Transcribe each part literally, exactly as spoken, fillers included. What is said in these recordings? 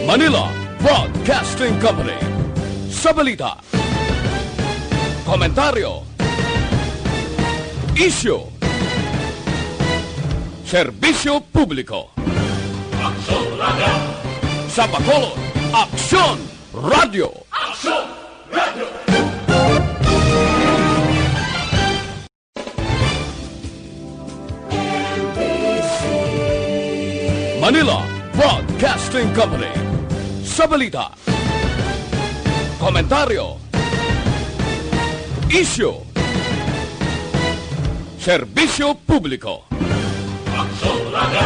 Manila Broadcasting Company. Sa balita, komentaryo, isyu, serbisyo publiko. Aksyon Radio! Sa Bacolod, Aksyon Radio! Aksyon Radio! Manila Broadcasting Company. Sa balita, komentaryo, isyu, serbisyo publiko. Aksyon Radio!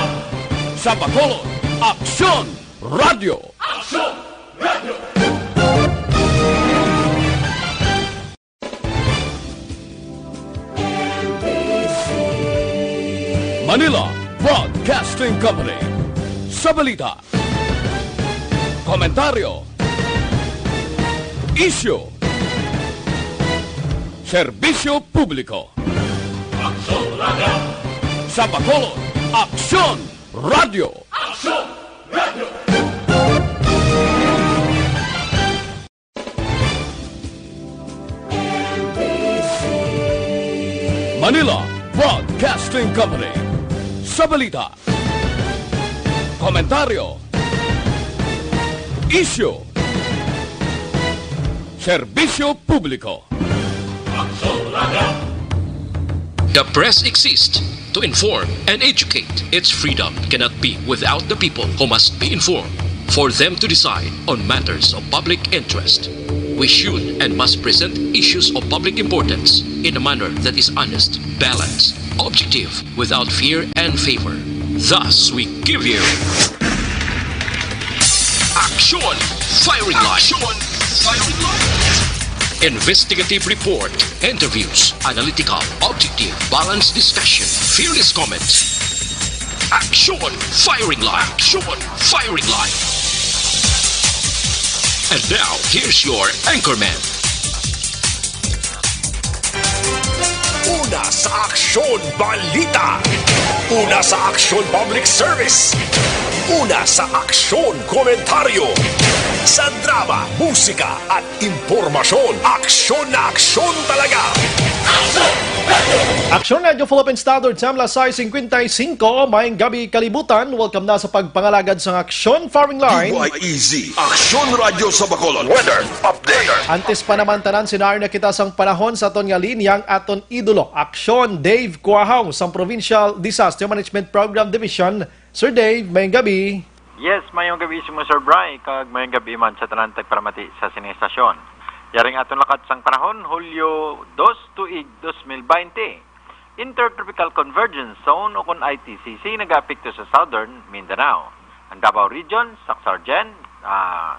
Sa Bacolod, Aksyon Radio! Aksyon Radio! Manila Broadcasting Company. Sa balita, komentaryo, isyu, serbisyo publiko. Aksyon Radio! Sa Bacolod, Aksyon Radio! Aksyon Radio! Manila Broadcasting Company. Sa balita, komentaryo, isyu, serbisyo publiko. Aksyon Radio! The press exists to inform and educate. Its freedom cannot be without the people who must be informed for them to decide on matters of public interest. We should and must present issues of public importance in a manner that is honest, balanced, objective, without fear and favor. Thus, we give you Action Firing Line. Action Firing Line. Investigative report, interviews, analytical, objective, balanced discussion, fearless comments. Action Firing Line. Action Firing Line. And now, here's your anchorman. Una sa aksyon, balita. Una sa aksyon, public service. Una sa aksyon, komentaryo. Sa drama, musika, at impormasyon, aksyon na aksyon talaga. Aksyon Radio Philippine Standard Time, las sais cincuenta y cinco. Maayong gabi, kalibutan. Welcome na sa pagpangalagad sang Aksyon Firing Line. D Y E Z, Aksyon Radio sa Bacolod. Weather update. Antes pa naman tanan, sinari na kita sang panahon sa aton nga linya ang aton idolo, Aksyon Dave Cuahaw sang Provincial Disaster Management Program Division. Sir Dave, maayong gabi. Yes, maayong gabi sa imo, Sir Bry, kag maayong gabi man sa tanan tagparamati sa sining estasyon. Yari ang aton lakat sang panahon, Hulyo dos, tuig dos mil baynte. Intertropical Convergence Zone, o kon I T C C, nagaapekto sa Southern Mindanao. Ang Davao Region, Sacsayhuaman, ah,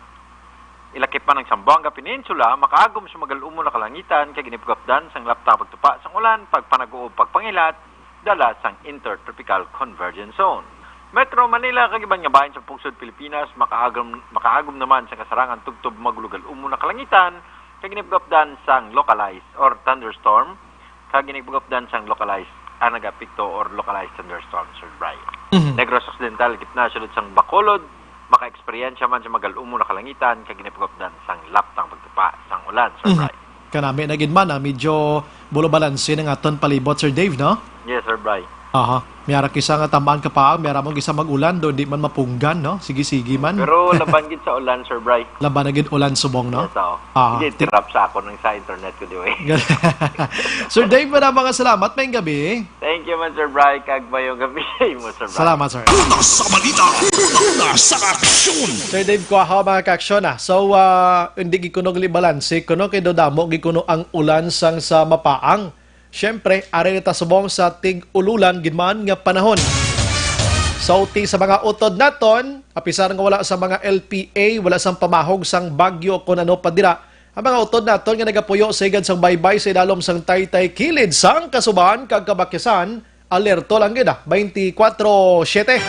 ilakip man ang Zamboanga Peninsula, makaagom sa magal-umon na kalangitan kag ginipagapdan sang laptang pagtupa sang ulan, pagpanaguob, pagpangilat, dala sang Intertropical Convergence Zone. Metro Manila kag iban nga bahin sa pungsod Pilipinas, makaagom, makaagom naman sa kasarangan tubtob magulogal-umon na kalangitan, kag ginipagapdan sang localized or thunderstorm, kag ginipagapdan sang localized ang nagaapekto or localized thunderstorm, Sir Bry. Mhm. Negros Occidental, gitna sulod sang Bacolod, maka-eksperyensya man sa magal-umon na kalangitan kag ginipagapdan sang laptang pagtupa sang ulan, Sir Mhm. Bry. Kanami na gid man, ah, medyo bulo balanse na nga aton palibot, Sir Dave, no? Yes, Sir Bry. Aha. May ara kisa nga tamaan ka pa, may ara mo kisa mag-ulan, do di man mapunggan, no? Sige-sige man. Pero laban gid sa ulan, Sir Bry. Laban na gid ulan subong, no? Yes, oo. Ah, Hindi, tip- tirap sa ako nang sa internet ko, di ba? Sir Dave, maraming mga salamat. Maayong gabi. Thank you man, Sir Bry, kag maayong gabi sa imo, Sir Bry. Salamat, sir. Una sa balita, una sa aksyon. Sir Dave Cuahaw, mga kaaksyon, ah. So, ah, hindi gid kuno gali balanse, kuno kay do damo gid kuno ang ulan sang sa mapaang. Siyempre, ari na ta subong sa tig-ululan gid man nga panahon. Sulti sa mga utod naton, apisar nga wala sa mga L P A, wala sang pamahog sang bagyo kon ano pa dira, ang mga utod naton nga nagapuyo sa higad sang baybay sa idalom sang taytay kilid sang kasubahan kag kabakyasan, alerto lang gid, ah, twenty-four seven.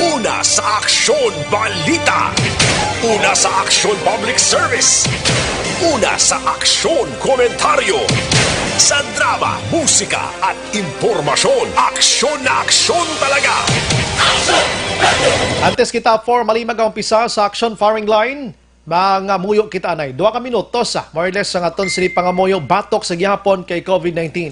Una sa aksyon, balita. Una sa aksyon, public service. Una sa aksyon, komentaryo. Sa drama, musika, at impormasyon. Aksyon na aksyon talaga. Antes kita formally mag-umpisa sa action firing line, mangamuyo kita anay duha ka minutos, ah, more or less, sa aton sini pangamuyo batok sa gihapon kay COVID nineteen.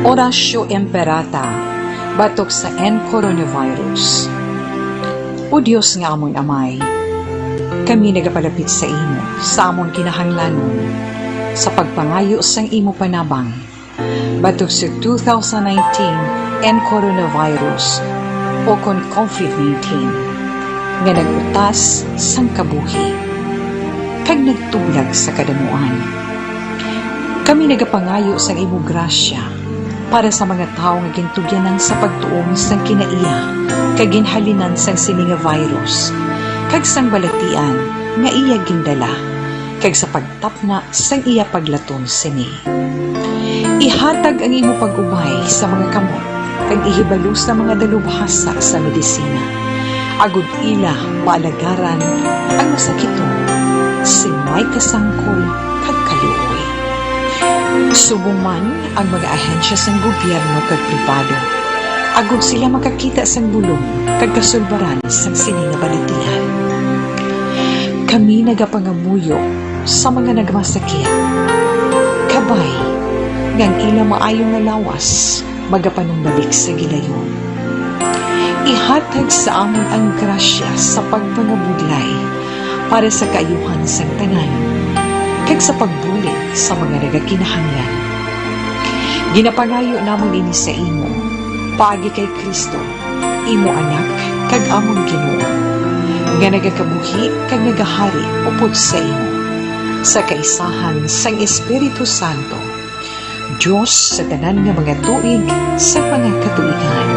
Oratio Imperata, batok sa N coronavirus. O Dios nga amon Amay, kami nagapalapit sa imo sa amon kinahanglanon sa pagpangayo sang imo panabang batok sa two thousand nineteen N coronavirus, o kon COVID nineteen, nga nag-utas sang kabuhi kag nagtublag sa kadamuan. Kami nagapangayo sang imo grasya para sa mga tawo nga gintugyanan sa pagtuon sang kinaiya kag ginhalinan sang sini nga virus kag sang balatian nga iya gindala, kag sa pagtapna sang iya paglaton sini. Ihatag ang imo pag-ubay sa mga kamot kag ihibalo sa mga dalubhasa sa medisina, agod ila maalagaran ang masakiton sing may kasangkol kag kaluoy. Subong man ang mga ahensya sang gobyerno kag pribado, agod sila makakita sang bulong kag kasulbaran sang sini nga balatian. Kami nagapangamuyo sa mga nagmasakit, kabay nga ang ila maayo nga lawas magapanumbalik sa gilayon. Ihatag sa amon ang grasya sa pagpangabudlay para sa kaayuhan sang tanan, kag sa pagbulig sa mga nagakinahanglan. Ginapangayo namon ini sa imo, paagi kay Cristo, imo Anak kag amon Ginoo, nga nagakabuhi kag nagahari upod sa imo, sa kaisahan sang Espiritu Santo, Dios sa tanan nga mga tuig sa mga katuigan.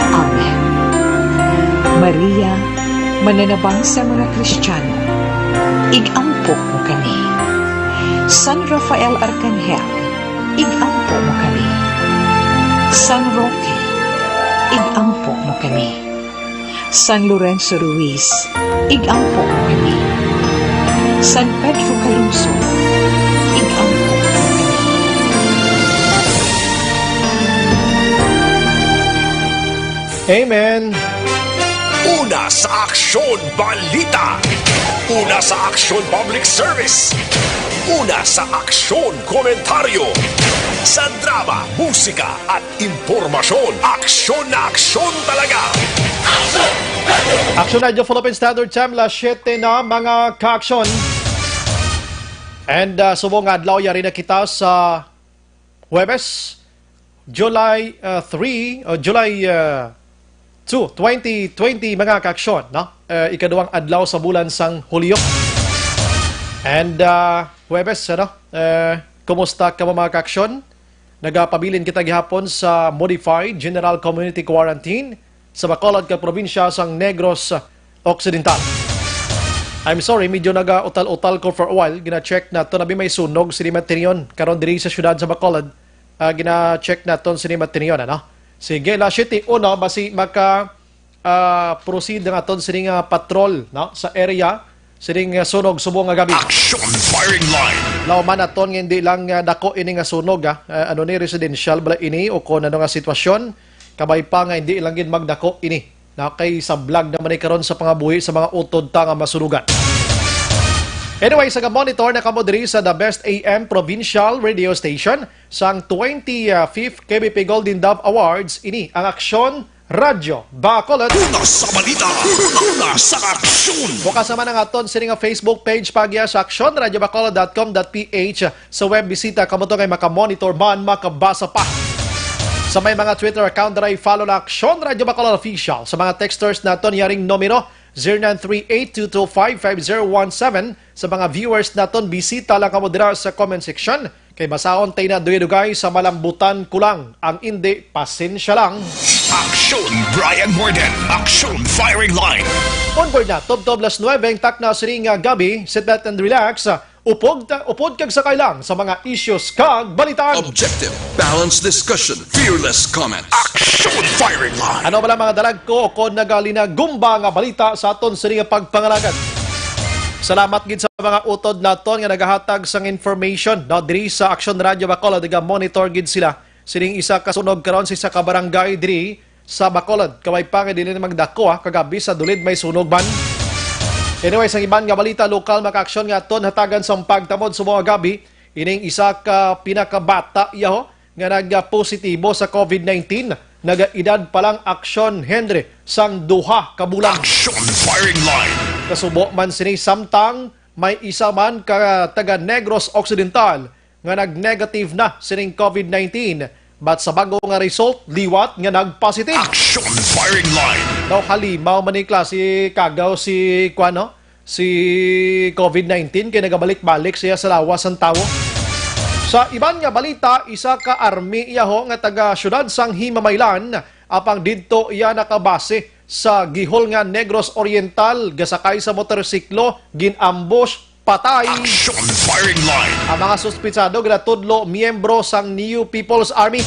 Amen. Maria, mananabang sa mga Kristiyano, ig-ampo mo kami. San Rafael Arkanghel, ig-ampo mo kami. San Roque, ig-ampo mo kami. San Lorenzo Ruiz, ig-ampo mo kami. San Pedro Calungsod, ig-ampo mo kami. Amen. Una sa Aksyon Balita. Una sa Aksyon Public Service. Una sa Aksyon Komentaryo. Sa drama, musika, at impormasyon. Aksyon na aksyon talaga. Aksyon Radyo Philippine Standard Time, las siete na, mga kaaksyon. And, ah, subong nga adlaw, yari na kita sa Huwebes, July, ah, three, o July, ah, two, twenty twenty, mga kaaksyon, no? Eh, ikaduhang adlaw sa bulan sang Hulyo. And, ah, Huwebes, ano? Eh, kumusta ka mo, mga kaaksyon? Nagapabilin kita gihapon sa Modified General Community Quarantine sa Bacolod kag probinsya sang Negros Occidental. I'm sorry, medyo nagautal-utal ko for a while. Gina-check naton, abi may sunog sini matinyon karon diri sa siyudad sa Bacolod. Ah, gina-check naton sini matinyon, ano? Sige, las siete uno, basi maka, ah, proceed ang aton sini nga patrol, no, sa area sining, ah, sunog subong nga gabi. Action Firing Line. Laoman naton nga hindi lang, ah, dako ini nga sunog, ah. Ah, ano ni, residential bala ini o kon ano nga sitwasyon? Kabay pa nga hindi lang gid magdako ini, na kay sablag naman ni karon sa pangabuhi sa mga utod ta nga masunugan. Anyway, sa monitor na kamo diri sa The Best A M Provincial Radio Station sang twenty-fifth K B P Golden Dove Awards, ini ang Aksyon Radyo Bacolod. Una sa balita, una sa aksyon. Bukas naman ang aton sini nga Facebook page, pagya sa aksyon radyo bacolod dot com dot P H. Sa web, bisita kamo to kay makamonitor man, makabasa pa. Sa may mga Twitter account, dara i-follow na Aksyon Radyo Bacolod Official. Sa mga texters naton, yaring numero, zero nine three eight two two five five zero one seven. Sa mga viewers naton, bisita lang kamo dira sa comment section. Kay masaon tay na dugay-dugay sa malambutan ko lang. Ang indi, pasensya lang. Aksyon Brian Morden, Aksyon Firing Line. On board na, tubtob las nuebe ang takna sini nga gabi. Sit back and relax. Upod, ta- upod kag sakay lang sa mga issues kag balitaan. Objective, balanced discussion, fearless comment. Action firing line! Ano bala, mga dalagko, kon nagalinagumba nga balita sa aton sini nga pagpangalagad? Salamat gid sa mga utod naton nga nagahatag sang information, no, diri sa Action Radio Bacolod, naga-monitor gid sila sining isa ka sunog karon sa isa ka barangay diri sa Bacolod. Kaway pa nga dili na magdako, ha, kagabi sa Dulid may sunog man. Anyway, sa iban nga balita, lokal, mga kaaksyon, nga aton hatagan sang pagtamod sa mga gabi, ining isa ka pinakabata, yaho, nga nagpositibo sa COVID nineteen, nagaedad pa lang, aksyon, Henry, sang duha ka bulan. Action firing line. Kasubo man sini, samtang may isa man ka taga Negros Occidental nga nag-negative na sining COVID nineteen, but sa bago nga result, liwat nga nag-positive. Action firing line. Daw halimaw man ni klase kagaw si, kuwan, no? Si COVID nineteen kay nagabalik-balik siya sa lawas sang tawo. Sa iban nga balita, isa ka army, yaho, nga taga siyudad sang Himamaylan, apang didto iya nakabase sa gihol nga Negros Oriental, gasakay sa motorsiklo, gin-ambush, patay. Action firing line. Ang mga suspitsado ginatudlo miyembro sang New People's Army.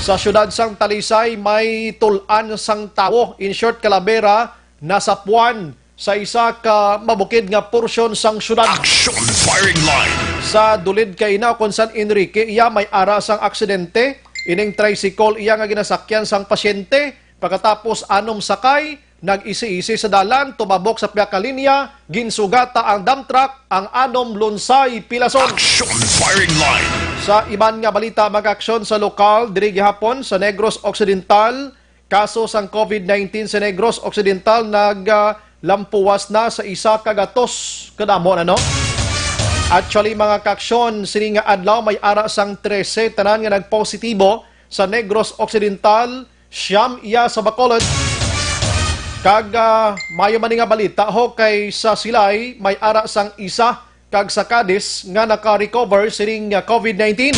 Sa siyudad sang Talisay, may tul-an sang tawo, in short, kalabera, nasapuan sa isa ka mabukid nga porsyon sang siyudad. Action firing line. Sa Dulid kay Inao, kon san Enrique, iya may ara sang aksidente, ining tricycle iya nga ginasakyan sang pasyente, pagkatapos anom sakay, nag-isi-isi sa dalan, tumabok sa pihak ka linya, ginsugata ang dump truck, ang anom lunsay pilason. Action firing line. Sa iban nga balita, mga aksyon sa lokal, diri gihapon sa Negros Occidental, kaso sang COVID nineteen sa Negros Occidental nag, ah, lampuwas na sa isa ka gatos kadamo na, no? Actually, mga kaaksyon, sini nga adlaw may ara sang trese tanan nga nagpositibo sa Negros Occidental, siyam iya sa Bacolod, kag, ah, mayo man ni nga balita, ho, kay sa Silay may ara sang isa kag sa Cadiz nga naka-recover sining, ah, COVID nineteen.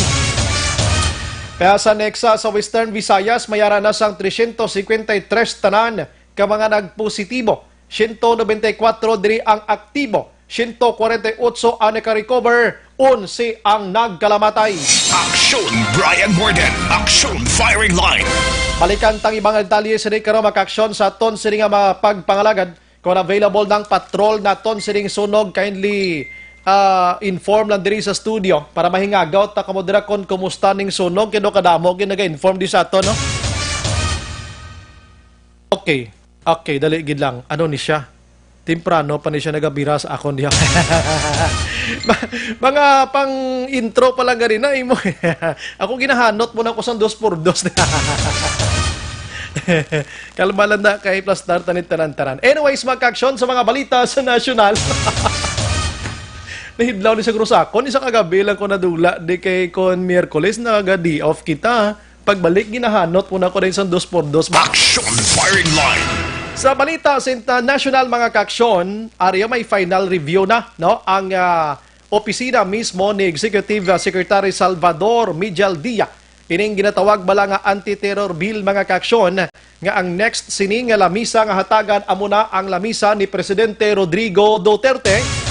Kaya sa NECSA sa Western Visayas, may ara na sang trescientos cincuenta y tres tanan ka mga nagpositibo. Siyento nobenta y kuwatro diri ang aktibo, siyento kwarenta y otso ang naka-recover, onse ang nagkalamatay. Action Brian Warden, Action Firing Line. Balikan tang ibang detalye sini karon, mga kaaksyon, sa aton sini nga mga pagpangalagad. Kung available nang patrol naton sining sunog, kindly, ah, inform lang diri sa studio para mahingagaw ta kamo dira kung kumusta ning sunog, kay do kadamo gid naga-inform di sa aton, no? Okay. Okay, dali gid lang. Ano ni siya? Temprano pa ni siya nagabira sa akon diha. Ma- mga pang intro pa lang gani na imo. Ako ginahanot mo na ko sang dos por dos. Kalma lang na kay plastar tanit tanan-tanan. Anyways, mga kaaksyon, sa mga balita sa nasyonal. Nahidlaw ni sa Cruz ako, ni sa kagabi lang ko nadula, di kay kon Miyerkules, naga-day off kita. Pagbalik, ginahanot mo na ko rin sa dos por dos. Action firing line. Sa balita sa international, mga kaaksyon, ari may final review na, no? Ang, ah, opisina mismo ni Executive, ah, Secretary Salvador Miguel Dia. Ining ginatawag bala nga anti-terror bill, mga kaaksyon, nga ang next sini nga lamisa nga hatagan amo na ang lamisa ni Presidente Rodrigo Duterte.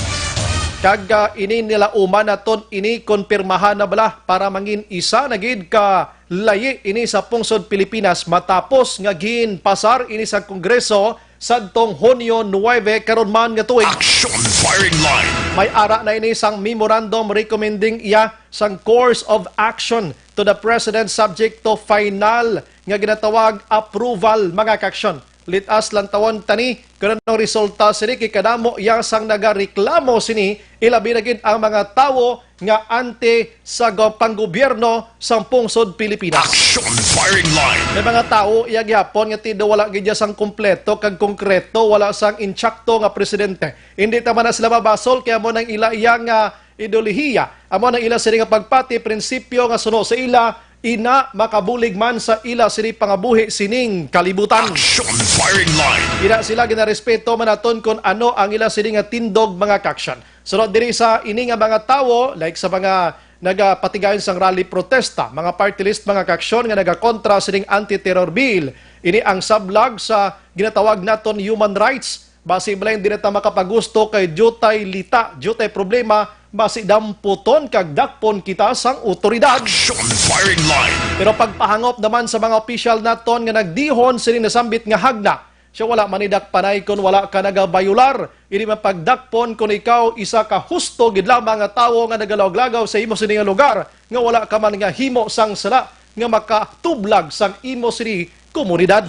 Kag, ah, ini nila uma naton ini konpirmahan na bala para mangin isa na gid ka layi ini sa pungsod Pilipinas matapos nga ginpasar ini sa Kongreso sadtong Hunyo nuebe karon man nga tuig. Action firing line. May ara na ini sang memorandum recommending iya sang course of action to the President subject to final nga ginatawag approval, mga kaaksyon. Let us lantawon tani kung anong resulta sini, kay kadamo iya sang nagareklamo sini, ilabi na gid ang mga tawo nga anti sa go-, panggobyerno sang pungsod Pilipinas. Action firing line. May mga tawo iya gihapon nga tido wala gid iya sang kompleto kag konkreto, wala sang intsakto nga presidente. Hindi ta man na sila mabasol, kaya mo nang ila iya nga ideolohiya, amo nang ila sini nga pagpati, prinsipyo nga suno sa ila, ina makabulig man sa ila sini pangabuhi sining kalibutan. Action firing line. Ina sila ginarespeto man naton kung ano ang ila sini nga tindog, mga kaaksyon. Sunod diri sa ini nga mga tawo, like sa mga nagapatigayon sang rally protesta, mga party list, mga kaaksyon nga nagakontra sining anti-terror bill. Ini ang sablag sa ginatawag naton human rights. Basi bala hindi na ta makapagusto kay diutay lita, diutay problema Basi damputon kag dakpon kita sang awtoridad. Action Firing Line. Pero pagpahangop naman sa mga opisyal naton nga nagdihon sini nasambit nga hagna, siya wala man ni dakpanay kon wala ka nagabayular. Ini man pagdakpon kon ikaw isa ka husto gid lamang nga tawo nga nagalawag-lagaw sa imo sini nga lugar nga wala ka man nga himo sang sala nga makatublag sang imo sini komunidad.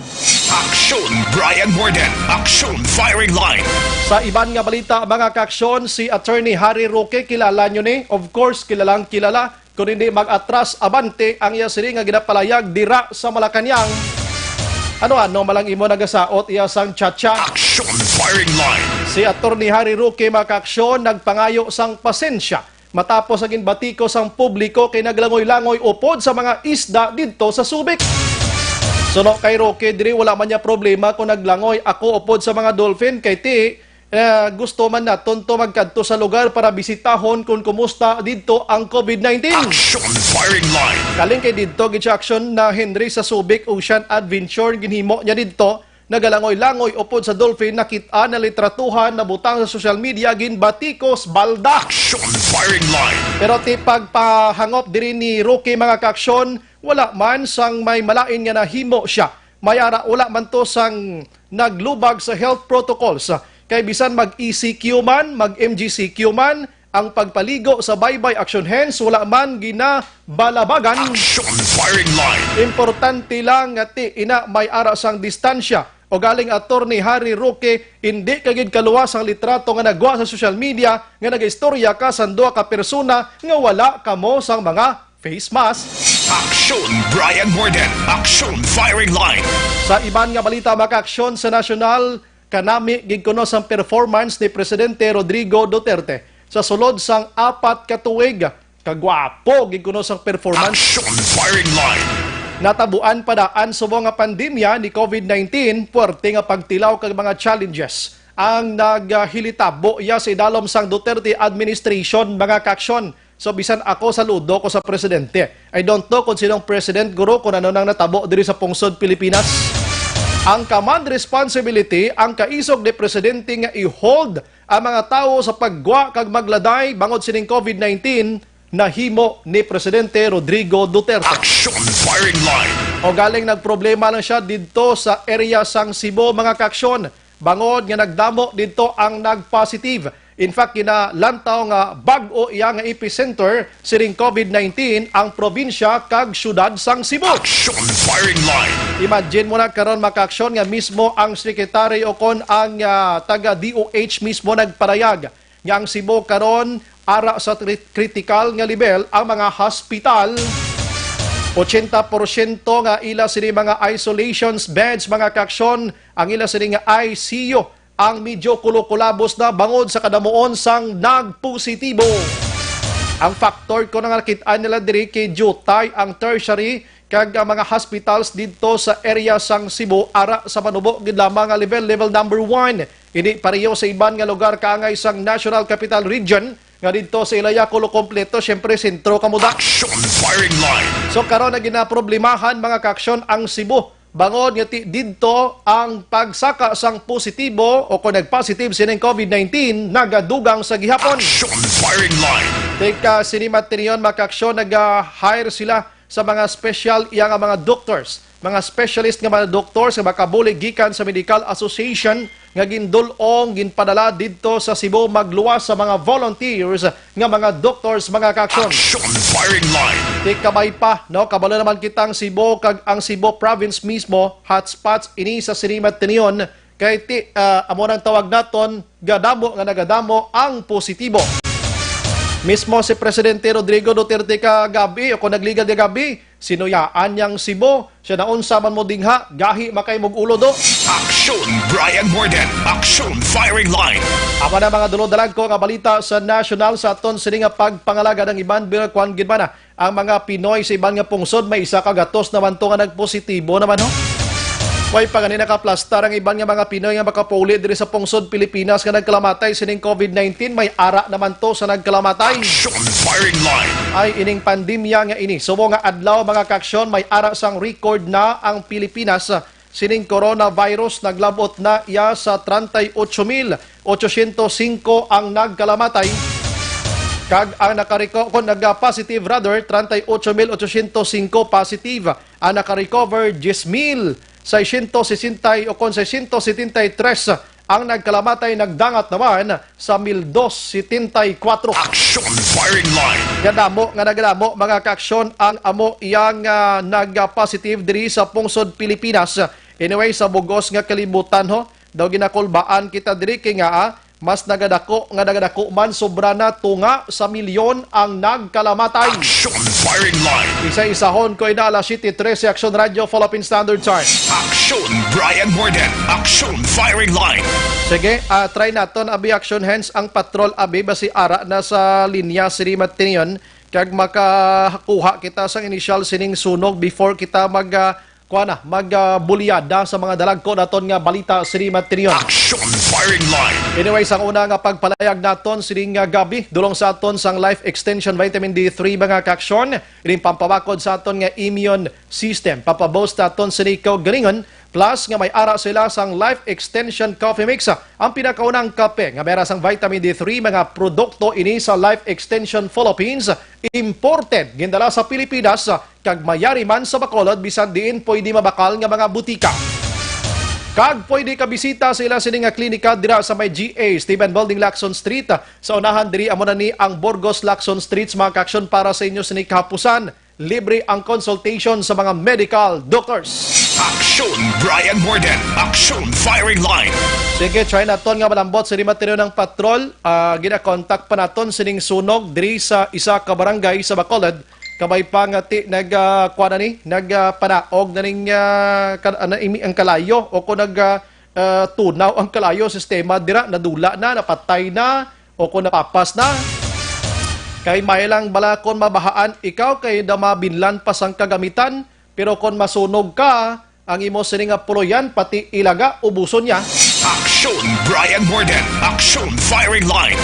Action Brian Morden. Action Firing Line. Sa iban nga balita, mga kaaksyon, si Attorney Harry Roque, kilala nyo ni? Of course, kilalang kilala. Kung hindi mag-atras, abante ang iya sini nga ginapalayag dira sa Malacañang. Ano-ano malang imo nagasaot iya sang chacha? Action Firing Line. Si Attorney Harry Roque, mga kaaksyon, nagpangayo sang pasensya matapos ang ginbatiko sang publiko kay naglangoy-langoy upod sa mga isda didto sa Subic. Suno kay Roque, diri wala man niya problema kung naglangoy ako upod sa mga dolphin kay ti, eh, gusto man naton to magkadto sa lugar para bisitahon kung kumusta didto ang covid nineteen. Action Firing Line. Kaling kay didto gid siya aksyon na Henry sa Subic Ocean Adventure ginhimo niya didto. Nagalangoy-langoy upod sa dolphin, nakit-an, nalitratuhan, nabutang sa social media, ginbatikos, balda. Action Firing Line. Pero ti pagpahangop diri ni Roque, mga kaaksyon, wala man sang may malain nga nahimo siya. May ara, wala man to sang naglubag sa health protocols. Kay bisan mag E C Q man, mag M G C Q man, ang pagpaligo sa baybay action hands wala man ginabalabagan. Action Firing Line. Importante lang nga ti ina may ara sang distansya. O galing Attorney Harry Roque, hindi ka gid kaluwas ang litrato nga nagwa sa social media nga nagaistorya ka sang duha ka persona nga wala kamo sang mga face mask. Action Brian Morden. Action Firing Line. Sa iban nga balita, mga kaaksyon, sa nasyonal, kanami gid kuno sang performance ni Presidente Rodrigo Duterte sa sulod sang apat ka tuig. Kagwapo gid kuno sang performance. Action Firing Line. Natabuan pa daan subong nga pandemya ni covid nineteen, puwerte nga pagtilaw kag mga challenges ang naghilitabo iya sa idalom sang Duterte administration, mga kaaksyon. So, bisan ako, saludo ko sa presidente. I don't know kung sinong president, guro, kung ano nang natabo diri sa pungsod Pilipinas. Ang command responsibility, ang kaisog ni presidente nga i-hold ang mga tawo sa paggwa kag magladay bangod sining covid nineteen, nahimo ni Presidente Rodrigo Duterte. Action Firing Line. O galing nagproblema lang siya didto sa area sang Cebu, mga kaaksyon, bangod nga nagdamo didto ang nag-positive. In fact, ginalantaw nga bag-o iya nga epicenter sining covid nineteen ang probinsya kag siyudad sang Cebu. Action Firing Line. Imagine mo na karon, mga kaaksyon, nga mismo ang secretary o kon ang, ah, taga D O H mismo nagparayag nga ang Cebu karon ara sa tri-, critical nga level ang mga hospital. Ochenta porsyento nga ila sini mga isolations beds, mga kaaksyon, ang ila sini nga I C U ang medyo kulukulabos na bangod sa kadamuon sang nagpositibo. Ang factor ko na nga nakit-an nila diri kay diutay ang tertiary kag ang mga hospitals didto sa area sang Cebu ara sa manubo gid lamang nga level, level number one. Ini pareho sa iban nga lugar kaangay sang National Capital Region nga didto sa Ilaya kulo kompleto, siyempre sentro kamo da. Action Firing Line. So karon na ginaproblemahan, mga kaaksyon, ang Cebu bangod nga ti-, didto ang pagsaka sang positibo o kung nag-positive sining covid nineteen nagadugang sa gihapon. Action Firing Line. Tika sini matriyon, mga kaaksyon, nag-hire sila sa mga special iya nga mga doctors, mga specialist nga mga doctors nga makabulig gikan sa Medical Association nga gindul-ong, ginpadala didto sa Cebu magluwas sa mga volunteers nga mga doctors, mga kaaksyon. Action Firing Line. Ti kabay pa, no? Kabalo naman kitang Cebu kag ang Cebu province mismo, hotspots ini sa sini matriyon. Kay ti, ah, amo nang tawag naton, gadamo nga nagadamo ang positibo. Mismo si Presidente Rodrigo Duterte kagabi o kung nagligad kagabi, sinuyaan niyang Cebu. Siya, naunsa man mo dingha, gahi makay mog ulo do. Action Brian Morden. Action Firing Line. Amo na mga dulod-dalagko nga balita sa national sa aton sini nga pagpangalagad. Ang iban, bil-, kuwan gid man, ah, ang mga Pinoy sa iban nga pungsod, may isa ka gatos naman to nga nagpositibo naman, ho. Way pa gani nakaplastar ang iban nga mga Pinoy nga makapauli diri sa pungsod Pilipinas nga nagkalamatay sining covid nineteen. May ara naman to sa nagkalamatay. Action Firing Line. Ay ining pandemya nga ini. Subong nga adlaw, mga kaaksyon, may ara sang record na ang Pilipinas sining coronavirus. Naglabot na iya sa treinta y ocho mil ochocientos cinco ang nagkalamatay. Kag ang nakareko-, kon nag-positive rather, treinta y ocho mil ochocientos cinco positive. Ang nakarecover, diyes mil seiscientos sesenta o kon seiscientos setenta y tres. Ang nagkalamatay nagdangat naman sa mil dos setenta y kuwatro. Action Firing Line. Kadamo nga nagadamo, mga kaaksyon, ang amo iyang, ah, nag-positive diri sa pungsod Pilipinas. Anyway, sa bugos nga kalibutan, ho, daw ginakulbaan kita diri kay nga, ah, mas nagadako nga nagadako man, sobra na tunga sa milyon ang nagkalamatay. Action Firing Line. Isa-isahon ko ina alas siyete trese, Action Radio Philippine Standard Time. Action Brian Morden. Action Firing Line. Sige, ah, try naton, abi, Action Hands, ang patrol, abi, basi ara na sa linya sini matinion, kag makakuha kita sang initial sining sunog before kita mag, ah, kuha na, mag, ah, bulyada sa mga dalagko naton nga balita sini matinion. Action Firing Line. Anyway, sang una nga pagpalayag naton sining, ah, gabi, dulong sa aton sang Life Extension Vitamin D three, mga kaaksyon, ining pampabakod sa aton nga immune system. Papaboost naton sini kaugalingon, plus nga may ara sila sang Life Extension Coffee Mix, ang pinakaunang kape nga may ara sang vitamin D three. Mga produkto ini sa Life Extension Philippines, imported, gindala sa Pilipinas, kag mayari man sa Bacolod bisan diin pwede mabakal nga mga butika. Kag pwede ka bisita sa ila sini nga klinika dira sa may G A Steven Building, Lacson Street. Sa unahan diri amo na ni ang Burgos Lacson Street, mga kaaksyon, para sa inyo sini kahapusan. Libre ang consultation sa mga medical doctors. Action Brian Morden. Action Firing Line. Sige, try naton nga malambot sa lima tiro ng patrol. Ah, gina-contact pa naton sining sunog diri sa isa ka barangay sa Bacolod. Kabay pa nga ti-, nag, ah, kuha na ni, nag, ah, panaog na ning, ah, kan-, ano, imi-, ang kalayo o kung nag, ah, ah, tunaw ang kalayo, sistema dira, nadula na, napatay na, o kung napapas na. Kay may lang bala kon mabahaan ikaw kay da mabinlan pa sang kagamitan, pero kon masunog ka, ang imo sini nga puloyan, pati ilaga, ubuson niya. Action Brian Morden. Action Firing Line.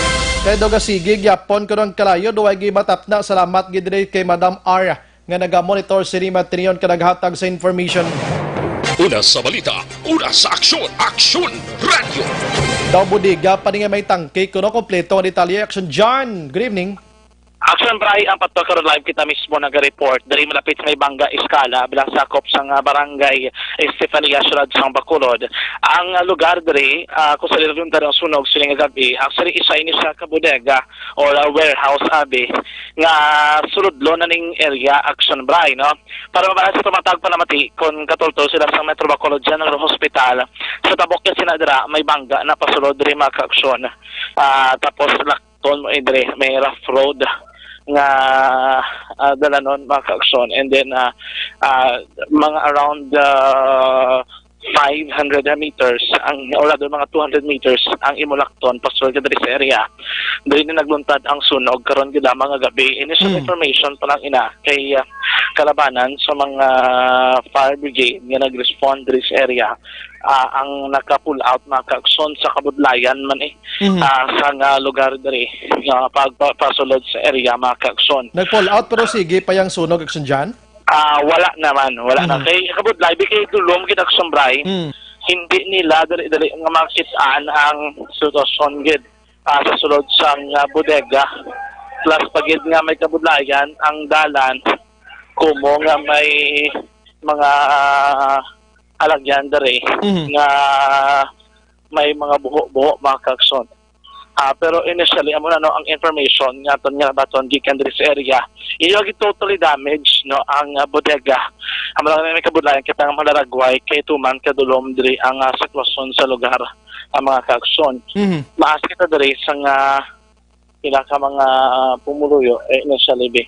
Kay daw gasigi gyapon ko ng kalayo, duway gimatap na. Salamat gid diri kay Madam R nga naga-monitor sini matinion ka naghatag sa information. Una sa balita, una sa aksyon, Aksyon Radio. Daw bodega pa ni nga may tangke, kuno kompleto ang detalye. Action John, good evening. Action Bray, ang patrol karon live kita mismo naga-report. Diri malapit sa may Bangga Escala, bilang sakop sang, ah, barangay Estefania, siyudad sang Bacolod. Ang, ah, lugar diri, ah, kung sa lilob yung darang sunog sining gabi, actually isa ini sa kabodega or, ah, warehouse abi nga sulodlo na ning area, Action Bray, no? Para mabalas sa tumatag panamati kung katultol sila sa Metro Bacolod General Hospital, sa tabok niya sina dira, may bangga na pasulod diri, mga kaaksyon. Ah, tapos lakton mo, eh, diri, may rough road nga, ah, dalanon, mga kaaksyon. And then, ah, ah, mga around, ah, five hundred meters ang, wala doon, mga two hundred meters ang imo lakton pasulod ka diri sa area. Diri na nagluntad ang sunog karon gid lamang nga gabi. Initial Hmm. information pa lang ina kay, ah, kalabanan sa mga fire brigade nga nag-respond diri sa area, ah, ang naka-pull out, mga kaaksyon, sa kabudlayan man, eh, Mhm. ah, sa nga lugar diri nga pagpasulod sa area, mga kaaksyon. Nag-pull out pero sige pa yang sunog, Action John? Ah, wala naman, wala na. Mhm. Kay kabudlay, di kay dulom kita, Action Bray. Mm. Hindi nila dali-dali nga makitaan ang sitwasyon gid, ah, sa sulod sang, ah, bodega. Plus pa gid nga may kabudlayan ang dalan, kumo nga may mga, ah, alagyan diri Mhm. nga may mga buho-buho, mga kaaksyon. Ah, pero initially, amo na, no, ang information nga aton nga baton gikan diri sa area. Iya gid totally damaged, no, ang, ah, bodega. Amo lang may kabudlayan kita nga malaragway kay tuman kadulom diri ang, ah, sitwasyon sa lugar, ang mga kaaksyon. Mhm. Maas kita diri sa nga pila ka mga, ah, pumuluyo, eh, initially, be.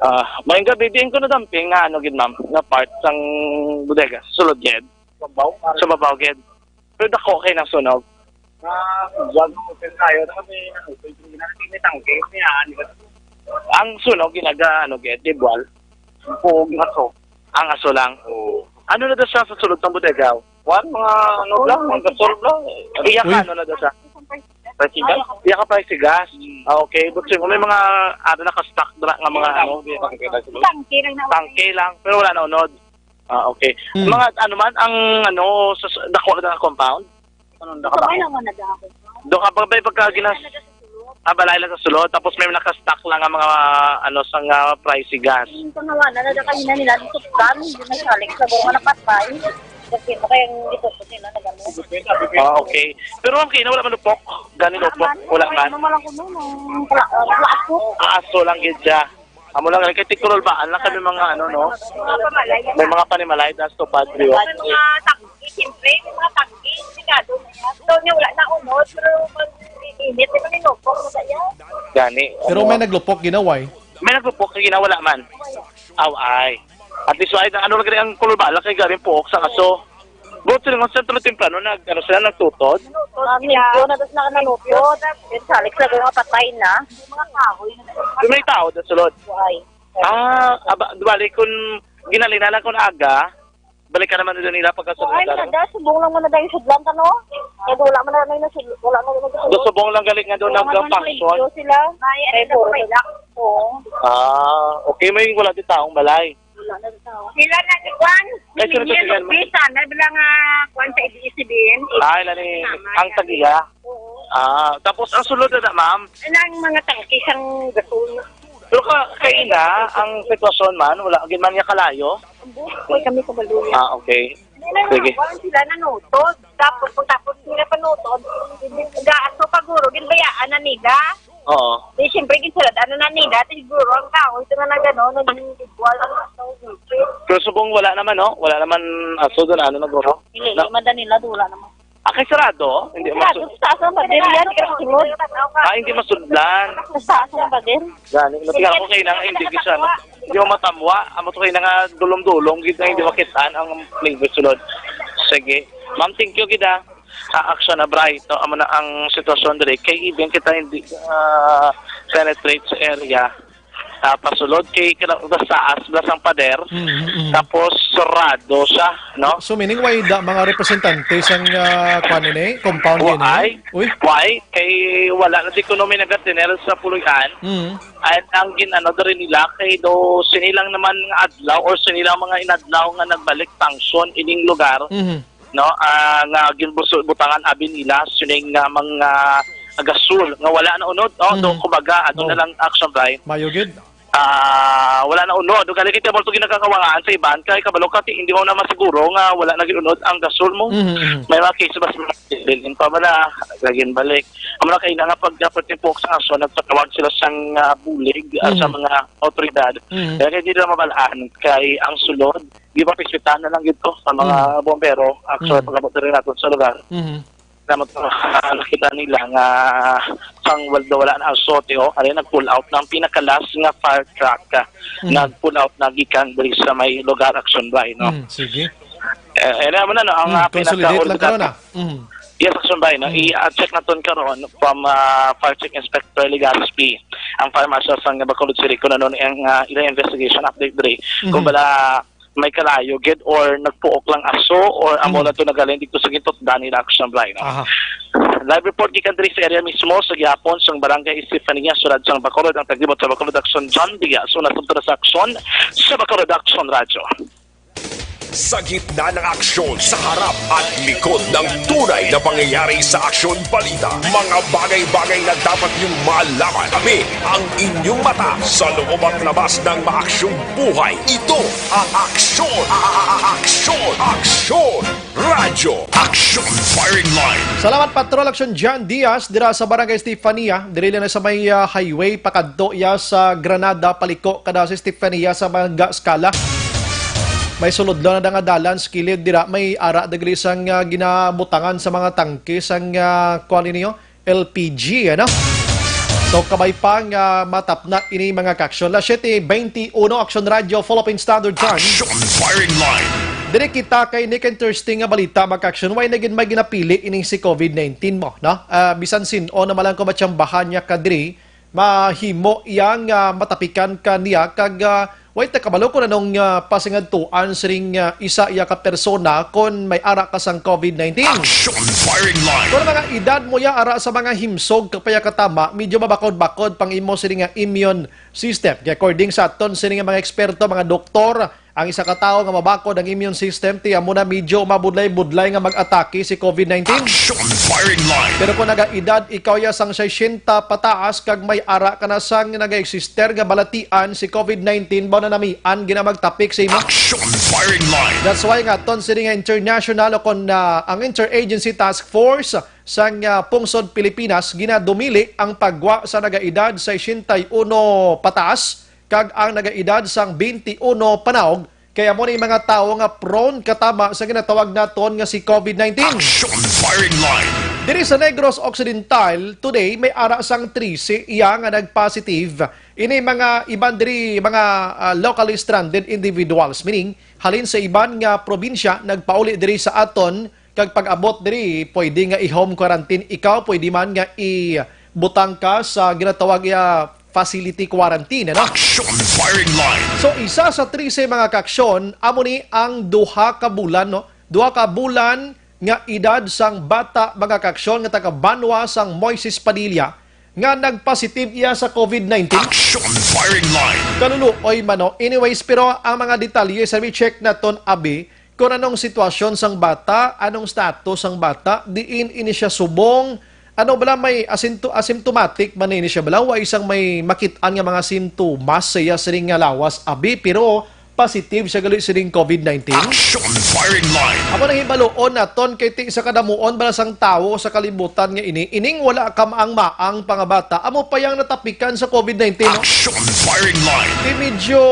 Ah, maayong gabi, diin ko nadamping nga, ano gid, ma'am, nga part sang bodega, sulod gid. Sa babaw, sa babaw gid. Pero dako kay nasunog. Ah, wag mo pin tayo. Tapos may, ano, may, may, may tangke. May, ah, ano ba? Ang sunog, ginaga, ano, gid, di buwal. Puog nga to. Ang aso lang. Oo. Ano na daw siya sa sulod ng bodega? Wan, mga, ano lang, mga gasol lang. Iya ka, Uy. Ano na daw siya? Price gas? Iya ka price gas? Hmm. Ah, okay. But sir, may mga, ano, naka-stock dra nga mga, ano, Tangke lang na. Tangke lang, pero wala na unod. Ah, okay. Hmm. Mga, ano man, ang, ano, sa, sa, dako na ang compound? Ano, Sa nakabako? May naman na dako. Doon ka pa ba yung pagka ginas- May naman na sa sulod. Ah, balay lang sa sulod, tapos may naka-stock lang ang mga, ano, sa nga pricey gas. Yung pangawanan na kayo na nila, dito kami, hindi na salik sa mga napatay. Kasi mo kayang dito po nila na gano'n. Ah, okay. Pero ang kina, wala man upok. Gani upok, wala man. Ano lang ko nun, ang pla-, ah, plato. Ah, aso lang gid siya. Amo lang, kay Tigkululbaan lang kami mga ano, no? Mga pamalay. May mga panimalay, das to padre, oh. May mga tangki, siyempre, may mga tangki, sigado na yan. So, niya wala na unod, pero pag init, di ba ninupok na ba yan? Gani, Pero ano? May naglupok, ginaway. May naglupok, kay ginawala man. Aw, ay. At least, ay, ano lang gani ang kululbaan lang kay garing puok sa aso. Buot sila, kung sa tulo temprano, nag, ano sila, nagtutod? Kami po, na tapos na nanupod. Yung salik sa mga patay na. Yung mga kahoy na Yung may tao na sulod. Buhay. Ah, aba, di bali, kung ginalina lang kung aga, balik ka naman doon nila pagkasunod. Ay, na da, subong lang mo na dahil sudlan ka, no? Kaya wala mo na may nasul-, wala mo na Do subong lang galing nga doon Wala ang mo na function. Sila. Ay, ay, puro sila. Oo. Ah, okay, may wala di taong balay. Sila na ni Juan. Ay, sino to, Daniel sila? Luis, ah, na bilang, ah, Juan sa A B S C B N. Ah, ila ni Mama, ang yan. Tagiya. Oo. Ah, tapos ang sulod na, ma'am? Ang mga tangke sang gasol. Pero ka, kaina, ang sitwasyon man, wala gid man niya kalayo? Ang buhay kami sa Baluya. Ah, okay. Hindi na Sige. Naman sila nanutod. Tapos, pag tapos nila panutod, gaas ko paguro, ginbayaan na nila. Oo. Di, siyempre, ginsulad, ano na nila, siguro, ang tao, ito na nagano, naging igual ang tao. Pero subong wala naman, no? Wala naman aso doon, ano, naguro? Hindi, Na- hindi man nila, wala naman. Ah, kay sarado? Hindi Sarado, masu- sa taas ng pader yan, hindi ka masulod. Ah, hindi masudlan. Sa taas ng pader. Gani, no, tingnan ko kayo na, hindi ko siya, no? Hindi mo matamwa, amo to kayo na nga dulong-dulong, gid na hindi makitaan ang flavor sulod. Sige. Ma'am, thank you, gid, ah. Ah, action na bright, no? Amo na ang sitwasyon diri. Kay even kita hindi, ah, penetrate sa area. Ah, pasulod kay kada sa taas, blas ang pader. Mm, mm. Tapos, sarado siya, no? So, meaning, why da, mga representante sang, ah, kwan ini, compound ini? Why? Uy. Why? Kay wala na di kuno may nagatinel sa Puloy-an. Mm. At ang gin-, ano, diri nila, kay do, sini lang naman nga adlaw or sini lang mga inadlaw nga nagbalik function ining lugar, Mhm. no? Ah, nga ginbuso-, butangan abi nila, sining, ah, mga gasol nga wala na unod, no? Mhm. Do, kumbaga, ato Oo. Na lang action, Bri. Mayo gid. Ah, wala na unod. Ugali kay mo to ginakakawangaan sa iban, kay kabalo ka, ti, hindi mo na masiguro nga wala na giunod ang gasol mo. Mhm, mhm. May mga cases ba sa mga bilin pa ba na, laging balik. Ang mga kaina nga pag dapat yung po sa aso, nagpatawag sila sang, ah, bulig, ah, sa Mhm. mga otoridad. Mhm. Kaya hindi nila mabalaan kay ang sulod, di ba, pispitan na lang ito sa mga Mhm. bombero, actually, Mhm. pag-abot na rin natin sa lugar. Mhm. Naman, ah, nakita nila nga sang wal-, wala na ang sote, oh, ano, nag-pull out ng pinakalas nga fire truck, ah, Mhm. nag-pull out na gikan diri sa may lugar, action ba, eh, no? Mhm, sige. Eh, eh, naman na, no, ang, Hmm, ah, consolidate lang pinaka-, karon, ah. Mhm. Yes, action ba, eh, no? Hmm. I-check naton karon from, ah, Fire Chief Inspector Legazpi, ang Fire Marshal sa Bacolod City, kung ano ang, ah, ilang investigation update diri. Mhm. Kung bala, may kalayo gid or nagpuok lang aso or amo Mm. lang to nagaling dito sa gintutdan nila, action blind, no? Aha. Live report gikan diri sa area mismo sa gihapon sa Barangay Estefania, Siyudad sang Bacolod, ang taglibot sa Bacolod Action, John Diaz, una sa Action sa Bacolod Action Radyo. Sa gitna ng aksyon, sa harap at likod ng tunay na pangyayari sa Aksyon Balita, mga bagay-bagay na dapat niyong malaman. Tabi ang inyong mata sa loob at labas ng maaksyong buhay. Ito ang Aksyon, a-, a-, a-, Aksyon, Aksyon Radyo, Aksyon Firing Line. Salamat, Patrol Action John Diaz, dira sa Barangay Estefania. Diri lang na sa may, ah, highway, pakadto iya sa Granada, paliko kada sa Estefania sa mga Skala. May sulod lang na nga dalan sa kilid dira, may ara dagli sang, ah, ginabutangan sa mga tangke sang, ah, kuwan ninyo, L P G, ano? So, kabay pa nga matapna ini mga kaaksyon. Las siete veintiuno, Action Radio, Philippine Standard Time. Action Firing Line. Diri kita kay Nick and Thirsty nga balita, mga kaaksyon. Why na gid may ginapili ining si covid nineteen mo, no? Ah, bisan sin-o na malang kumatsambahan niya ka diri, mahimo iyang, ah, matapikan ka niya kag, ah, way ta kabalo kung anong, ah, pasingadtuan siring, ah, isa iya ka persona kon may ara ka sang covid nineteen. Action Firing Line. Kon mga edad mo ya ara sa mga himsog kag payakatama, medyo mabakod-bakod pang imo siring nga immune system. Kay according sa aton siring nga mga eksperto, mga doktor, Ang isa ka tawo nga mabakod ang immune system, ti amo na medyo mabudlay-budlay nga mag-atake si COVID nineteen. Action firing line. Pero kung nagaedad ikaw ya sang sesenta pataas kag may ara ka na sang nagaeksister nga balatian, si COVID nineteen ba na namian gina magtapik sa imo? Action firing line. That's why nga ton sini nga international o kon, ah, ang Interagency Task Force sang, ah, pungsod Pilipinas ginadumili ang paggwa sa nagaedad sesenta y uno pataas kag ang nagaedad sang twenty-one panaog, kay amo ni mga tawo nga prone katama sa ginatawag naton nga si COVID nineteen. Action firing line. Diri sa Negros Occidental, today may ara sang trese iya nga nag-positive. Ini mga iban diri mga, ah, locally stranded individuals, meaning halin sa iban nga probinsya nagpauli diri sa aton, kag pag-abot diri, pwede nga i-home quarantine ikaw, pwede man nga ibutang ka sa ginatawag nga facility quarantine, ano? Action firing line. So, isa sa trese mga kaaksyon, amo ni ang duha ka bulan, no? Duha ka bulan nga edad sang bata, mga kaaksyon, nga taga Banwa sang Moises Padilla, nga nagpositive iya sa COVID nineteen. Action firing line. Kaluluoy man, no? Anyways, pero ang mga detalye, sa check naton, abi, kung anong sitwasyon sang bata, anong status sang bata, diin ini siya subong, ano bala, may asinto-, asymptomatic man ini siya bala, wa isang may makit-an nga mga sintomas sa iya sining nga lawas, abi, pero positive siya gali sining COVID nineteen. Action firing line. Amo nang hibaluon naton kay ti sa kadamuon bala sang tawo sa kalibutan nga ini, ining wala kamaang-maang pa nga bata, amo pa yang natapikan sa COVID nineteen, no? Action firing line. Di medyo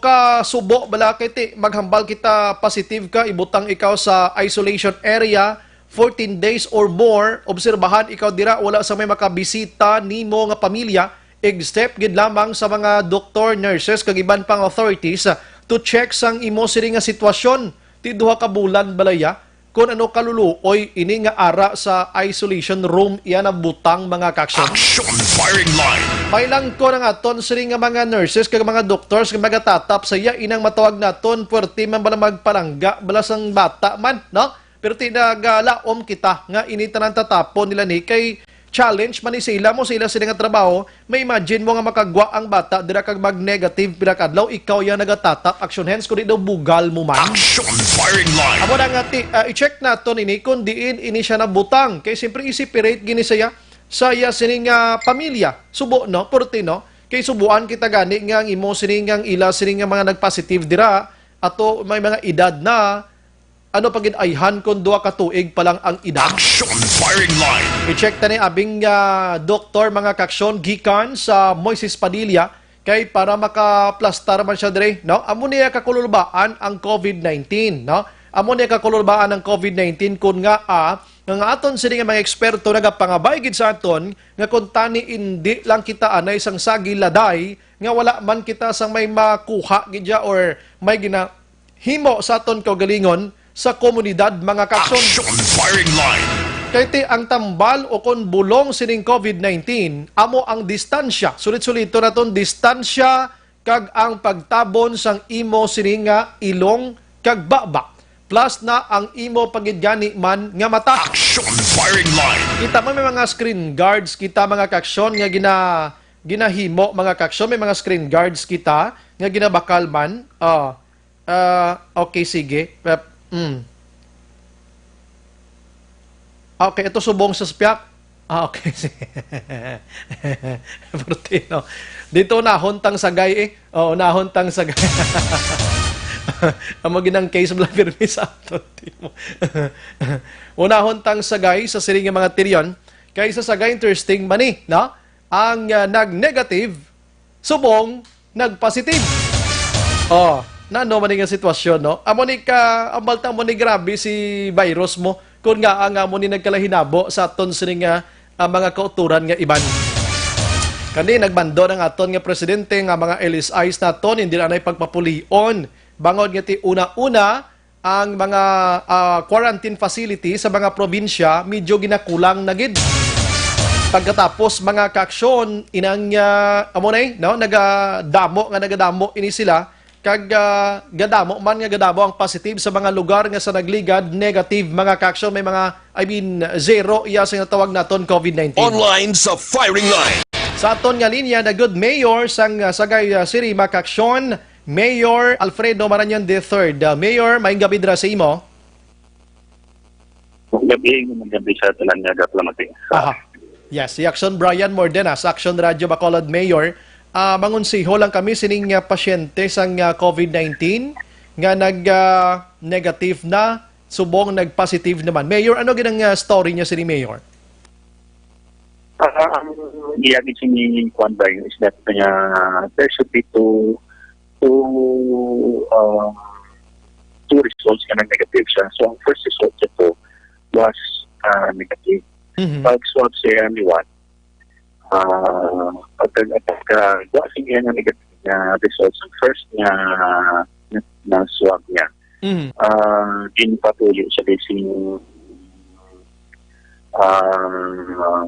kasubo bala kay ti maghambal kita positive ka, ibutang ikaw sa isolation area, fourteen days or more, obserbahan ikaw dira, wala sa may makabisita nimo nga pamilya, except gid lamang sa mga doktor, nurses, kag iban pang authorities, ah, to check sang imo sini nga sitwasyon. Ti duha ka bulan balaya, kung ano kaluluoy ini nga ara sa isolation room iya nabutang, mga kaaksyon. Action firing line. May lang ko nga aton sini nga mga nurses kag mga doctors nga magatatap sa iya inang matawag naton, puwerte man bala magpalangga bala sang bata man, no? Pero ti nagalaom kita nga ini tanan tatapon nila ni kay challenge man ni sa ila mo sa ila sini nga trabaho. May imagine mo nga makagwa ang bata dira kag mag-negative pila ka adlaw, ikaw ya nagatatap action, hence kung di daw bugal mo man. Action firing line. Amo na nga ti, ah, i-check naton ini kung diin ini siya nabutang. Kay siyempre i-separate gini saya sa iya sini nga pamilya. Subo, no? Purti, no? Kay subuan kita gani nga ang imo sini nga ang ila sini nga mga nagpositive dira ato may mga edad na, ano pa gid ayhan kung duha ka tuig pa lang ang edad? Action firing line. I-check ta ni abing, ah, doktor, mga kaaksyon, gikan sa Moises Padilla, kay para makaplastar man siya diri, no? Amo niya kakululbaan ang COVID nineteen, no? Amo niya kakululbaan ang COVID nineteen kun nga, ah, nga, nga aton sini nga mga eksperto nagapangabay gid sa aton nga kung tani indi lang kita anay sang sagi laday nga wala man kita sang may makuha gid ya or may gina himo sa aton kaugalingon sa komunidad, mga kaaksyon. Action firing line. Kay ti ang tambal o kon bulong sining COVID nineteen amo ang distansya. Sulit-sulito naton distansya kag ang pagtabon sang imo sini nga ilong kag baba. Plus na ang imo pagidgani man nga mata. Action firing line. Kita mo may mga screen guards kita, mga kaaksyon, nga gina ginahimo, mga kaaksyon, may mga screen guards kita nga ginabakal man. Ah, Ah, okay, sige. Pep-, mm. Ah, okay, ito subong sa spiak. Ah, okay, sige. Purti, no? Dito unahon tang sagay eh. Oh, unahon tang sagay. Amo ginang case bala pirmi sa aton, di mo. Unahon tang sagay sa siring nga mga tiryon. Kay sa sagay, interesting man eh, no? Ang, ah, nag-negative, subong nag-positive. Oh, nano man nga sitwasyon, no? Amo ni ka, ang balta mo ni grabe si virus mo. Kung nga ang amo ni nagkalahinabo sa aton sini nga, ah, mga kauturan nga iban. Kani nagbando ng aton nga presidente nga mga L S Is naton, hindi na nay pagpapulion. Bangod nga ti una-una, ang mga, ah, quarantine facility sa mga probinsya medyo ginakulang na gid. Pagkatapos, mga kaaksyon, inang, ah, amo na eh, no? Nagadamo nga nagadamo ini sila. Kag, ah, gadamo man nga gadamo ang positive sa mga lugar nga sa nagligad, negative, mga kaaksyon, may mga, I mean, zero iya sa tawag naton COVID nineteen. Online sa firing line. Sa aton nga linya, na good mayor sang, ah, Sagay, ah, City, mga kaaksyon, Mayor Alfredo Marañon the third. Uh, Mayor, maayong gabi dira sa imo. Gabi, gabi sa tanan nga kaplamati. Aha. Yes, si Action Brian Mordena sa Action Radio Bacolod, Mayor. Ah, mangonseho lang kami sining ah, pasyente sang ah, COVID nineteen nga nag ah, negative na subong nag-positive naman. Mayor, ano gid ang ah, story niya sini, Mayor? Ah, ang iya gid sini kuan ba is that nga there should be two two uh, two results nga nag-negative siya. So ang first result nito was uh, negative. Mhm. Pag swab siya liwat, ah, pagka pagka wa siya nga negative nga results ang first nga na, na swab niya. Mhm. Ah, ginpatuli siya kay sing ah,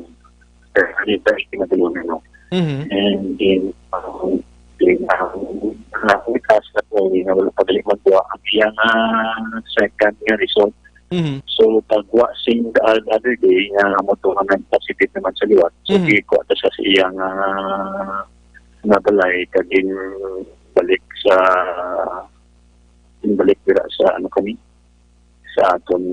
sanitary kinatulunan, no? Mhm. And then, um, then, um, nakita sa ko na wala pa gali magkuha ang iyang ah, second nga result. Mhm. So, pagwa sing the other day, nga mo to nga positive naman sa liwat. So, Mhm. gikuha ta siya sa iyang ah, nga balay, kag balik sa balik dira sa ano kami sa aton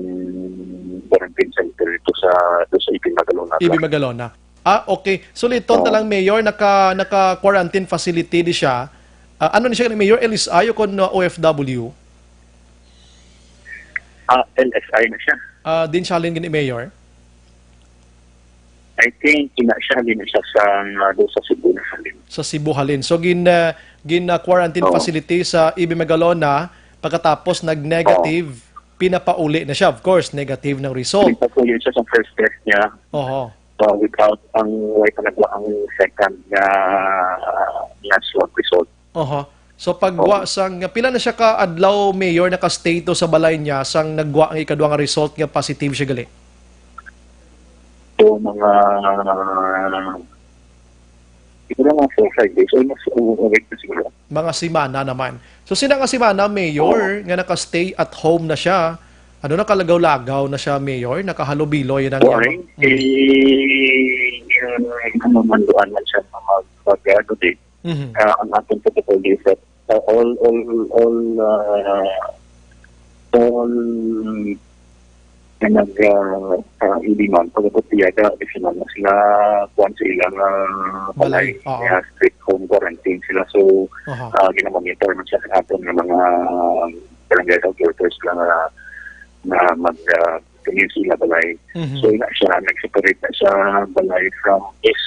quarantine center dito sa dito sa Ibin Magalona. Ibin Magalona. Ah, okay. So, liton Oo. na lang, Mayor, naka, naka-quarantine facility di siya. Ah, ano ni siya, Mayor? L S I o kon, uh, O F W? Ah, L S I na siya. Ah, din siya halin gini, Mayor? I think ina siya halin siya sa uh, doon sa Cebu na halin. Sa Cebu halin. So, gin, uh, gin uh, quarantine Oo. facility sa Ibin Magalona, pagkatapos nag-negative, pinapauli na siya. Of course, negative ng result. Nagpatuloy siya sa first test niya Oho. uh, without ang way pa nagwa ang second nga uh, nga swab result. Oho. So pagwa sang pila na siya ka adlaw, Mayor, naka-stay to sa balay niya sang nagwa ang ikaduha nga result nga positive siya gali? So mga siguro mga four, five days, almost a week na siguro. Mga semana naman. So sina nga semana, Mayor, nga naka-stay at home na siya, ano, nakalagaw-lagaw na siya, Mayor, nakahalubilo yun ang Why? Eh, yung ano, manduan man siya na mag mag ano di. Mhm. Uh, ang ating protocol is that uh, all all all uh, all na nag uh, uh, Ibiman, pagkabot diya ka, additional na sila kuwan sa ilang uh, Balay, balay. Oo. Kaya strict home quarantine sila. So, Aha. uh, ginamonitor man siya sa aton ng mga barangay health workers lang na na mag uh, sa ila balay. Mhm. So, ina siya, nag-separate na siya balay from his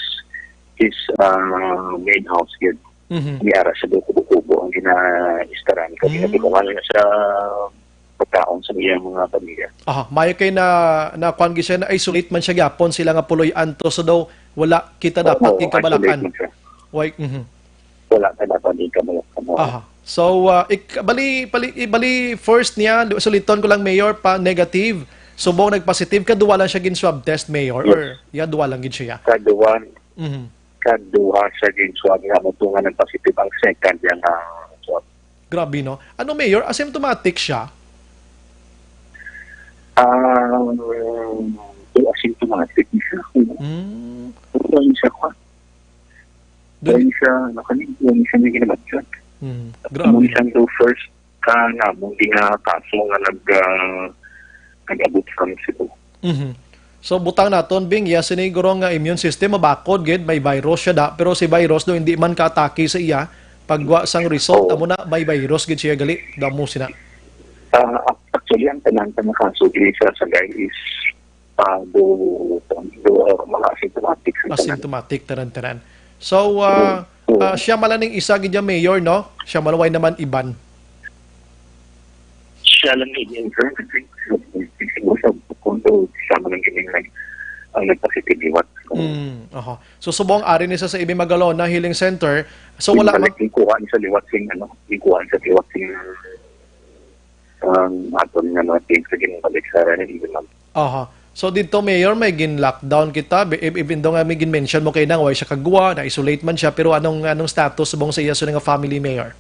his uh, main house yun. Mhm. Niara siya do kubo-kubo ang gina-istaran kay Mm. ginatulungan na siya pagkaon sa iyang mga pamilya. Aha, mayo kay na na kuan gid siya, na isolate man siya gyapon sila nga puloy anto, so daw wala kita dapat Oo, gid kabalakan. Isolate man siya. Why? Mhm. Wala ka dapat gid kabalakan. Aha. So uh, ik, bali, bali, bali first niya, suliton ko lang, Mayor, pa negative, subong nag-positive, kaduwa lang siya gin swab test, Mayor, Yes. Or yeah, duwa lang gid siya? Kaduwa, Mhm. kaduwa siya gin swab nga mo nga nag-positive ang second niya nga swab. Grabe, no? Ano, Mayor? Asymptomatic siya? Um, so asymptomatic siya. Mm. Wala siya kwa. Dun- Wala siya, ano kani? Wala siya may ginamatyan. Mm. Ano Grabe, siya no? do first ka nga mong ginakaso nga nag, ah, nag-abot from Cebu. Mhm. So butang naton, Bing, iya sini guro nga immune system mabakod gid, may virus siya da, pero si virus do hindi man ka-atake sa iya, pagwa sang result, Oo. Amo na may virus gid siya gali, damo sina. Ah, actually, ang tanan sa mga kaso diri sa Sagay is ah, do, do, ah, mga asymptomatic ang tanan. Asymptomatic, tanan-tanan. So uh, Oo. uh, siya mala ning isa gid ya, Mayor, no? Siya malaway naman iban. Siya lang ni in terms of siguro sa kondo siya man ang gining nag ang nagpasitig liwat. Mm, oho. So subong ari ni sa sa Ibin Magalona Healing Center. So wala Balik mag- yung kuha ni sa liwat sing ano, yung kuha ni sa liwat sing ang aton nga mga teams sa ginbalik sa Rene Ibin. Aha. So dito, Mayor, may gin-lockdown kita. Bi- ev- Even though nga may gin-mention mo kay nang way siya kagwa, na-isolate man siya, pero anong anong status subong sa iya sa nga family, Mayor?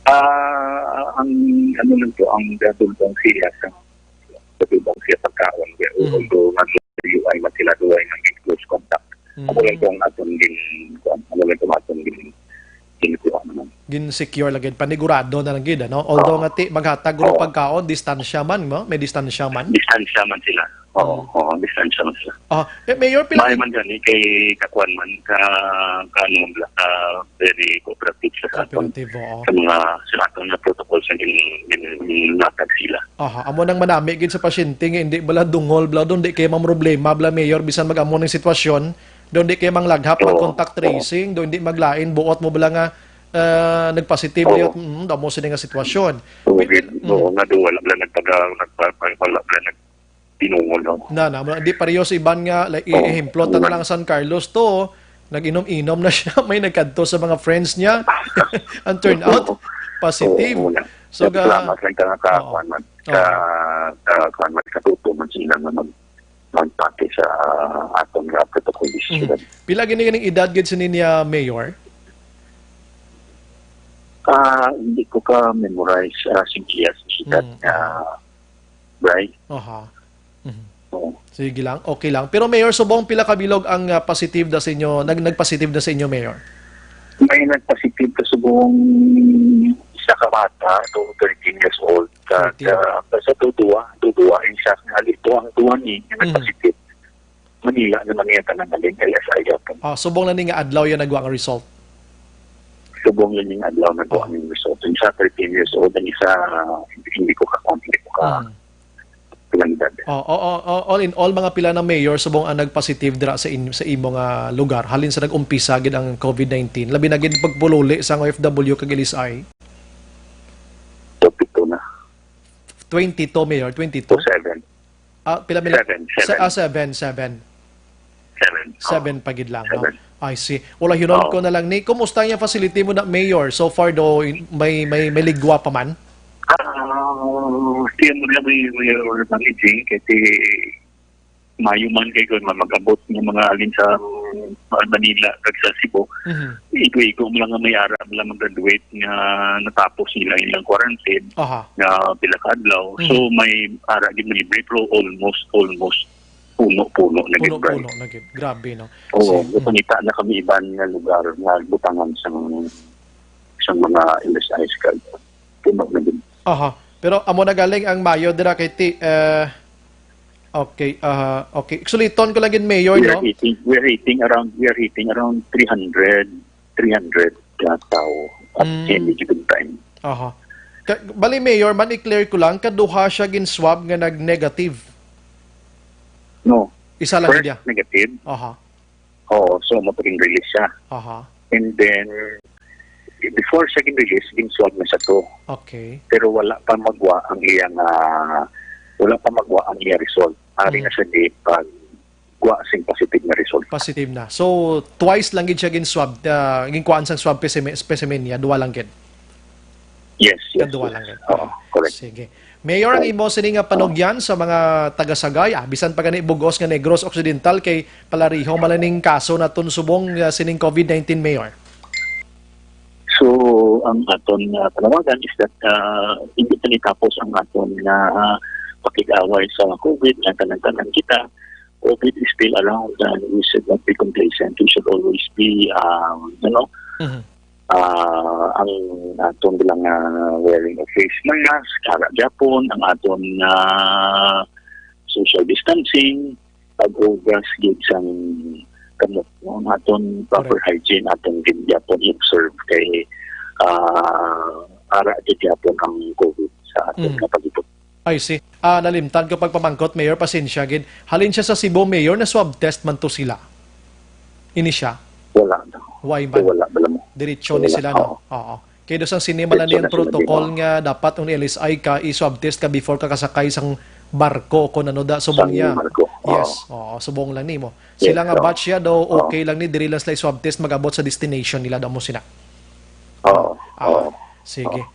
Ah, ang ano lang po, ang dadulbong siya sa dadulbong siya pagkaon. Kaya Mhm. although nag-U I man sila, duway nang close contact. Mm. Ako lang po ang aton din, ano lang po ang aton din. Kinukuha naman. Gin-secure lagi, panigurado na lang gid, ano? Although Oo. nga ti, maghatag guro Oo. pagkaon, distansya man, no? May distansya man. Distansya man sila. Oo, Mm. oo, distansya man sila. Ah, eh, Mayor, pila May man gani kay kakuan man, ka, ka, ano man, ka, very cooperative sa aton. Cooperative, oo. Sa mga, sa aton nga protocols na gin-, gin-, ginlatag sila. Aha, amo nang manami gid sa pasyente nga hindi bala dungol bala doon, di kay mamroblema bala, Mayor, bisan mag-amo ning sitwasyon, doon di kay manglaghap, Oo, mag-contact oo. tracing, doon di maglain, buot mo bala nga, ah, nagpositive Oo. liwat, mm, damo sini nga sitwasyon. Oo, Pwede, gid. mm. Oo, nga doon, wala bala nagpaga-, nagpa-, wala bala nagdungol, no? Na, na, di pareho sa iban nga, like, Oo. ehemplo, ta na Oo. lang San Carlos to, nag-inom-inom na siya, may nagkadto sa mga friends niya. Ang turnout, Oo. positive. Oo, wala. So, ga-, Salamat lang ka nga ka-, Oo. kuwan man, Oo. ka, ka, kuwan man, katuto man sila nga mag-, magpati sa aton nga protocol Mhm. decision. Pila gini ganing edad gid sini niya, Mayor? Ah, hindi ko ka-memorize, ah, sige, yes, edad Mm. nga, right? Aha. Mhm. Oo. Sige lang, okay lang. Pero Mayor, subong pila ka bilog ang, ah, positive na sa inyo, nag-, nag-positive na sa inyo, Mayor? May nag-positive ka subong isa ka bata, to thirteen years old, ka, Thirteen. ka, sa to duwa, to duwa, isa nga lito ang duwa ni, nga Mhm. nag-positive. Manila naman niya tanan na din, L S I yapon. Ah, subong na ni nga adlaw yan nagwa ang result? Subong yun yung adlaw nagwa Ah. ang result. Yung isa, thirteen years old, ang isa, hindi ko ka, hindi ko ka, Mhm. pinanggad. Oh, oh, oh, oh, all in all, mga pila na, Mayor, subong ang nagpositive dira sa in-, sa imo nga lugar, halin sa nag-umpisa gid ang COVID nineteen, labi na gid pagpululi sa O F W kag L S I? Twenty-two na. Twenty-two, Mayor, twenty-two? O seven. Ah, pila, Mayor? Seven, Sa, seven. ah, seven, seven. Seven. Seven Oh. pa gid lang, no? Seven. I see. Wala, hinon Oh. ko na lang ni, kumusta yung facility mo na, Mayor? So far do, in-, may, may, may ligwa pa man? Ah, still mo na may, may, may managing, kasi mayo man kay kung mag-abot ng mga alin sa, um, Manila kag sa Cebu. Mhm. Igo-igo mo lang nga may ara mo lang mag-graduate nga natapos nila ilang quarantine Aha. nga pila ka adlaw. Mhm. So, may ara gid mo libre, pero almost, almost puno-puno na gid, Brian. Puno-puno na gid. Grabe, no? Oo, Si-, mm. Nakita na kami iban nga lugar nga butangan sang, sang mga L S Is kag puno na gid. Aha. Pero amo na galing ang mayo dira kay ti-, eh, okay, ah, okay. Suliton ko lang gid, Mayor, We are no? Hitting, we are hitting around, we are hitting around three hundred, three hundred ka tawo at Mm. any given time. Aha. Ka-, bali, Mayor, man i-clear ko lang, kaduha siya gin-swab nga nag-negative. No. Isa lang First, gid niya. Negative. Aha. Oo, so mapaging release siya. Aha. And then, before siya gin-release, gin-swab na siya to. Okay. Pero wala pa magwa ang iyang, ah, wala pa magwa ang iyang result. Ari Mm. na siya di pag gwa sing positive na result. Positive na. So, twice lang gid siya gin-swab, ah, ginkuhaan sang swab specimen, specimen niya, duha lang gid? Yes, yes, Kaduha yes. lang gid. Oo, correct. Sige. Mayor, ang imo sini nga panugyan sa mga taga-Sagay, ah, bisan pa gani bug-os nga Negros Occidental, kay palariho man lang ning kaso naton subong, ah, sining COVID nineteen, Mayor? So, ang aton nga panawagan is that, ah, hindi pa ni tapos ang aton nga, ah, pakig-away sa COVID, nga tanan-tanan kita. COVID is still around and we should not be complacent. We should always be, um, you know, Mhm. ah, ang aton bilang, ah, wearing of face mask, ara gyapon, ang aton, ah, social distancing, pag-ugas gid sang kamot, no? Ang aton proper Correct. hygiene, aton gid gyapon i-observe kay, ah, ara gid gyapon ang COVID sa aton Mm. nga palibot. I see. Ah, nalimtan ko pagpamangkot, Mayor, pasensya gid. Halin siya sa Cebu, Mayor, na swab test man to sila? Ini siya? Wala. Why man? Wala, wala mo. Diretso ni Wala. sila, no? Oo. Oo. Kay do sang sini man Diretso lang ang na sila, protocol di ba? nga dapat ang L S I ka, i-swab test ka before ka kasakay sang barko kung ano da, subong Sang niya. barko, oo. Yes, oo, subong lang nimo. Yes, Sila nga oo. batch siya daw, Oo. okay lang ni, diri lang sila i-swab test, mag-abot sa destination nila daw mo sina. Oo, Ah, oo. sige. Oo.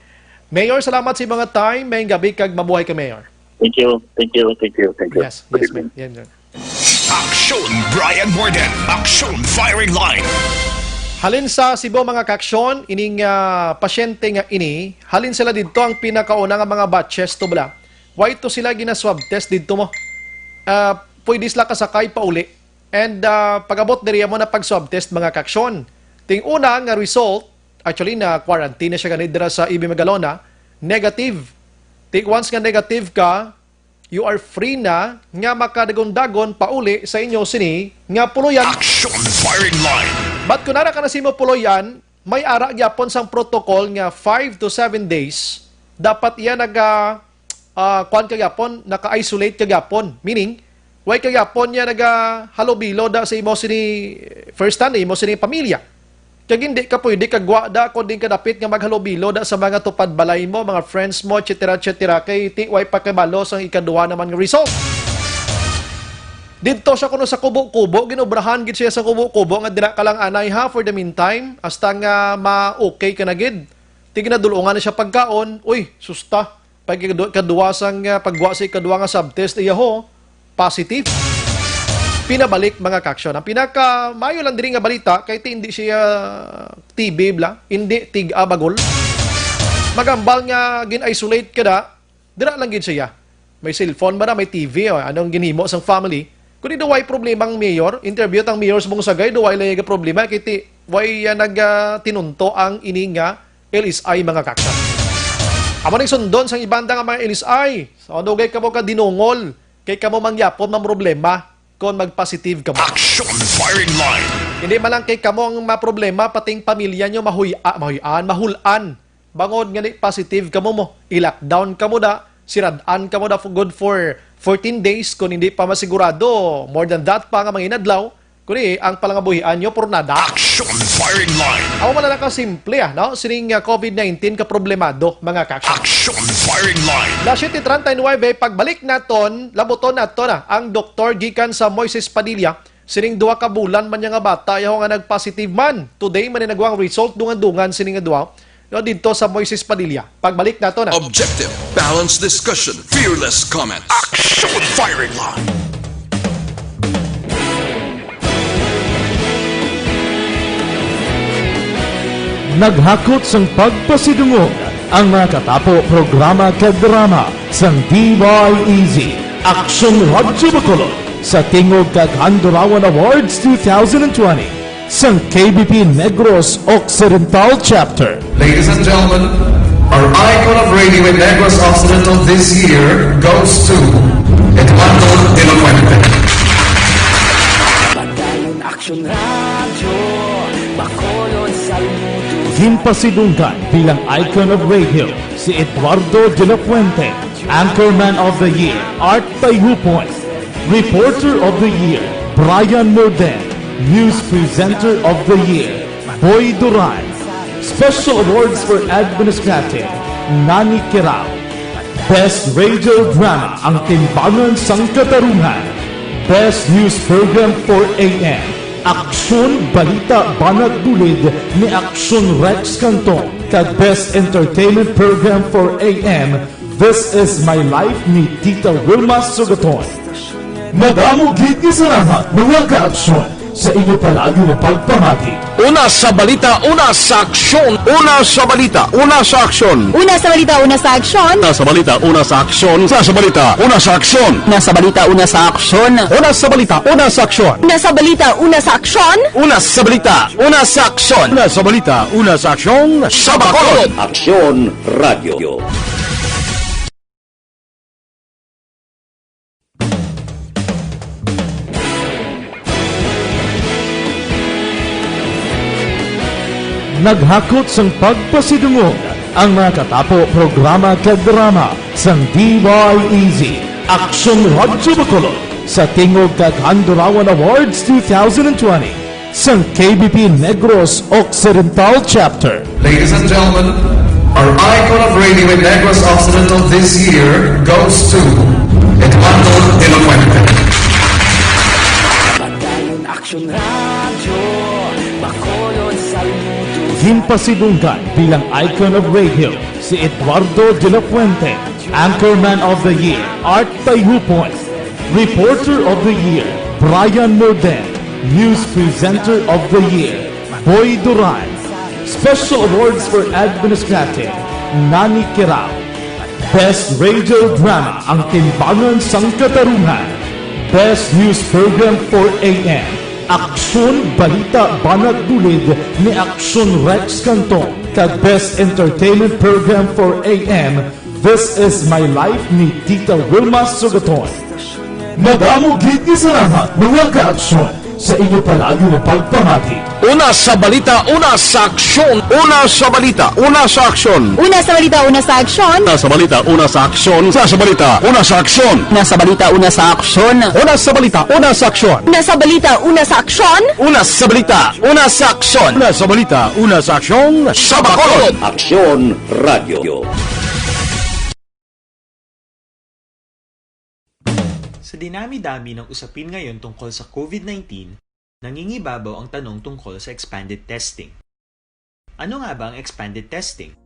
Mayor, salamat sa mga time. May gabi kag mabuhay ka, Mayor. Thank you, thank you, thank you, thank you. Yes, Good yes, evening. Mayor. Yes, sir. Aksyon, Brian Warden. Aksyon, Firing Line. Halin sa Cebu, mga kaaksyon, ining, ah, pasyente nga ini, halin sila didto ang pinakauna nga mga batches to bala. Why to sila gina-swab test didto mo? Ah, pwede sila kasakay pauli. And, ah, pag-abot diri mo na pag-swab test, mga kaaksyon. Ting una nga result, Actually, na-quarantine na siya gani dira sa E B Magalona. Negative. Ti-, once nga negative ka, you are free na nga makadagon-dagon pauli sa inyo sini nga puloy-an. Action firing line. But kung ara ka na sa imo puloy-an, may ara gyapon sang protocol nga five to seven days, dapat iya naga, ah, kuwan ka gyapon, naka-isolate ka gyapon. Meaning, way ka gyapon niya nagahalubilo da sa imo sini first hand, imo sini pamilya. Kag hindi ka pwede kagwa da kon din ka dapit nga maghalubilo da sa mga tupad balay mo, mga friends mo, et cetera, et cetera. Kay ti way pa kabalo sang ikaduha naman nga result. Didto siya kuno sa kubo-kubo, ginobrahan gid siya sa kubo-kubo nga dira ka lang anay ha, for the meantime, hasta nga ma-okay ka na gid. Ti ginadul-ungan na siya pagkaon, uy, susta. Pag ikadu-, kadua sang, ah, pagwa sa ikadua nga swab test, iya ho, positive. Pinabalik, mga kaaksyon. Ang pinaka maayo lang diri nga balita, kay ti hindi siya T B bala, hindi tig-a bagol. Magambal nga gin-isolate ka da, dira lang gid siya. May cellphone ba na, may T V, o anong ginhimo sang family? Kundi daw way problema ang mayor, interview tang mayor sa Bungsagay, daw way lang yung problema, kay ti, way, ah, nag, ah, tinunto ang ini nga L S I, mga kaaksyon. Amo ning sundon sang ibanda nga mga L S I. So, dugay kamo ka dinungol, kay kamo mangyapon mamroblema kon mag-positive kamo. Action firing line. Hindi man lang kay kamo ang maproblema, pating pamilya nyo mahuy-, ah, mahuy-an, mahulan. Bangod nga ni positive kamo mo, i-lockdown kamo da, sirad-an kamo da for good for fourteen days, kung hindi pa masigurado, more than that pa nga mga inadlaw, kuni ang palangabuhian nyo, purnada. Action firing line. Amo man lang ka simple, ah, no? Sining, ah, covid nineteen ka problemado, mga kaaksyon. Action firing line. Las siete treinta y nueve, pagbalik naton, labuton nato na ang doktor gikan sa Moises Padilla. Sining duha ka bulan man niya nga bata, yaho nga nag-positive man. Today man ni nagwang result, dungan-dungan sining nga duha. No, didto sa Moises Padilla. Pagbalik nato na. Objective, balanced discussion, fearless comments. Action firing line. Naghakot sang pagpasidungog ang mga katapo programa kag drama sang D Y E Z, Aksyon Radyo Bacolod, sa tingog kag Handurawan Awards two thousand and twenty. Sang K B P Negros Occidental Chapter. Ladies and gentlemen, our icon of radio in Negros Occidental this year goes to Eduardo de la Fuente. Padayon Aksyon Radyo, Bacolod, saludo. Ginpasidunggan bilang icon of radio si Eduardo de la Fuente, Anchorman of the Year, Art Tayhupon, Reporter of the Year, Brian Morden, News Presenter of the Year, Boy Duran, Special Awards for Administrative, Nani Kirao, Best Radio Drama, Ang Timbangan sang Katarungan, Best News Program for A M, Aksyon Balita Banat Bulid ni Aksyon Rex Cantong, kag Best Entertainment Program for A M, This Is My Life ni Tita Wilma Sugaton. Madamo gid nga salamat, mga kaaksyon, sa inyo palagi nga pagpamati. Una sa balita, una sa aksyon. Una sa balita, una sa aksyon. Una sa balita, una sa aksyon. Una sa balita, una sa aksyon. Una sa balita, una sa aksyon. Una sa balita, una sa aksyon. Una sa balita, una sa aksyon. Una sa balita, una sa aksyon. Una sa balita, una sa aksyon. Una sa balita, una sa aksyon. Sa Bacolod. Aksyon Radio. Naghakot sang pagpasidungog ang mga katapo programa kag drama sang D Y E Z, Aksyon Radyo Bacolod, sa tingog kag Handurawan Awards two thousand and twenty. Sang K B P Negros Occidental Chapter. Ladies and gentlemen, our icon of radio in Negros Occidental this year goes to Eduardo de la Fuente. Padayon Aksyon Radyo, Bacolod, saludo. Ginpasidunggan bilang icon of radio si Eduardo de la Fuente, Anchorman of the Year, Art Tayhupon, Reporter of the Year, Brian Morden, News Presenter of the Year, Boy Duran, Special Awards for Administrative, Nani Kirao, Best Radio Drama, Ang Timbangan sang Katarungan, Best News Program for A M, Aksyon Balita Banat Bulid ni Aksyon Rex Canton kag Best Entertainment Program for A M, This Is My Life ni Tita Wilma Sugaton. Madamo gid nga salamat, mga kaaksyon, sa inyo palagi nga pagpamati. Una sa balita, una sa aksyon. Una sa balita, una sa aksyon. Una sa balita, una sa aksyon. Una sa balita, una sa aksyon. Una sa balita, una sa aksyon. Una sa balita, una sa aksyon. Una sa balita, una sa aksyon. Una sa balita, una sa aksyon. Una sa balita, una sa aksyon. Una sa balita, una sa aksyon. Sa Bacolod. Aksyon Radio. Sa dinami-dami ng usapin ngayon tungkol sa COVID nineteen, nangingibabaw ang tanong tungkol sa expanded testing. Ano nga ba ang expanded testing?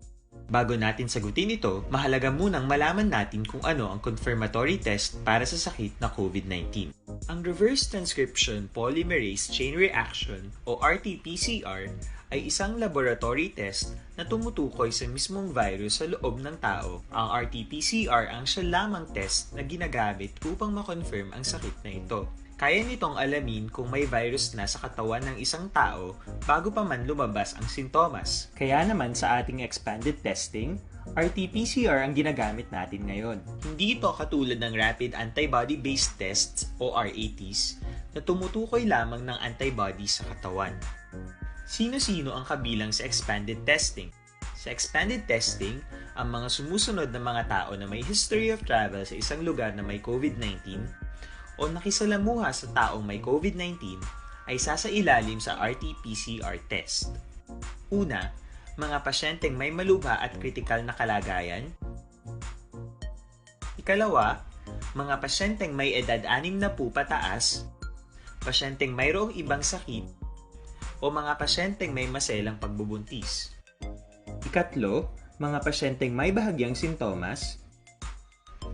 Bago natin sagutin ito, mahalaga munang malaman natin kung ano ang confirmatory test para sa sakit na COVID nineteen. Ang reverse transcription polymerase chain reaction o R T P C R ay isang laboratory test na tumutukoy sa mismong virus sa loob ng tao. Ang R T P C R ang siya lamang test na ginagamit upang ma-confirm ang sakit na ito. Kaya nitong alamin kung may virus na sa katawan ng isang tao bago pa man lumabas ang sintomas. Kaya naman sa ating expanded testing, R T P C R ang ginagamit natin ngayon. Hindi ito katulad ng rapid antibody-based tests o R A Ts na tumutukoy lamang ng antibody sa katawan. Sino-sino ang kabilang sa expanded testing? Sa expanded testing, ang mga sumusunod na mga tao na may history of travel sa isang lugar na may COVID nineteen o nakisalamuha sa taong may COVID nineteen ay sasailalim sa R T P C R test. Una, mga pasyenteng may malubha at kritikal na kalagayan. Ikalawa, mga pasyenteng may edad anim na po pataas, pasyenteng mayroong ibang sakit, o mga pasyenteng may maselang pagbubuntis. Ikatlo, mga pasyenteng may bahagyang sintomas.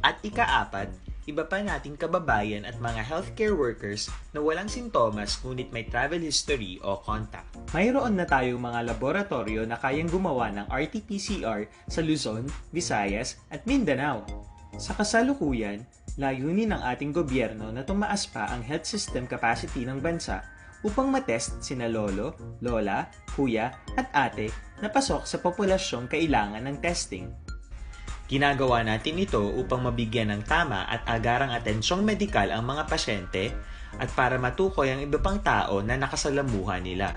At ikaapat, iba pa nating kababayan at mga healthcare workers na walang sintomas ngunit may travel history o contact. Mayroon na tayong mga laboratoryo na kayang gumawa ng R T P C R sa Luzon, Visayas, at Mindanao. Sa kasalukuyan, layunin ng ating gobyerno na tumaas pa ang health system capacity ng bansa upang matest sina lolo, lola, kuya, at ate na pasok sa populasyong kailangan ng testing. Ginagawa natin ito upang mabigyan ng tama at agarang atensyong medikal ang mga pasyente at para matukoy ang iba pang tao na nakasalamuha nila.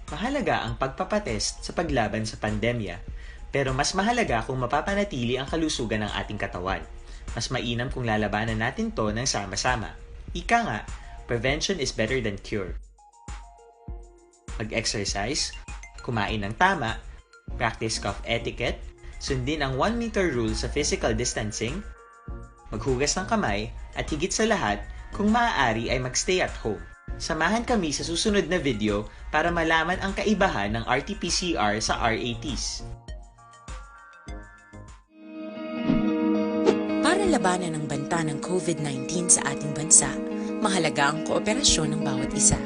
Mahalaga ang pagpapatest sa paglaban sa pandemya, pero mas mahalaga kung mapapanatili ang kalusugan ng ating katawan. Mas mainam kung lalabanan natin 'to ng sama-sama. Ika nga, prevention is better than cure. Mag-exercise, kumain ng tama, practice cough etiquette, sundin ang one meter rule sa physical distancing, maghugas ng kamay, at higit sa lahat, kung maaari ay mag-stay at home. Samahan kami sa susunod na video para malaman ang kaibahan ng R T P C R sa R A Ts. Para labanan ang banta ng COVID nineteen sa ating bansa, mahalaga ang kooperasyon ng bawat isa.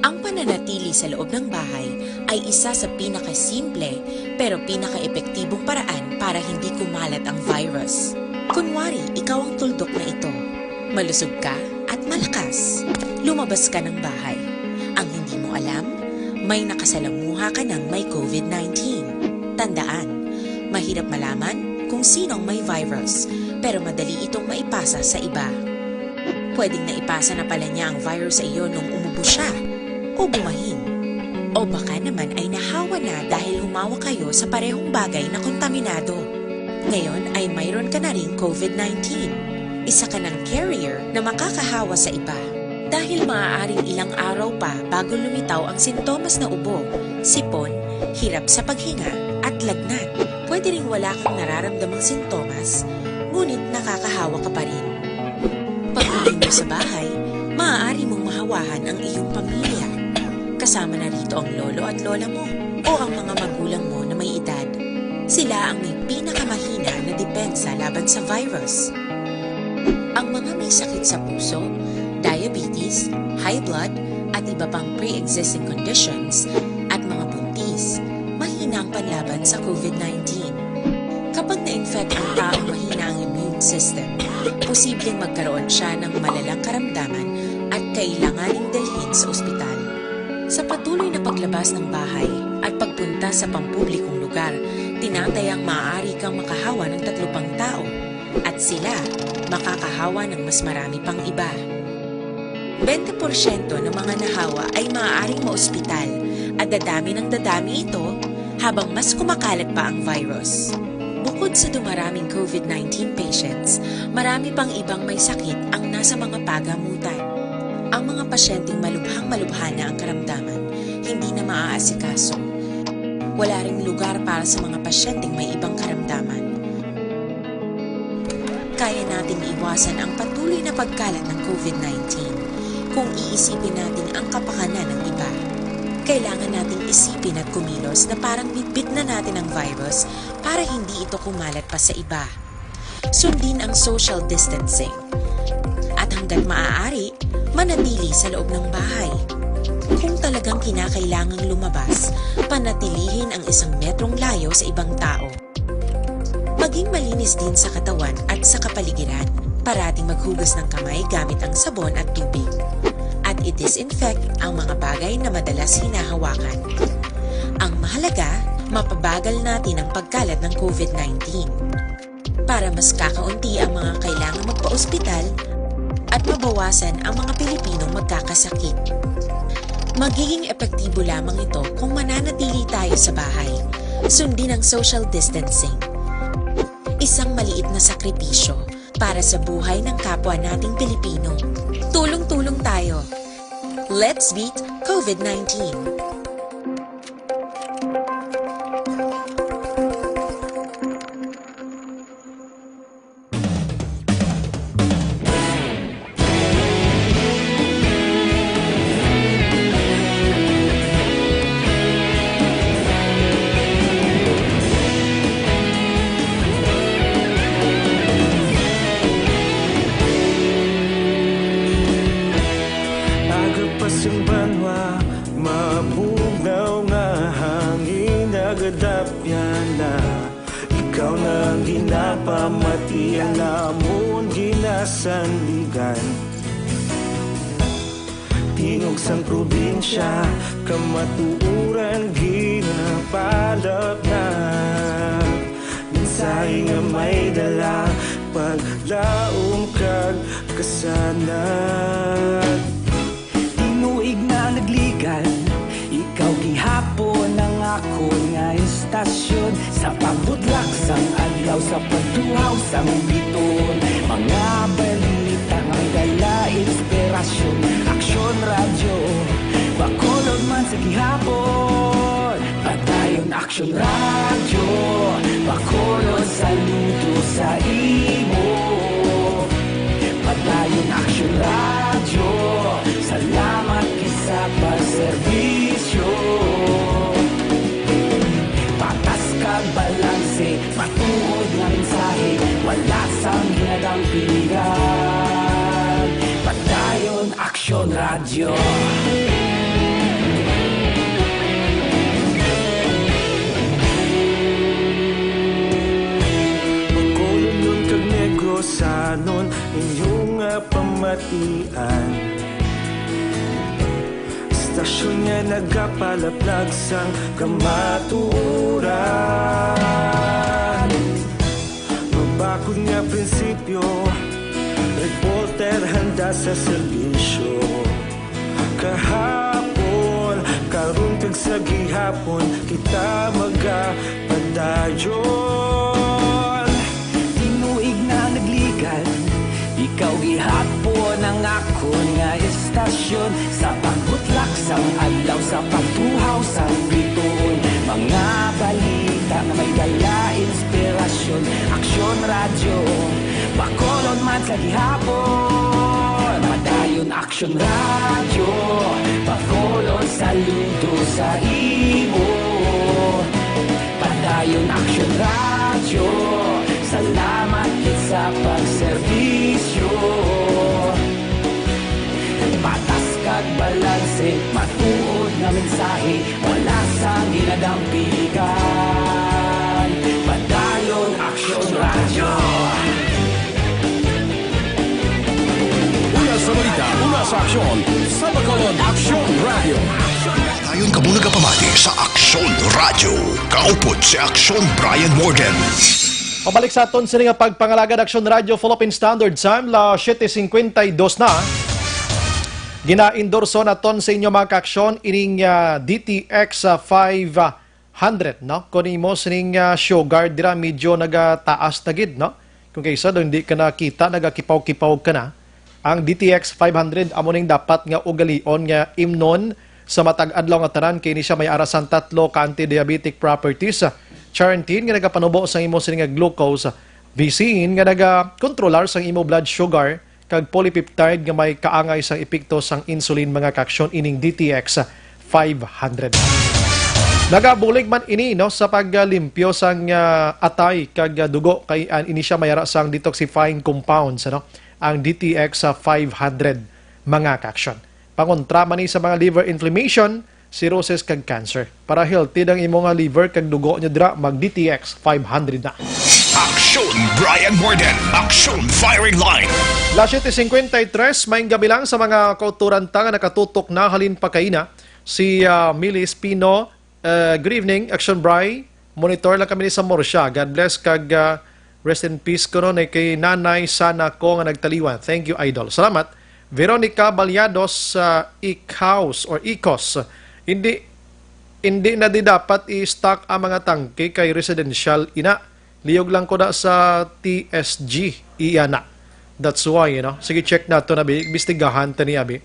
Ang pananatili sa loob ng bahay ay isa sa pinakasimple pero pinakaepektibong paraan para hindi kumalat ang virus. Kunwari, ikaw ang tuldok na ito. Malusog ka at malakas. Lumabas ka ng bahay. Ang hindi mo alam, may nakasalamuha ka ng may COVID nineteen. Tandaan, mahirap malaman kung sino ang may virus, pero madali itong maipasa sa iba. Pwedeng naipasa na pala niya ang virus sa iyo nung umubo siya o bumahin. O baka naman ay nahawa na dahil humawak kayo sa parehong bagay na kontaminado. Ngayon ay mayroon ka na ring COVID nineteen. Isa ka ng carrier na makakahawa sa iba. Dahil maaaring ilang araw pa bago lumitaw ang sintomas na ubo, sipon, hirap sa paghinga, at lagnat. Pwede ring wala kang nararamdamang sintomas, ngunit nakakahawa ka pa rin. Pag-uwi mo sa bahay, maaari mong mahawahan ang iyong pamilya. Kasama na rito ang lolo at lola mo o ang mga magulang mo na may edad. Sila ang may pinakamahina na depensa laban sa virus. Ang mga may sakit sa puso, diabetes, high blood, at iba pang pre-existing conditions, at mga buntis, mahina ang panlaban sa COVID nineteen. Kapag na-infect ang taong mahina ang immune system, posibleng magkaroon siya ng malalang karamdaman at kailanganing dalhin sa ospital. Sa patuloy na paglabas ng bahay at pagpunta sa pampublikong lugar, tinatayang maaari kang makahawa ng tatlo pang tao, at sila makakahawa ng mas marami pang iba. Bente porsyento ng mga nahawa ay maaaring maospital, at dadami ng dadami ito habang mas kumakalat pa ang virus. Bukod sa dumaraming COVID nineteen patients, marami pang ibang may sakit ang nasa mga pagamutan. Ang mga pasyenteng malubhang-malubha na ang karamdaman, hindi na maaasikaso. Wala ring lugar para sa mga pasyenteng may ibang karamdaman. Kaya nating iwasan ang patuloy na pagkalat ng COVID nineteen kung iisipin natin ang kapakanan ng iba. Kailangan nating isipin at kumilos na parang bitbit na natin ang virus para hindi ito kumalat pa sa iba. Sundin ang social distancing. At hanggat maaari, manatili sa loob ng bahay. Kung talagang kinakailangang lumabas, panatilihin ang isang metrong layo sa ibang tao. Maging malinis din sa katawan at sa kapaligiran. Parating maghugas ng kamay gamit ang sabon at tubig. At i-disinfect ang mga bagay na madalas hinahawakan. Ang mahalaga, mapabagal natin ang pagkalat ng COVID nineteen. Para mas kakaunti ang mga kailangang magpa-ospital at mabawasan ang mga Pilipinong magkakasakit. Magiging epektibo lamang ito kung mananatili tayo sa bahay. Sundin ang social distancing. Isang maliit na sakripisyo para sa buhay ng kapwa nating Pilipino. Tulong-tulong tayo. Let's beat COVID nineteen. Aga pa sang banwa, mabugnaw nga hangin nagadapyan na. Ikaw na ang ginapamati, ang amon ginasandigan. Tingog sang probinsya, kamatuoran ginapalapnag. Mensahe nga may dala, paglaom kag kasanag. Tinuig na nagligad, ikaw gihapon ang akon nga istasyon. Sa pagbutlak sang adlaw, sa pagtuhaw sang bituon, mga balita nga may dala inspirasyon. Aksyon Radyo, Bacolod man sa gihapon. Padayon Aksyon Radyo, Bacolod, saludo sa imo. Padayon Aksyon Radyo, salamat gid sa pagserbisyo. Patas kag balanse, matuod nga mensahe, wala sang ginadampingan. Padayon Aksyon Radyo. Bacolodnon kag Negrosanon, inyo nga pamatian. Istasyon nga nagapalaplag sang kamatuoran. Mabakod nga prinsipyo, reporter handa sa serbisyo. Kahapon, karon kag sa gihapon, kita magapadayon. Tinuig na nagligad, ikaw gihapon ang akon nga istasyon. Sa pagbutlak sang adlaw, sa pagtuhaw sang bituon, mga balita nga may dala inspirasyon. Aksyon Radyo, Bacolod man sa gihapon. Padayon Aksyon Radyo, Bacolod, saludo sa imo. Padayon Aksyon Radyo, salamat gid sa pagserbisyo. Patas kag balanse, matuod nga mensahe, wala sang ginadampigan. Padayon Aksyon Radyo. Una sa balita, una Sa Aksyon, sa Bacolod, Aksyon Radio. Dayon kamo nagapamati sa Aksyon Radio. Kaupod si Aksyon Brian Morgan. Pabalik sa aton sini nga pagpangalagad, Aksyon Radio, Philippine Standard Time, la siete cincuenta y dos na. Gina-endorso naton sa inyo, mga kaaksyon, ining, ah, D T X, ah, five hundred, no? Kung imo sining, ah, sugar dira, medyo nagataas na gid, no? Kung kaysa daw hindi ka nakita, nagakipaw-kipaw ka na. Ang D T X five hundred amo ning dapat nga ugalion nga imnon sa matag adlaw nga tanan, kay ini siya may ara sang tatlo ka anti-diabetic properties. Charantin nga nagapanubo sa imo sini nga glucose, visin nga nagakontrolar sang imo blood sugar, kag polypeptide nga may kaangay sang epekto sang insulin, mga kaaksyon, ining D T X five hundred. Nagabulig man ini, no, sa paglimpyo sang, ah, atay kag, ah, dugo, kay, ah, ini siya may ara sang detoxifying compounds, ano, ang D T X five hundred, mga kaaksyon. Pangontra man ni sa mga liver inflammation, cirrhosis kag cancer. Para healthy ang imo nga liver kag dugo, niya dira mag D T X five hundred na. Aksyon Brian Morgan, Aksyon Firing Line. La siete cincuenta y tres, maayong gabi lang sa mga kauturan ta nga nakatutok na halin pa kaina. Si, ah, Milis Pino, ah, good evening, Aksyon Bri. Monitor lang kami ni sa Murcia. God bless kag, ah, rest in peace ko nun, eh, kay Nanay Sana ko nga nagtaliwan. Thank you, Idol. Salamat. Veronica Balyados sa Ickhouse or Icos. Hindi, hindi na di dapat i-stock ang mga tangke kay residential ina. Liyog lang ko na sa T S G iya na. That's why, you know. Sige, check nato na, bi. Imbestigahan ta ni, abi.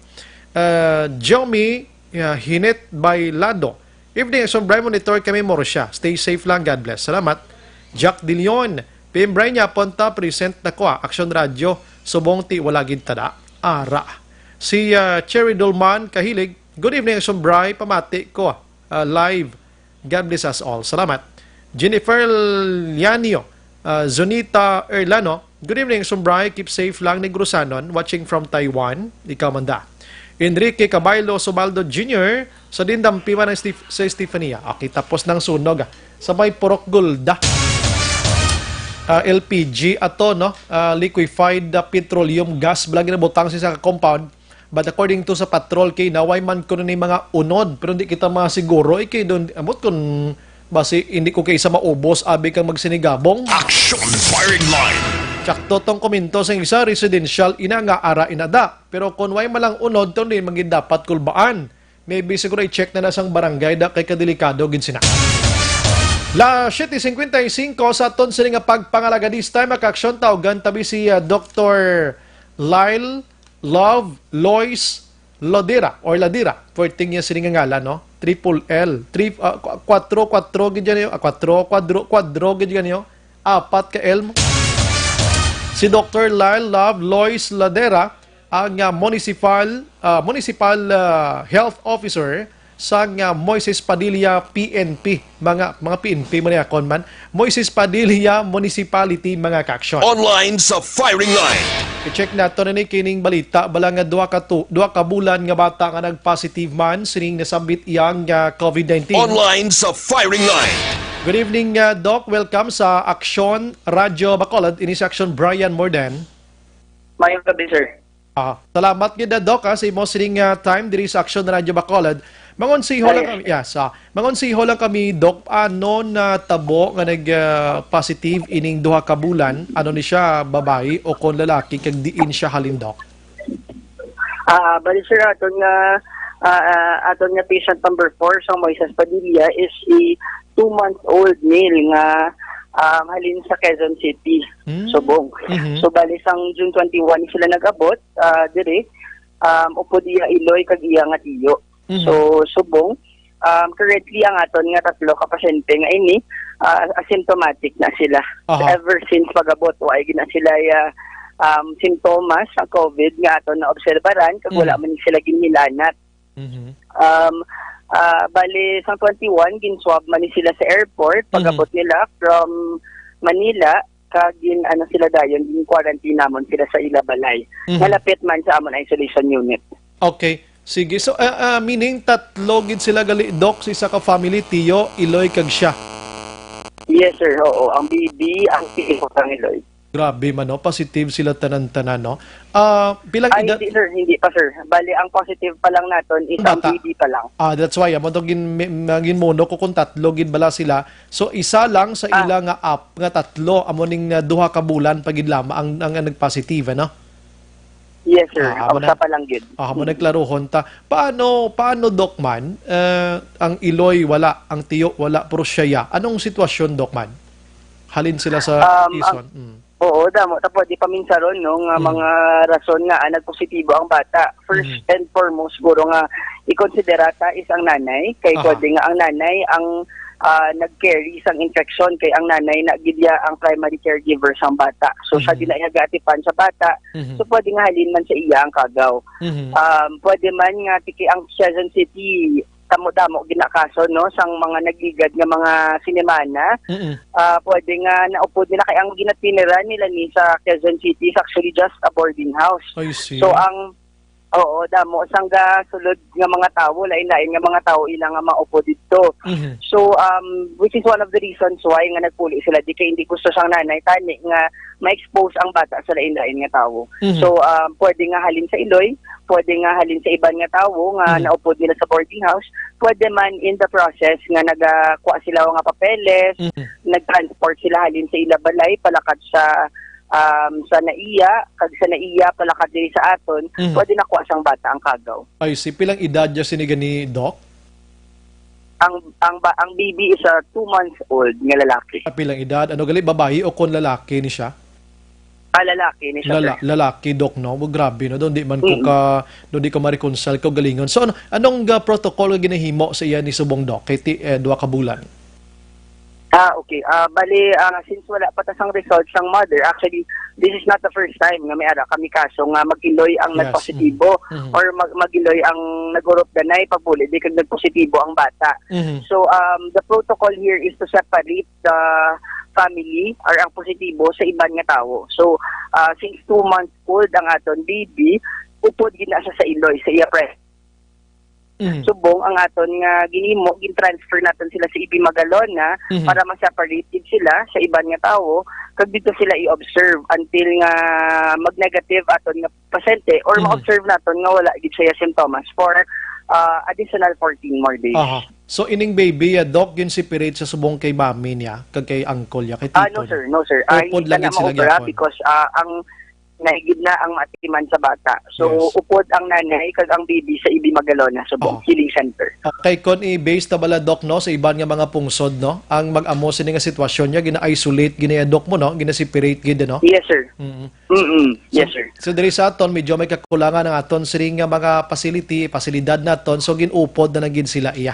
Uh, Jomi, yeah, Hinit Bailado. Evening, Aksyon Bri, monitor kami, Murcia. Stay safe lang, God bless. Salamat. Jack De Leon, P M Bri, niya punta, present na ko, ah. Aksyon Radyo, subong ti wala gid tada. Ara. Si, ah, Cherry Dolman, Kahilig, good evening, Aksyon Bri, pamati ko, ah, live. God bless us all. Salamat. Jennifer Lianio, ah, Zunita Erlano, good evening, Aksyon Bri. Keep safe lang, Negrosanon, watching from Taiwan. Ikaw man da. Enrique Caballo Subaldo Junior, sa dindampiman ng Stef-, sa Estefania. Okay, tapos ng sunog, ah. Sa may Purok Gulda. Ah, L P G ato, no? Ah, liquefied, ah, petroleum gas, bala ginabutang sa isa ka compound. But according to sa patrol, kay naway man kuno ni mga unod, pero hindi kita masiguro, eh, kay doon, amot kung basi hindi ko kay isa maubos, abi kang magsinigabong. Action Firing Line. Sakto tong komento sang isa, residential ina nga ara inada. Pero kung way malang unod, to hindi man gid dapat kulbaan. Maybe siguro i-check na na sang barangay da kay kadelikado gid sina. La siete cincuenta y cinco sa aton sini nga pagpangalaga this time, mga kaaksyon, tawgan tabi si, ah, Doctor Lyle Love Lois Lodera or Ladera. Pwerte niya sini nga ngalan, no? Triple L. Tri-, ah, kwa-, kwatro, kwatro gid yan, ah, kwatro, kwadro, kwadro gid yan, apat ka L mo. Si Doctor Lyle Love Lois Ladera, ang, ah, municipal, ah, municipal, ah, health officer sa, ah, Moises Padilla P N P, mga, mga P N P man yakon man, Moises Padilla Municipality, mga kaaksyon. Online sa Firing Line. I-check nato na ni kining balita, bala nga duha ka tu-, duha ka bulan nga bata nga nag-positive man sining nasambit iyang, ah, COVID nineteen. Online sa Firing Line. Good evening, ah, Doc. Welcome sa Aksyon Radyo Bacolod. Ini si Aksyon Brian Morden. Mayong gabi, sir. Ah, salamat gid, Doc, ha, sa imo sining, ah, time diri sa Aksyon Radyo Bacolod. Mangonsiho lang kami, yes, ah, mangonsiho lang kami, Doc, ano na tabo nga nag, ah, positive ining duha ka bulan? Ano ni siya, babayi o kon lalaki, kag diin siya halin, Doc? Ah, bali, sir, aton nga, ah, ah, aton nga patient number four sa Moises Padilla is a two-month-old male nga, ah, halin sa Quezon City, Mm. Subong. Mhm. So, bali, sang June twenty-one sila nag-abot, ah, diri, um, upod iya iloy kag iya nga tiyo. Mhm. So, subong, um, currently, ang aton nga tatlo ka pasyente nga ini, ah, asymptomatic na sila. Aha. Ever since pag-abot, wa gid na sila, ah, um, sintomas sa COVID nga aton naobserbaran, kag wala Mhm. man sila ginhilanat. Mhm. Um, ah, bali, sang twenty-one, gin-swab man ni sila sa airport, Mhm. pag-abot nila from Manila, kag gin-, ano sila dayon, gin-quarantine namon sila sa ila balay. Mhm. Malapit man sa amon isolation unit. Okay. Sige. So, ah, ah, meaning tatlo gid sila gali, Doc, sa isa ka family, tiyo, iloy, kag siya? Yes, sir. Oo. Ang baby, ang tiyo, kag ang iloy. Grabe man, no? Positive sila tanan-tanan, no? Ah, pilang Ay, edad? Hindi, sir. Hindi pa, sir. Bali, ang positive pa lang naton is ang Bata. Baby pa lang. Ah, that's why, amo to gin-, mi-, ma-, ginmuno ko kung tatlo gid bala sila. So, isa lang sa Ah. ila nga up, nga tatlo, amo ning, ah, duha ka bulan pa gid lamang ang, ang, ang nagpositive, ano? Yes, sir. Ah, amo Usa na. pa lang gid. Ah, amo Mm. nagklaruhon ta. Paano, paano, Doc Man? Eh, ang iloy wala, ang tiyo wala, pero siya ya. Anong sitwasyon, Doc Man? Halin sila sa Um, ang Quezon? Mm. Oo, damo ta pwede paminsaron, no, nga Mm. mga rason nga, ah, nagpositibo ang bata. First Mm. and foremost, siguro nga ikonsidera ta is ang nanay. Kay Aha. pwede nga ang nanay ang, ah, nag-carry sang infection, kay ang nanay na gid ya ang primary caregiver sang bata. So, siya Mhm. din na iya gaatipan sa bata. Mhm. So, pwede nga halin man sa iya ang kagaw. Mhm. Um, pwede man nga tiki ang Quezon City, damo-damo ginakaso, no, sang mga nagligad nga mga sinemana. Mm-mm. Ah, pwede nga naupod nila kay ang ginatiniran nila ni sa Quezon City is actually just a boarding house. I see. So, ang, oo, damo sang gasulod nga mga tawo, lain-lain nga mga tawo ila nga maupod didto. Mhm. So, um, which is one of the reasons why nga nagpuli sila, di kay hindi gusto sang nanay tani nga ma-expose ang bata sa lain-lain nga tawo. Mhm. So, um, pwede nga halin sa iloy, pwede nga halin sa iban nga tawo nga Mhm. naupod nila sa boarding house, pwede man in the process nga nagakuha sila nga papeles, Mhm. nag-transport sila halin sa ila balay palakad sa, um, sa NAIA, kag sa NAIA palakad diri sa aton, Mhm. pwede nakuha sang bata ang kagaw. Ay, si pilang edad niya sini gani, Doc? Ang, ang ba-, ang baby is a two months old nga lalaki. Ah, pilang edad? Ano gali, babayi o kon lalaki ni siya? Ah, lalaki ni siya, Lala-, sir. Lalaki, Doc, no? Wa, grabe, no? Doon di man ko Mm. ka, doon di ko ma-reconcile kaugalingon. So, ano, anong, ah, protocol nga ginahimo sa iya ni subong, Doc, kay ti-, eh, duha ka bulan? Ah, okay. Ah, bali, ah, since wala pa ta sang result sang mother, actually, this is not the first time nga may ara kami kaso nga mag-iloy ang Yes. nagpositibo Mhm. Mhm. or mag-, mag-iloy ang nag-urupdanay pagpuli di kag nagpositibo ang bata. Mhm. So, um, the protocol here is to separate the family or ang positibo sa iban nga tawo. So, ah, since two months old ang aton baby, upod gid na siya sa iloy, sa iya pre-, Mhm. Subong ang aton nga ginhimo, gin-transfer naton sila sa E B Magalona Mhm. para ma-separate gid sila sa iban nga tawo, kag dito sila i-observe until nga mag-negative aton nga pasyente or Mhm. ma-observe naton nga wala gid siya sintomas for, ah, additional fourteen more days. Aha. So, ining baby, ah, Doc, gin-separate sa subong kay mami niya, kag kay uncle niya, kay Ah, tito no, niya? Sir. No, sir. Ah, Upod hindi lang ka na gid sila maobra gihapon? Because, ah, ang nanay gid na ang maatiman sa bata. So, Yes. upod ang nanay kag ang baby sa E B Magalona, subong, Oh. healing center. Okay, kon i-base ta bala, Doc, no, sa iban nga mga pungsod, no, ang mag-amo sini nga sitwasyon niya, gina-isolate gid niya, Doc, mo, no, gina-separate gid, no? Yes, sir. Mm. Mm-mm. Yes, So, sir. so diri sa aton, medyo may kakulangan ang aton sini nga mga facility, pasilidad naton, so gin-upod na lang gid sila iya.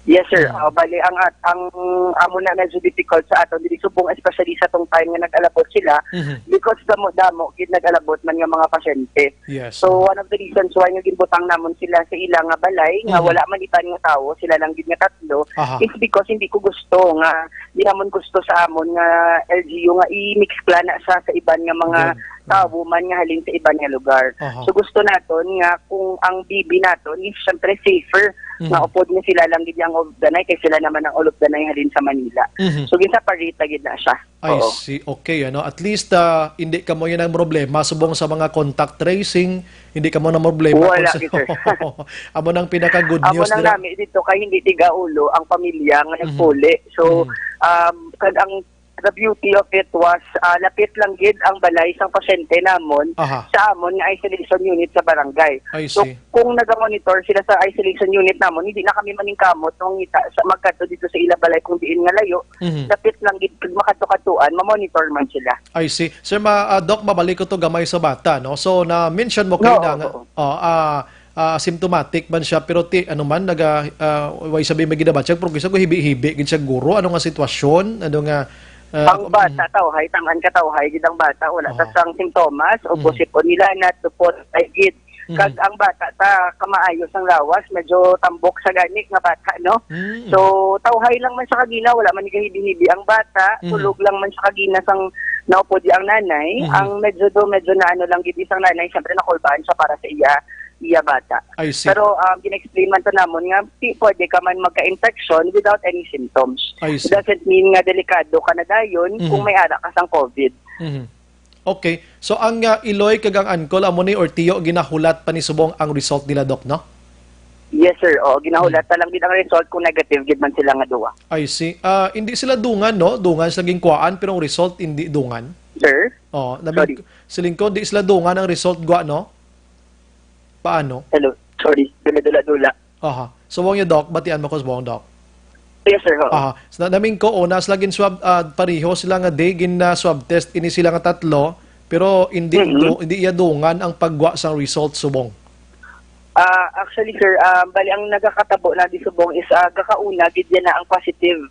Yes, sir. Mm. Ah, bali, ang at-, ang amo na medyo difficult sa aton diri subong, especially sa tong time nga nag-alabot sila, Mhm. because damo-damo gid nag-alabot man nga mga pasyente. Yes. So, one of the reasons why nga ginbutang namon sila sa ila nga balay, nga Mhm. wala man iban nga tawo, sila lang gid nga tatlo, Aha. is because hindi ko gusto nga, di namon gusto sa amon nga L G U nga i-mix na sa, sa iban nga mga Good. tawo man nga halin sa iban nga lugar. Aha. So, gusto naton nga kung ang baby naton is syempre safer, Mhm. nga upod nga sila lang gid ang ulupdanay kay sila naman ang ulupdanay halin sa Manila. Mhm. So, gin-separate na gid na siya. I Oo. see. Okay, ano, at least, ah, hindi kamo yan ang problema. Subong sa mga contact tracing, hindi kamo na problema Wala kung sa-, gid, sir. Amo nang pinaka-good Amo news nang dira. Nami dito kay hindi tiga ulo ang pamilya nga Mhm. nagpuli. So, Mhm. um, kag ang the beauty of it was, ah, lapit lang gid ang balay sang pasyente namon Aha. sa amon nga isolation unit sa barangay. I So, see. kung naga-monitor sila sa isolation unit namon, hindi na kami maningkamot nga ngita sa magkadto dito sa ila balay kung diin nga layo. Mhm. Lapit lang gid kag makadto-kadtuan, ma-monitor man sila. I see. Sir, ma-, ah, Doc, mabalik ko to gamay sa bata, no? So, na-mention mo No, kaina nga, oo. oh, ah, ah, symptomatic man siya, pero ti-, ano man, naga-, ah, way sabi may ginabatyag, pero kisa ko hibi-hibi gid siya, guro. Ano nga sitwasyon? Ano nga, ah, Ang bata, mm. tawhay, tang-an ka tawhay gid ang bata, wala ta Oo. sang sintomas, o Mm. busip o nilanat, tupot, ay gid. Kag Mm. ang bata ta, kamaayo sang lawas, medyo tambok sa gani nga bata, no? Mm. So, tawhay lang man sa kagina, wala man ni kahibi-hibi ang bata, Mm. tulog lang man sa kagina sang naupod ang nanay. Mm. Ang medyo do, medyo na ano lang gid isang nanay, syempre nakulbaan siya para sa iya iya bata. I see. Pero, um, gina-explain man to namon nga di pwede ka man magka-infection without any symptoms. I see. It doesn't mean nga delikado ka na dayon Mhm. kung may ara ka sang COVID. Mhm. Okay. So, ang, ah, iloy kag ang uncle, amo ni or tiyo, ginahulat pa ni subong ang result nila, Doc, no? Yes, sir. Oo, ginahulat Hmm. na lang gid ang result kung negative gid man sila nga duwa. I see. Ah, hindi sila dungan, no? Dungan sila ginkuhaan, pero ang result hindi dungan. Sir? Oh, nabig- Sorry. Siling ko, di sila dungan ang result gwa, no? Paano? Hello. Sorry, dula-dula-dula. Aha. Subong niya, Doc, batian mo ko subong, Doc. Yes, sir. Oo. Aha. So, na-, naming ko, una sila gin-swab, ah, pareho sila nga day gin, ah, swab test, ini sila nga tatlo, pero hindi Mm-hmm. do-, hindi iya dungan ang paggwa sang result subong. Ah, actually, sir, ah, bali ang nagakatabo na di subong is, ah, gakauna gid yan na ang positive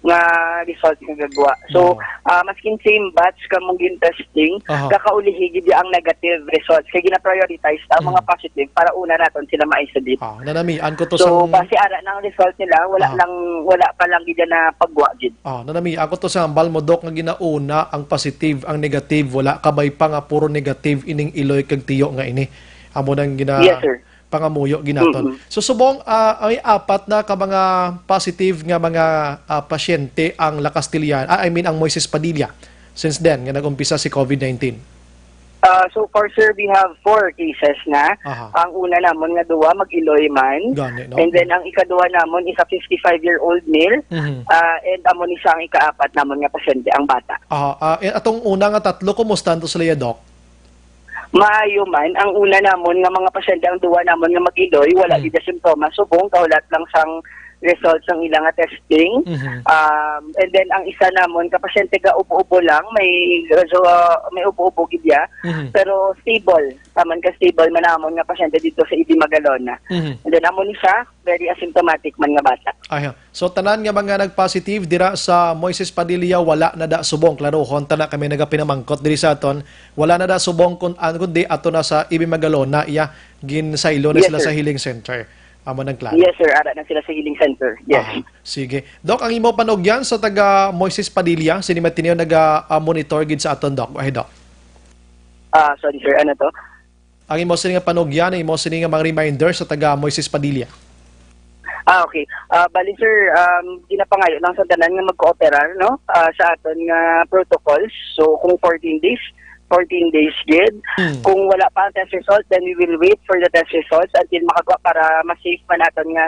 nga result nga gagwa. So, Oo. ah, maskin same batch kamong gin-testing, Aha. kakaulihi gid ang negative results. Kaya gina-prioritize ang mga Mm. positive para una naton sila ma-isolate. Ah, nanamian ko to So, sang base ara na ang result nila, wala Ah. lang, wala pa lang gid na pagwa gid. Ah, nanamian ko to sa hambal mo, Doc, nga ginauna ang positive, ang negative wala. Kabay pa nga puro negative ining iloy kag tiyo nga ini. Amo nang gina- Yes, sir. pangamuyo ginaton. Mm-mm. So, subong, ah, ay apat na ka mga positive nga mga, ah, pasyente ang La Castellana, ah, I mean, ang Moises Padilla since then nga nag-umpisa si COVID nineteen. Ah, so far, sir, we have four cases na. Aha. Ang una namon nga duwa, mag-iloy man. Gani, no? And then, ang ikaduha namon is a fifty-five-year-old male. Mhm. Ah, and amo ni siya ang ikaapat namon nga pasyente, ang bata. Aha, ah, eh, atong una nga tatlo, kumusta to sila, Doc? Maayo man, ang una namon nga mga pasyente, ang duwa namon nga mag-iloy, wala Hmm. gid na simptomas, subong kahulat lang sang result sang ila nga testing. Mhm. Um, and then ang isa namon ka pasyente ga ubo-ubo lang, may radyo, ah, may ubo-ubo gid ya, Mhm. pero stable. Taman ka stable man namon nga pasyente dito sa E D Magalona. Mhm. And then amo ni siya, very asymptomatic man nga bata. Aha. So, tanan nga mga nag-positive dira sa Moises Padilla, wala na da subong. Klarohon ta na kami nagapinamangkot diri sa aton. Wala na da subong kun ano, kundi ato na sa E B Magalona, iya, ginsaylo na Yes, sila sir. sa healing center. Amo nang klaro. Yes, sir. Ara na sila sa healing center. Yes. Ah, sige. Doc, ang imo panugyan sa taga Moises Padilla, sini man tinyo naga, ah, monitor gid sa aton, Doc. Ay, Doc. Ah, sorry, sir. Ano to? Ang imo sini nga panugyan, ang imo sini nga mga reminder sa taga Moises Padilla. Ah, okay. Ah, bali, sir, um, ginapangayo lang sa tanan nga mag-cooperar, no? Ah, sa aton nga protocols. So, kung fourteen days, fourteen days gid. Hmm. Kung wala pa ang test result, then we will wait for the test results until makagwa para ma-safe man aton nga,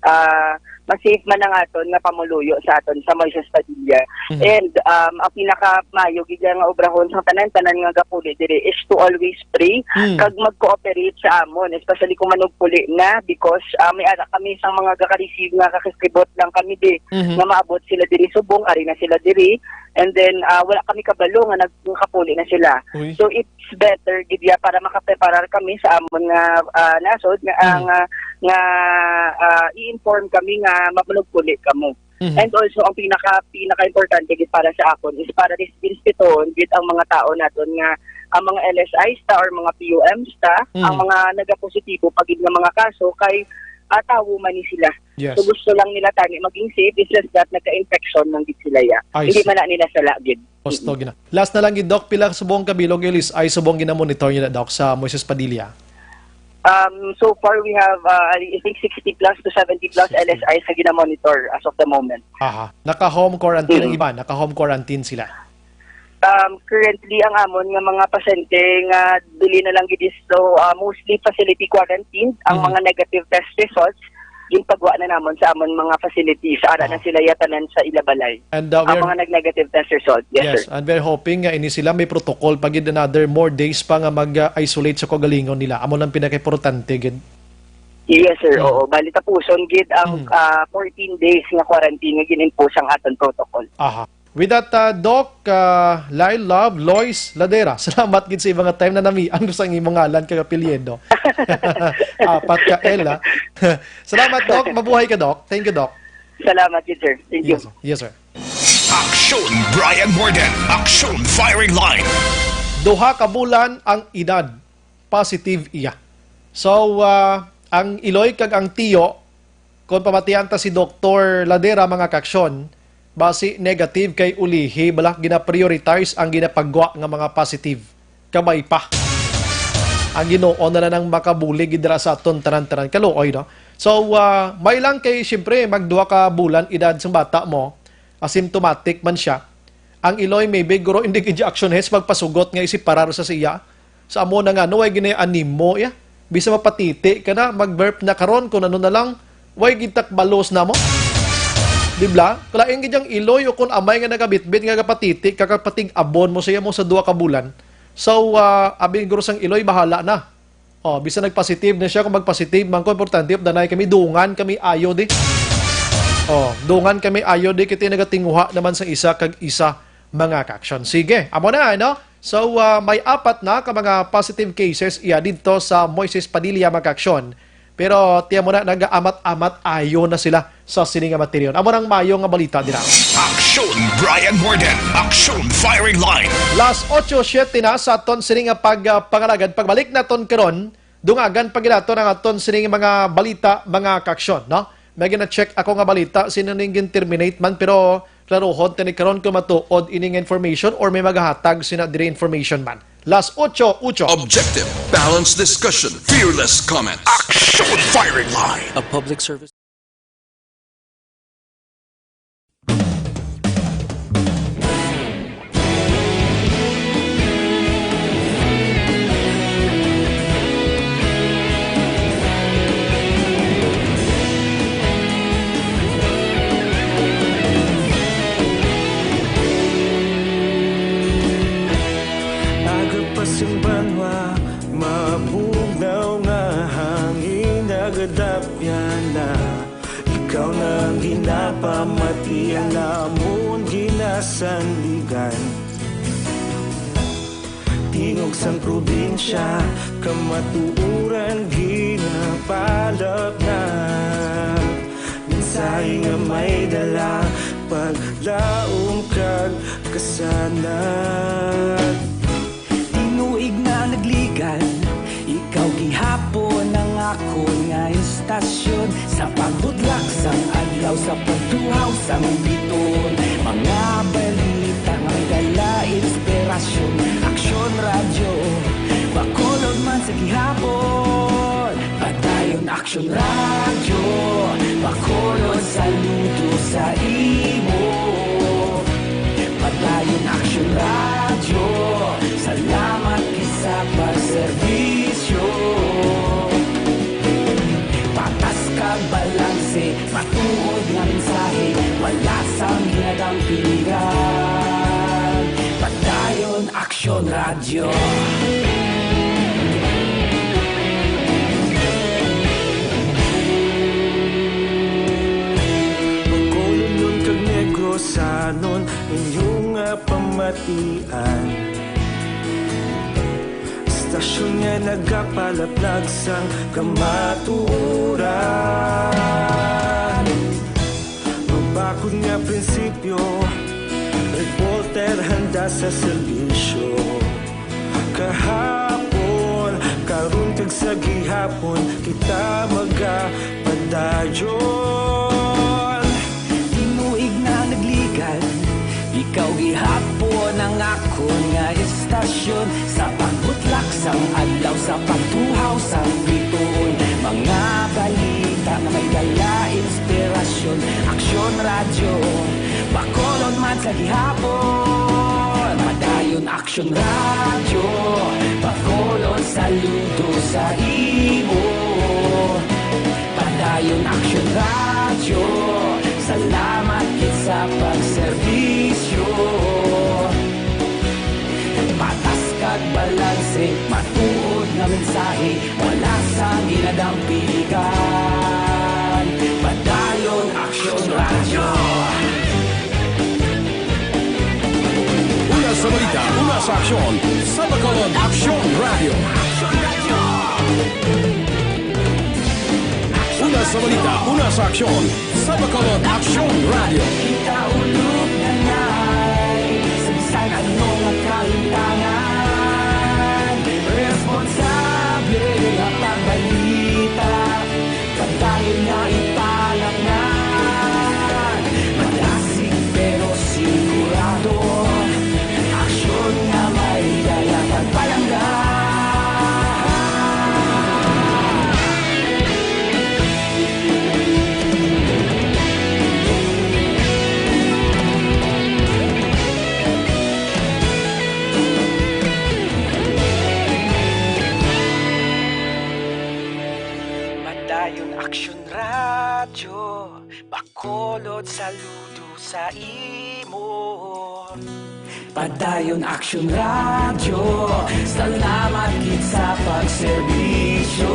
ah, ma-safe man ang aton nga pamuluyo sa aton sa Moises Padilla. Mhm. And, um, ang pinakamayo gid nga obrahon sa tanan-tanan nga gapuli diri is to always pray Hmm. kag mag-cooperate sa amon, especially kung manugpuli na, because, ah, may ara kami sang mga gaka-receive nga kakisibot lang kami di Mhm. nga maabot sila diri subong, ari na sila diri, and then, ah, wala kami kabalo nga nag-, nakapuli na sila. Uy. So, it's better gid ya para makapreparar kami sa amon nga, ah, nasod nga, Mm. nga, nga, ah, i-inform kami nga manugpuli kamo. Mhm. And also, ang pinaka, pinaka-importante gid para sa akon is para dis-, dispetohon gid ang mga tao naton nga ang mga L S Is ta or mga P U Ms ta, Mm. ang mga nagapositibo pa gid nga mga kaso kay, ah, tawo man ni sila. Yes. So, gusto lang nila tani maging safe, it's just that nagka-infection man gid sila ya. I Hindi see. man na nila sala gid. Gusto gina-, last na lang gid, Doc, pila subong ka bilog L S I subong ginamonitor niyo na, Doc, sa Moises Padilla? Um, so far, we have, uh, I think, sixty plus to seventy plus Sixty. L S Is na ginamonitor as of the moment. Aha. Naka-home quarantine ang Mm. iban? Naka-home quarantine sila? Um, currently, ang amon nga mga pasyente nga dili na lang gid is, so, uh, mostly facility quarantine. Ang Mhm. mga negative test results, ginpagwa na namon sa amon mga facilities. Ara na Aha. sila ya tanan sa ila balay. And, uh, Ang we're mga nag-negative test result. Yes, Yes, sir. and we're hoping nga ini sila may protocol pa gid another more days pa nga mag-isolate sa kaugalingon nila. Amo lang pinakaimportante gid. Yes, sir. Mm. Oo. Bali, tapuson gid ang, Mm. ah, fourteen days nga quarantine nga gin-impose ang aton protocol. Aha. With that, uh, Doc, uh, Lyle Love, Lois Ladera, salamat gid sa imong time. Nanamian ko sa imong ngalan kag apelyido. Apat ka L, ah. Salamat, Doc. Mabuhay ka, Doc. Thank you, Doc. Salamat gid, sir. Thank you. Yes, sir. Yes, sir. Aksyon Brian Morgan, Aksyon Firing Line. Duha ka bulan ang edad, positive iya. So, ah, ang iloy kag ang tiyo, kung pamatian ta si Doktor Ladera, mga kaaksyon, basi negative kay ulihi, bala, gina-prioritize ang ginapagwa nga mga positive. Kabay pa. Ang Ginoo na lang ang makabulig dira sa aton tanan-tanan kaluoy, no? So, ah, may lang kay, siyempre, magduha ka bulan edad sang bata mo, asymptomatic man siya. Ang iloy, maybe, guro, hindi gid action heads magpasugot nga isiparar sa siya. Sa amo na nga, no, way gini animo, ya. Bisa mapatiti ka na, mag-burp na karon, kung ano na lang, way gid takbalos na mo. Di ba? Kalain gid ang iloy o kung amay nga nagabitbit nga kapatiti, kakapatig-abon mo sa iya mo sa duha ka bulan. So, ah, abi guro sang iloy, bahala na. Oh, bisan nag-positive na siya, kung mag-positive man ko, importante, danay kami, dungan kami ayo di. Oh, dungan kami ayo di, kita nagatinguha naman sa isa kag isa, mga ka-aksyon. Sige, amo na, no? So, ah, may apat na ka mga positive cases iya didto sa Moises Padilla, mga ka-aksyon. Pero tiyan mo na, nag-aamat-amat ayo na sila sa sini nga materion. Amo nang mayo nga balita dira. Aksyon Brian Morden, Aksyon Firing Line. Las ocho siete na sa aton sini nga pag, ah, pangalagad. Pagbalik naton karon, dungagan pa gid naton ang aton sini nga mga balita, mga ka-aksyon, no? May gina-check ako nga balita, sino ning gin-terminate man, pero klaruhon tani karon kung matuod ini nga information or may magahatag sina diri information man. Las ocho, ocho. Objective, balanced discussion, fearless comment. Aksyon Firing Line. A public service. Aga pa sing banwa, mabugnaw nga hangin nagadapyan na. Ikaw na ang ginapamati, ang amon ginasandigan. Tingog sang probinsya, kamatuoran ginapalapnag. Mensahe nga may dala, paglaom kag kasanag. Tinuig na nagligad, ikaw gihapon ang akon nga istasyon. Sa pagbutlak sang adlaw, sa pagtuhaw sang bituon, mga balita nga may dala inspirasyon. Aksyon Radyo, Bacolod man sa gihapon. Padayon Aksyon Radyo, Bacolod, saludo sa imo. Padayon Aksyon Radyo, salamat gid sa pagserbisyo. Patas kag balanse, matuod nga mensahe, wala sang ginadampingan. Padayon Aksyon Radyo. Bacolodnon kag Negrosanon, inyo nga pamatian. Istasyon nga nagapalaplag sang kamatuoran. Mabakod nga prinsipyo, reporter handa sa serbisyo. Kahapon, karon kag sa gihapon, kita magapadayon. Tinuig na nagligad, ikaw gihapon ang akon nga istasyon. Sa pagbutlak sang adlaw, sa pagtuhaw sang bituon, mga balita nga may dala inspirasyon. Aksyon Radyo, Bacolod man sa gihapon. Padayon Aksyon Radyo, Bacolod, saludo sa imo. Padayon Aksyon Radyo, salamat gid sa pagserbisyo. Patas kag balanse, matuod nga mensahe, wala sang ginadampigan. Padayon Aksyon Radyo. Una sa balita, una sa aksyon, sa Bacolod Aksyon Radyo. Una sa balita, una sa aksyon, sa Bacolod Aksyon Radyo. Kita ulog na nay, sa bisan ano nga kahintangan, responsable nga pagbalita. Padayon nga ipalapngan, madasig pero sigurado. Aksyon nga may dala pagpalangga. Saludo sa imo. Padayon Aksyon Radyo, salamat gid sa pagserbisyo.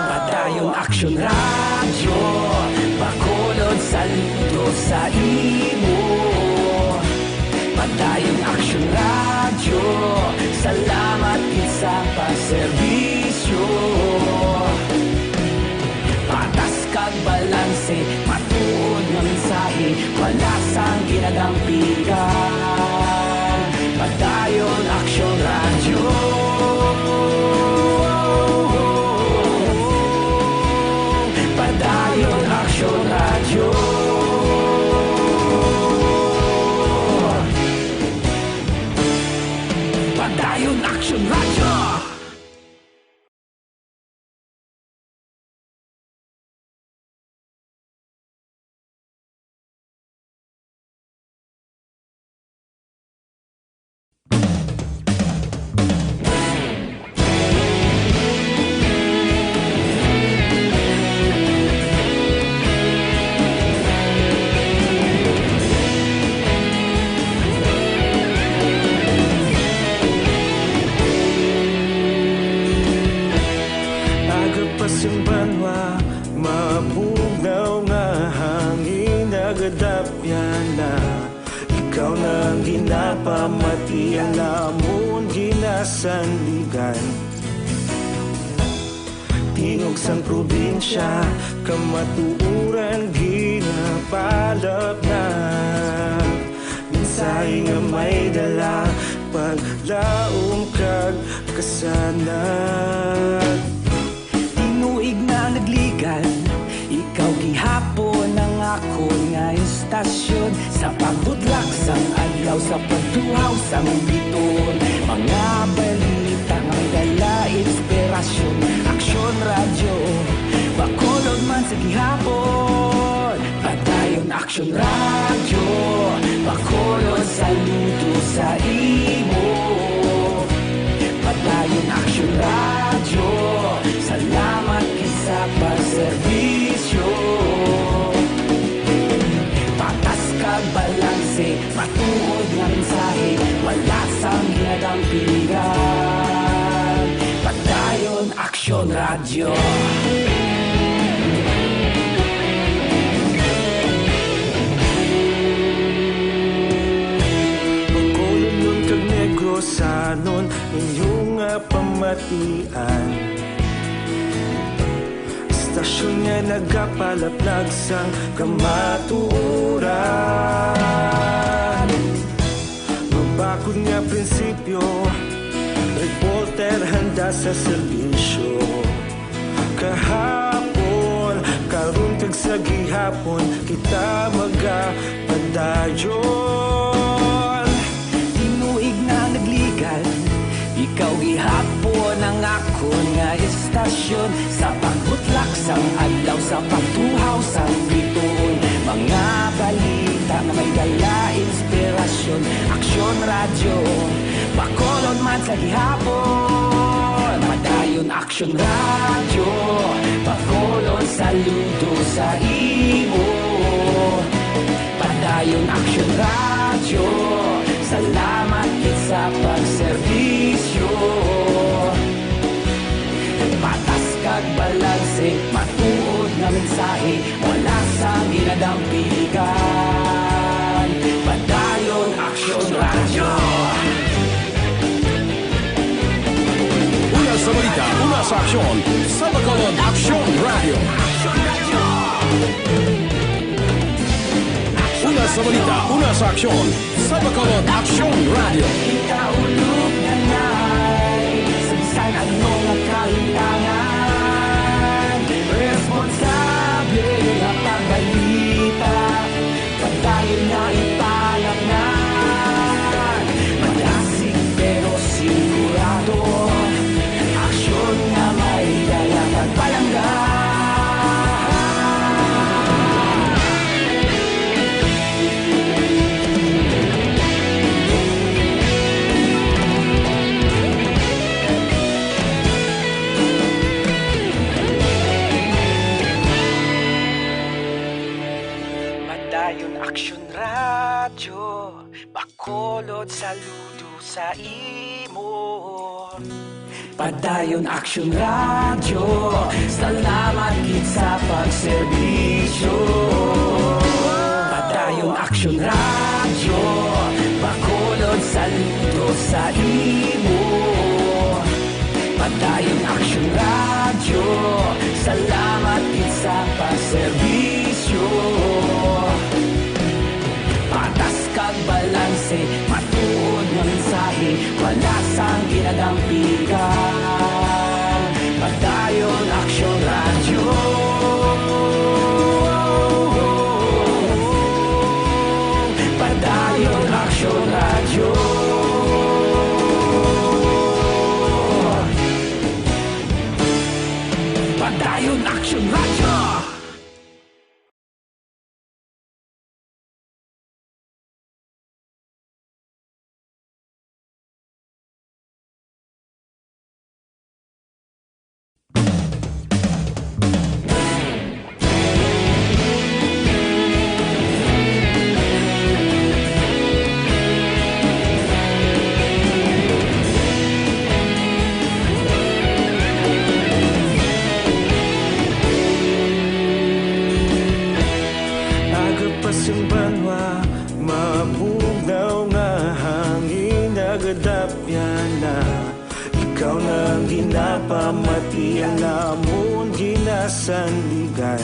Padayon Aksyon Radyo, Bacolod, saludo sa imo. Padayon Aksyon Radyo, salamat gid sa pagserbisyo. Patas kag balanse, matuod nga mensahe, wala sang ginadampigan. Padayon Aksyon Radyo. Padayon Aksyon Radyo. Padayon Aksyon Radyo. Aga pa sing banwa, mabugnaw nga hangin nagadapyan na. Ikaw na ang ginapamatian, amon ginasandigan. Tingog sang probinsya, kamatuoran ginapalapnag. Mensahe nga may dala, paglaom kag kasanag. Tinuig na nagligan, ikaw gihapon ang akon nga istasyon. Sa pagbutlak sang adlaw, sa pagtuhaw sang bituon, mga balita nga may dala inspirasyon. Aksyon Radyo, Bacolod man sa gihapon. Padayon Aksyon Radyo, Bacolod, saludo sa imo. Padayon Aksyon Radyo, salamat gid sa pagserbisyo. Patas kag balanse, matuod nga mensahe, wala sang ginadampigan. Padayon Aksyon Radyo. Bacolodnon kag Negrosanon, inyo nga pamatian. Istasyon nga nagapalaplag sang kamatuoran. Mabakod nga prinsipyo, reporter handa sa serbisyo. Kahapon, karon kag sa gihapon, kita magapadayon. Tinuig na nagligan, ikaw gihapon ang akon nga istasyon. Sa pagbutlak sang adlaw, sa pagtuhaw sang bituon, mga balita nga may dala inspirasyon. Aksyon Radyo, Bacolod man sa gihapon. Padayon Aksyon Radyo, Bacolod, saludo sa imo. Padayon Aksyon Radyo, salamat gid sa pagserbisyo. Patas kag balanse, matuod nga mensahe, wala sang ginadampigan. Padayon Aksyon Radyo. Una sa balita, una sa aksyon, sa Bacolod Aksyon Radyo. Una sa balita, una sa aksyon, sa Bacolod Aksyon Radyo. Ikaulog na nay, sa bisan ano nga kahitangan, responsable nga pagbalita, padayon na ipalapnan. Madasig pero sigurado, aksyon nga may dala kag palangga. Saludo sa imo. Padayon Aksyon Radyo, salamat gid sa pagserbisyo. Padayon Aksyon Radyo, Bacolod, saludo sa imo. Padayon Aksyon Radyo, salamat gid sa pagserbisyo. Patas kag balanse, matuod nga mensahe, wala sang ginadampigan. Padayon Aksyon Radyo. Padayon Aksyon Radyo. Padayon Aksyon Radyo. Agapas ang banwa, mabugnaw nga hangin, nagadapyan na. Ikaw na ang ginapamati, ang amon ginasandigan.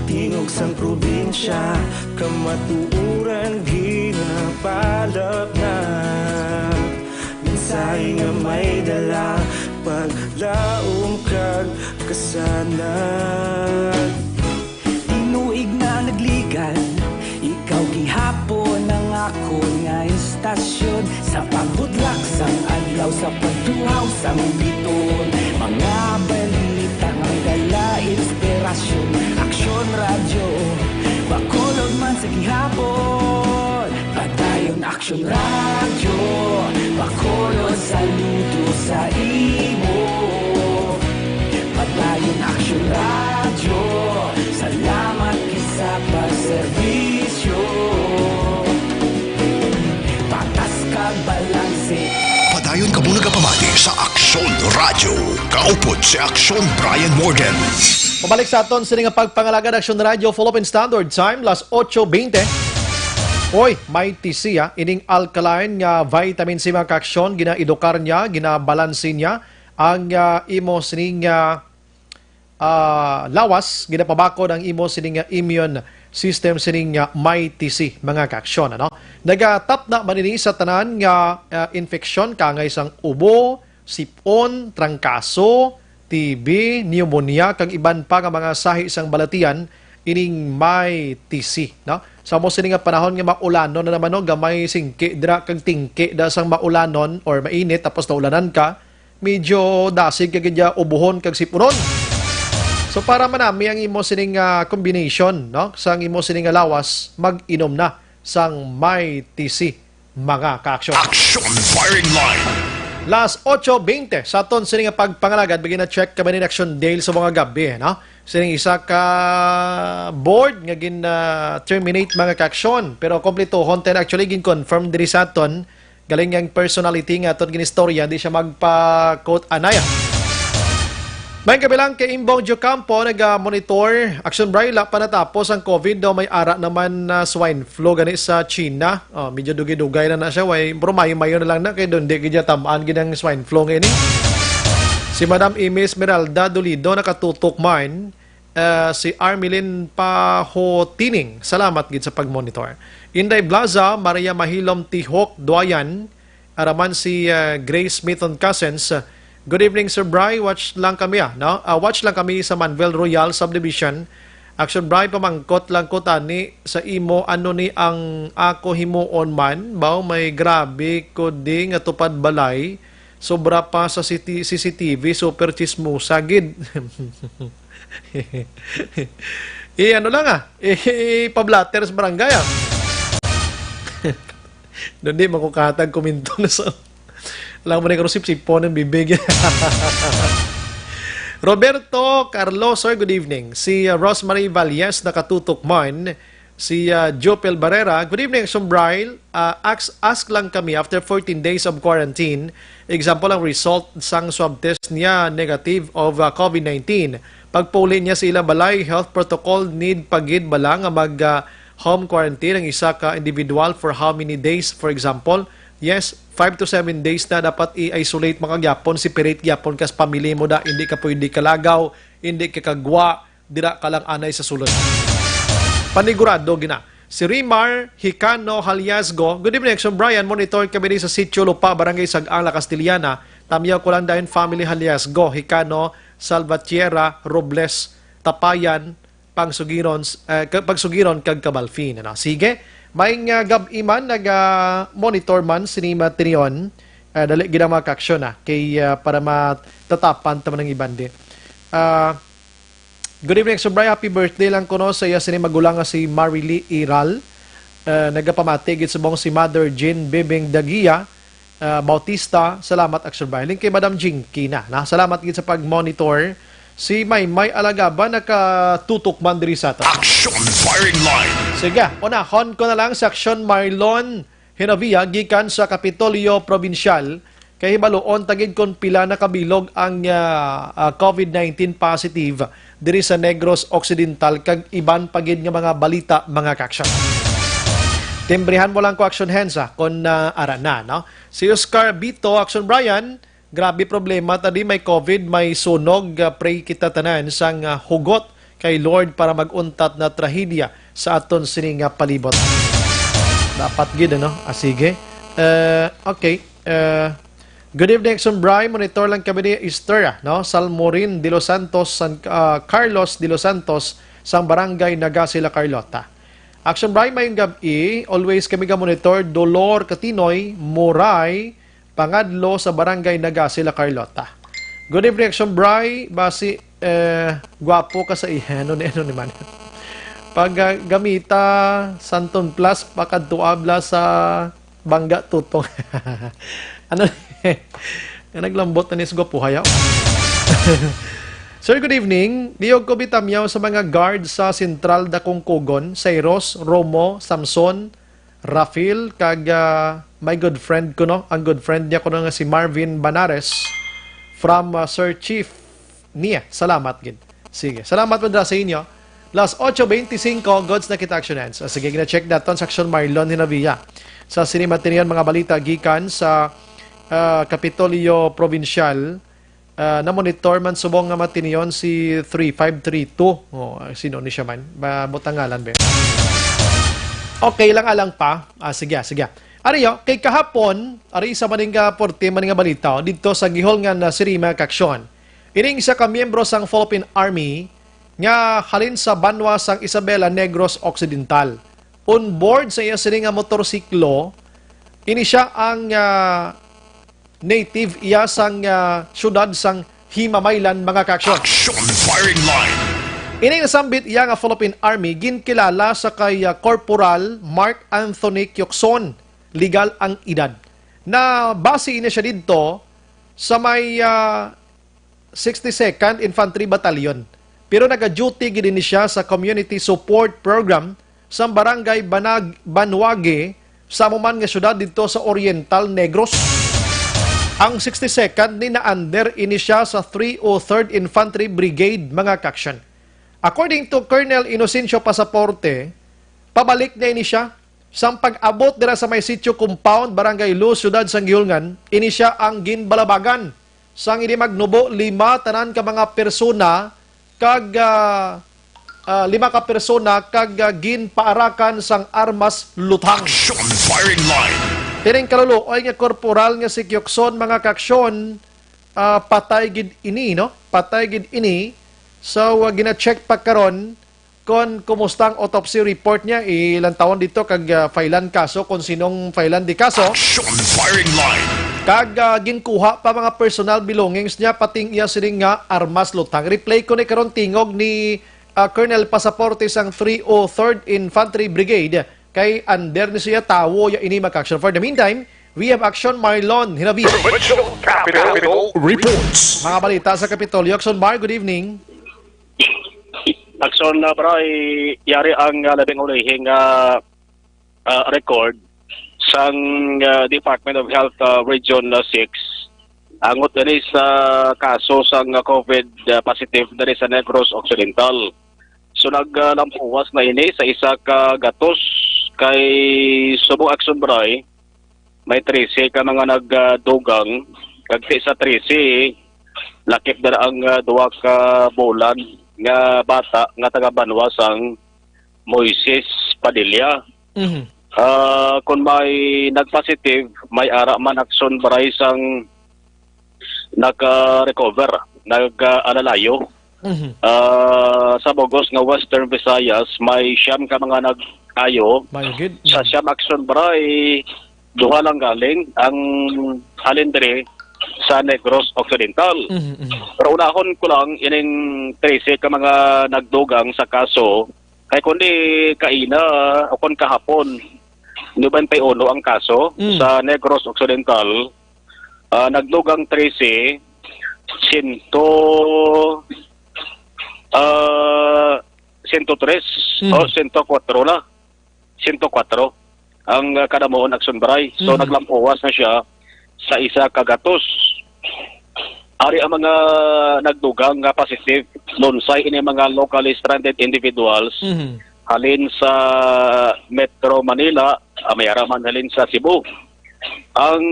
Tingog sang probinsya, kamatuoran ginapalapnat. Mensahe nga may dala, paglaom kag kasanag. Tinuig na nagligan, ikaw gihapon ang akon nga istasyon. Sa pagbudlak sang adlaw, sa pagtuhaw sang biton, mga balita nga dala inspirasyon. Aksyon Radyo, Bacolod man sa gihapon. Padayon Aksyon Radyo, Bacolod, saludo sa imo. Padayon Aksyon Radyo, salamat gid sa pagserbisyo. Patas kag balanse. Padayon kamo nagapamati sa Aksyon Radyo. Kaupod si Aksyon Brian Morgan. Pabalik sa aton sini nga pagpangalagad, Aksyon Radyo, Philippine Standard Time, las ocho veinte. Oy, may tisiya ining alkaline nga vitamin C, mga kaaksyon, ginaedukar niya, ginabalanse niya ang, ah, imo sining, ah, ah, lawas, ginapabakod ang imo sining, ah, immune system sining, ah, may tisi, mga kaaksyon, ano? Nagatapna man ini sa tanan nga, ah, infeksyon, kaangay sang ubo, sip-on, trangkaso, T B, pneumonia, kag iban pa nga mga sahi sang balatian ining may tisi, no? Sa amo sini nga panahon nga maulanon na naman, no, gamay singki dira kag tingki da sang maulanon or mainit, tapos naulanan ka, medyo dasig ka gid ya ubohon kag sipunon. So, para manami ang imo sining, ah, combination, no, sang imo sining nga lawas, mag-inom na sang may tisi, mga kaaksyon. Action Firing Line. Las ocho veinte sa aton sini nga pagpangalagad, bigyan na check kami ni Action Dale sa mga gabi, no? Sining isa ka board nga gin, ah, terminate, mga kaaksyon, pero kompletuhon ten actually gin-confirm diri sa aton. Galing ang personality nga aton ginistorya, di siya magpa-quote anay. May kabilang kay Imbong Jocampo, nag-monitor. Action Bray, la pa natapos ang COVID daw, may ara naman na swine flu gani sa China. Oh, medyo dugay-dugay na na siya, way, pero mayo-mayo na lang na kay doon di gid tam-an gid ang swine flu nga ini. Si Madam Amy Esmeralda Dolido nakatutok man. Ah, si Armelin Pahotining, salamat gid sa pag-monitor. Inday Blaza, Maria Mahilom Tihok Duayan, araman si, ah, Grace Smithon Cousins. Good evening, Sir Bry. Watch lang kami, ah, no? Ah, watch lang kami sa Manuel Royal Subdivision. Action, Bry, pamangkot lang ko tani sa imo, ano ni ang ako himuon man? Baw, may grabe ko di nga tupad balay. Sobra pa sa C T, C C T V, super chismosa gid. Eh, ano lang, ah, eh, pablatter sa barangay, ah. Doon di man ko kahatag komento na sa, alam mo na, karusip sipon ang bibig. Roberto Carlos, sir, good evening. Si, uh, Rosemary Valles nakatutok man. Si ah, Jopel Barrera, "Good evening, Action Brian. Ah, ask, ask lang kami, after fourteen days of quarantine, example, ang result sang swab test niya negative of ah, COVID nineteen. Pagpauli niya sa ilang balay, health protocol, need pa gid bala nga mag ah, home quarantine ang isa ka individual for how many days, for example?" Yes, five to seven days na dapat i-isolate mo ka gyapon, separate gyapon kas pamilya mo da, hindi ka pwede kalagaw, hindi ka kagwa, dira ka lang anay sa sulod. Panigurado gina. Si Rimar Hicano Haliasgo, "Good evening, Action Brian. Monitor kami diri sa Sitio Lupa, Barangay Sag-ang, La Castellana. Tamyaw ko lang dayon family Haliasgo, Hicano, Salvatierra, Robles, Tapayan, Pangsugiron, eh, ka- Pagsugiron kag Cabalfin." Ano? Sige, may nga gab-i man, naga-monitor man sini Matinion. Eh, dali gid ang mga ka-action, ah, kay ah, para matatapan ta man ang iban di. Ah, "Good evening, Action Brian. Happy birthday lang kuno sa iya sini magulang nga si Marily Iral. Eh, nagapamati gid subong si Mother Jean Bibing Dagia, ah, Bautista. Salamat, Action Brian." Link kay Madam Jinky na, na. Salamat gid sa pag-monitor. Si Maymay Alagaba nakatutok man diri sa ato. Action Firing Line. Sige, unahon ko na lang si Action Marlon Hinovia gikan sa Kapitolyo Provincial, kay hibaluon ta gid kon pila na kabilog ang ah, ah, COVID nineteen positive diri sa Negros Occidental kag iban pa gid nga mga balita, mga ka-action. Timbrihan mo lang ko, Action Hands, ah, kon ah, ara na, no? Si Oscar Bito, "Action Brian, grabe problema ta di, may COVID, may sunog, ah, pray kita tanan sang ah, hugot kay Lord para mag-untat na trahedya sa aton sini nga palibot." Dapat gid, ano? Ah, sige. Eh, okay. Eh, "Good evening, Action Brian. Monitor lang kami ni Easter, ah, no? Salmorin de los Santos, San ah, Carlos de los Santos, sang Barangay Nagasi, La Carlota." Action Brian, mayong gab-i. Always kami ga-monitor. Dolor Katinoy, Moray, Pangadlo sa Barangay Nagasi, La Carlota. "Good evening, Action Brian. Basi, eh, gwapo ka sa iya." Ano ni, ano ni man? Pag ah, gamita, Santon Plus, pakadto abla sa Bangga Tutong. Ano ni? Nga naglambot na ni sa gwapuhay, ah. "Sir, good evening. Liyog ko bitamyaw sa mga guard sa Sentral Dakungkugon, Sairos, Romo, Samson, Rafael, kag ah, my good friend kuno, ang good friend niya kuno nga si Marvin Banares from ah, Sir Chief niya. Salamat gid." Sige, salamat po sa inyo. Las ocho veinticinco, goods na kita, Action Hands. Ah, sige, gina-check naton sa Action Marlon Hinavia. Sa sini Matinion, mga balita gikan sa ah, Kapitolyo Provincial. Ah, na-monitor man subong nga Matinion si three five three two. Oh, sino ni siya man? Ba, butang ngalan, be? Okay lang, alang pa. Ah, sige, sige. Ari, oh, kay kahapon, ari isa man nga porte man nga balita, oh, dito sa Gihol nga na siri, mga ka-action. Ining isa ka miyembro sang Philippine Army nga halin sa banwa sang Isabela, Negros Occidental. On board sa iya sini nga motorsiklo, ini siya ang ah, native iya sang ah, siyudad sang Himamaylan, mga ka-action. Action Firing Line. Ining nasambit iya nga Philippine Army ginkilala sa kay ah, Corporal Mark Anthony Kyokson, legal ang edad. Nabase ini siya didto sa may ah, sixty-second Infantry Battalion. Pero naga-duty gid ini siya sa Community Support Program sa Barangay Banag Banuague, sa amo man nga syudad didto sa Oriental Negros. Ang sixty-second ni na-under ini siya sa three oh third Infantry Brigade, mga ka-action. According to Colonel Inocencio Pasaporte, pabalik na ini siya. Sang pag-abot dira sa may sitio compound, Barangay Luz, Syudad sang Gihulngan, ini siya ang ginbalabagan. Sang ini magnubo, lima tanan ka mga persona kag ah, ah, lima ka persona kag ah, ginpaarakan sang armas luthang. Action Firing Line. Kining kaluluoy nga korporal nga si Kyokson, mga ka-action, ah, patay gid ini, no? Patay gid ini. So, ah, gina-check pa karon kon kumusta ang autopsy report niya. Ilantawon dito kag ah, failan kaso kon sinong failan di kaso. Action Firing Line. Kag ah, ginkuha pa mga personal belongings niya, pati ang iya sining nga armas luthang. Replay ko ni karon tingog ni ah, Colonel Pasaporte sang three oh third Infantry Brigade, kay under ni siya tawo ya ini, mga ka-action. For the meantime, we have Action Marlon Hinabi. Provincial Capital Reports. Mga balita sa Kapitolyo. Action Mar, good evening. Aksyon na, Bray, yari ang, ah, labing ulihing, ah, ah, record sang, ah, Department of Health, ah, Region, ah, six. Angot ini sa kaso sang, ah, COVID, ah, positive diri sa Negros Occidental. So, nag, ah, lampuwas na ini sa isa ka gatos kay subong aksyon, Bray. May trese ka mga nagdugang, kag sa trese, lakip dira ang, ah, duha ka bulan nga bata nga taga banwa sang Moises Padilla. Mhm. Ah, kung may nagpositive, may ara man aksyon, Bray, sang naka-recover, nag-alalayo. Mhm. Ah, sa bugos nga Western Visayas, may siyam ka mga nag-ayo. Mayo gid. Sa Mhm. siyam aksyon, Bray, duha lang galing ang halin diri sa Negros Occidental. Mhm, mhm. Pero unahon ko lang ining trese ka mga nagdugang sa kaso, kay kundi kaina o kon kahapon, nobenta y uno ang kaso Mm. sa Negros Occidental. Ah, nagdugang trese, sento, ah, sento tres Mm. o sento kwatro na. Sento kwatro ang, ah, kadamuon, aksyon, Bray. So, Mhm. naglampuwas na siya sa isa ka gatos. Ari ang mga nagdugang nga positive. Lunsay ini mga locally stranded individuals Mhm. halin sa Metro Manila, ah, may ara man halin sa Cebu. Ang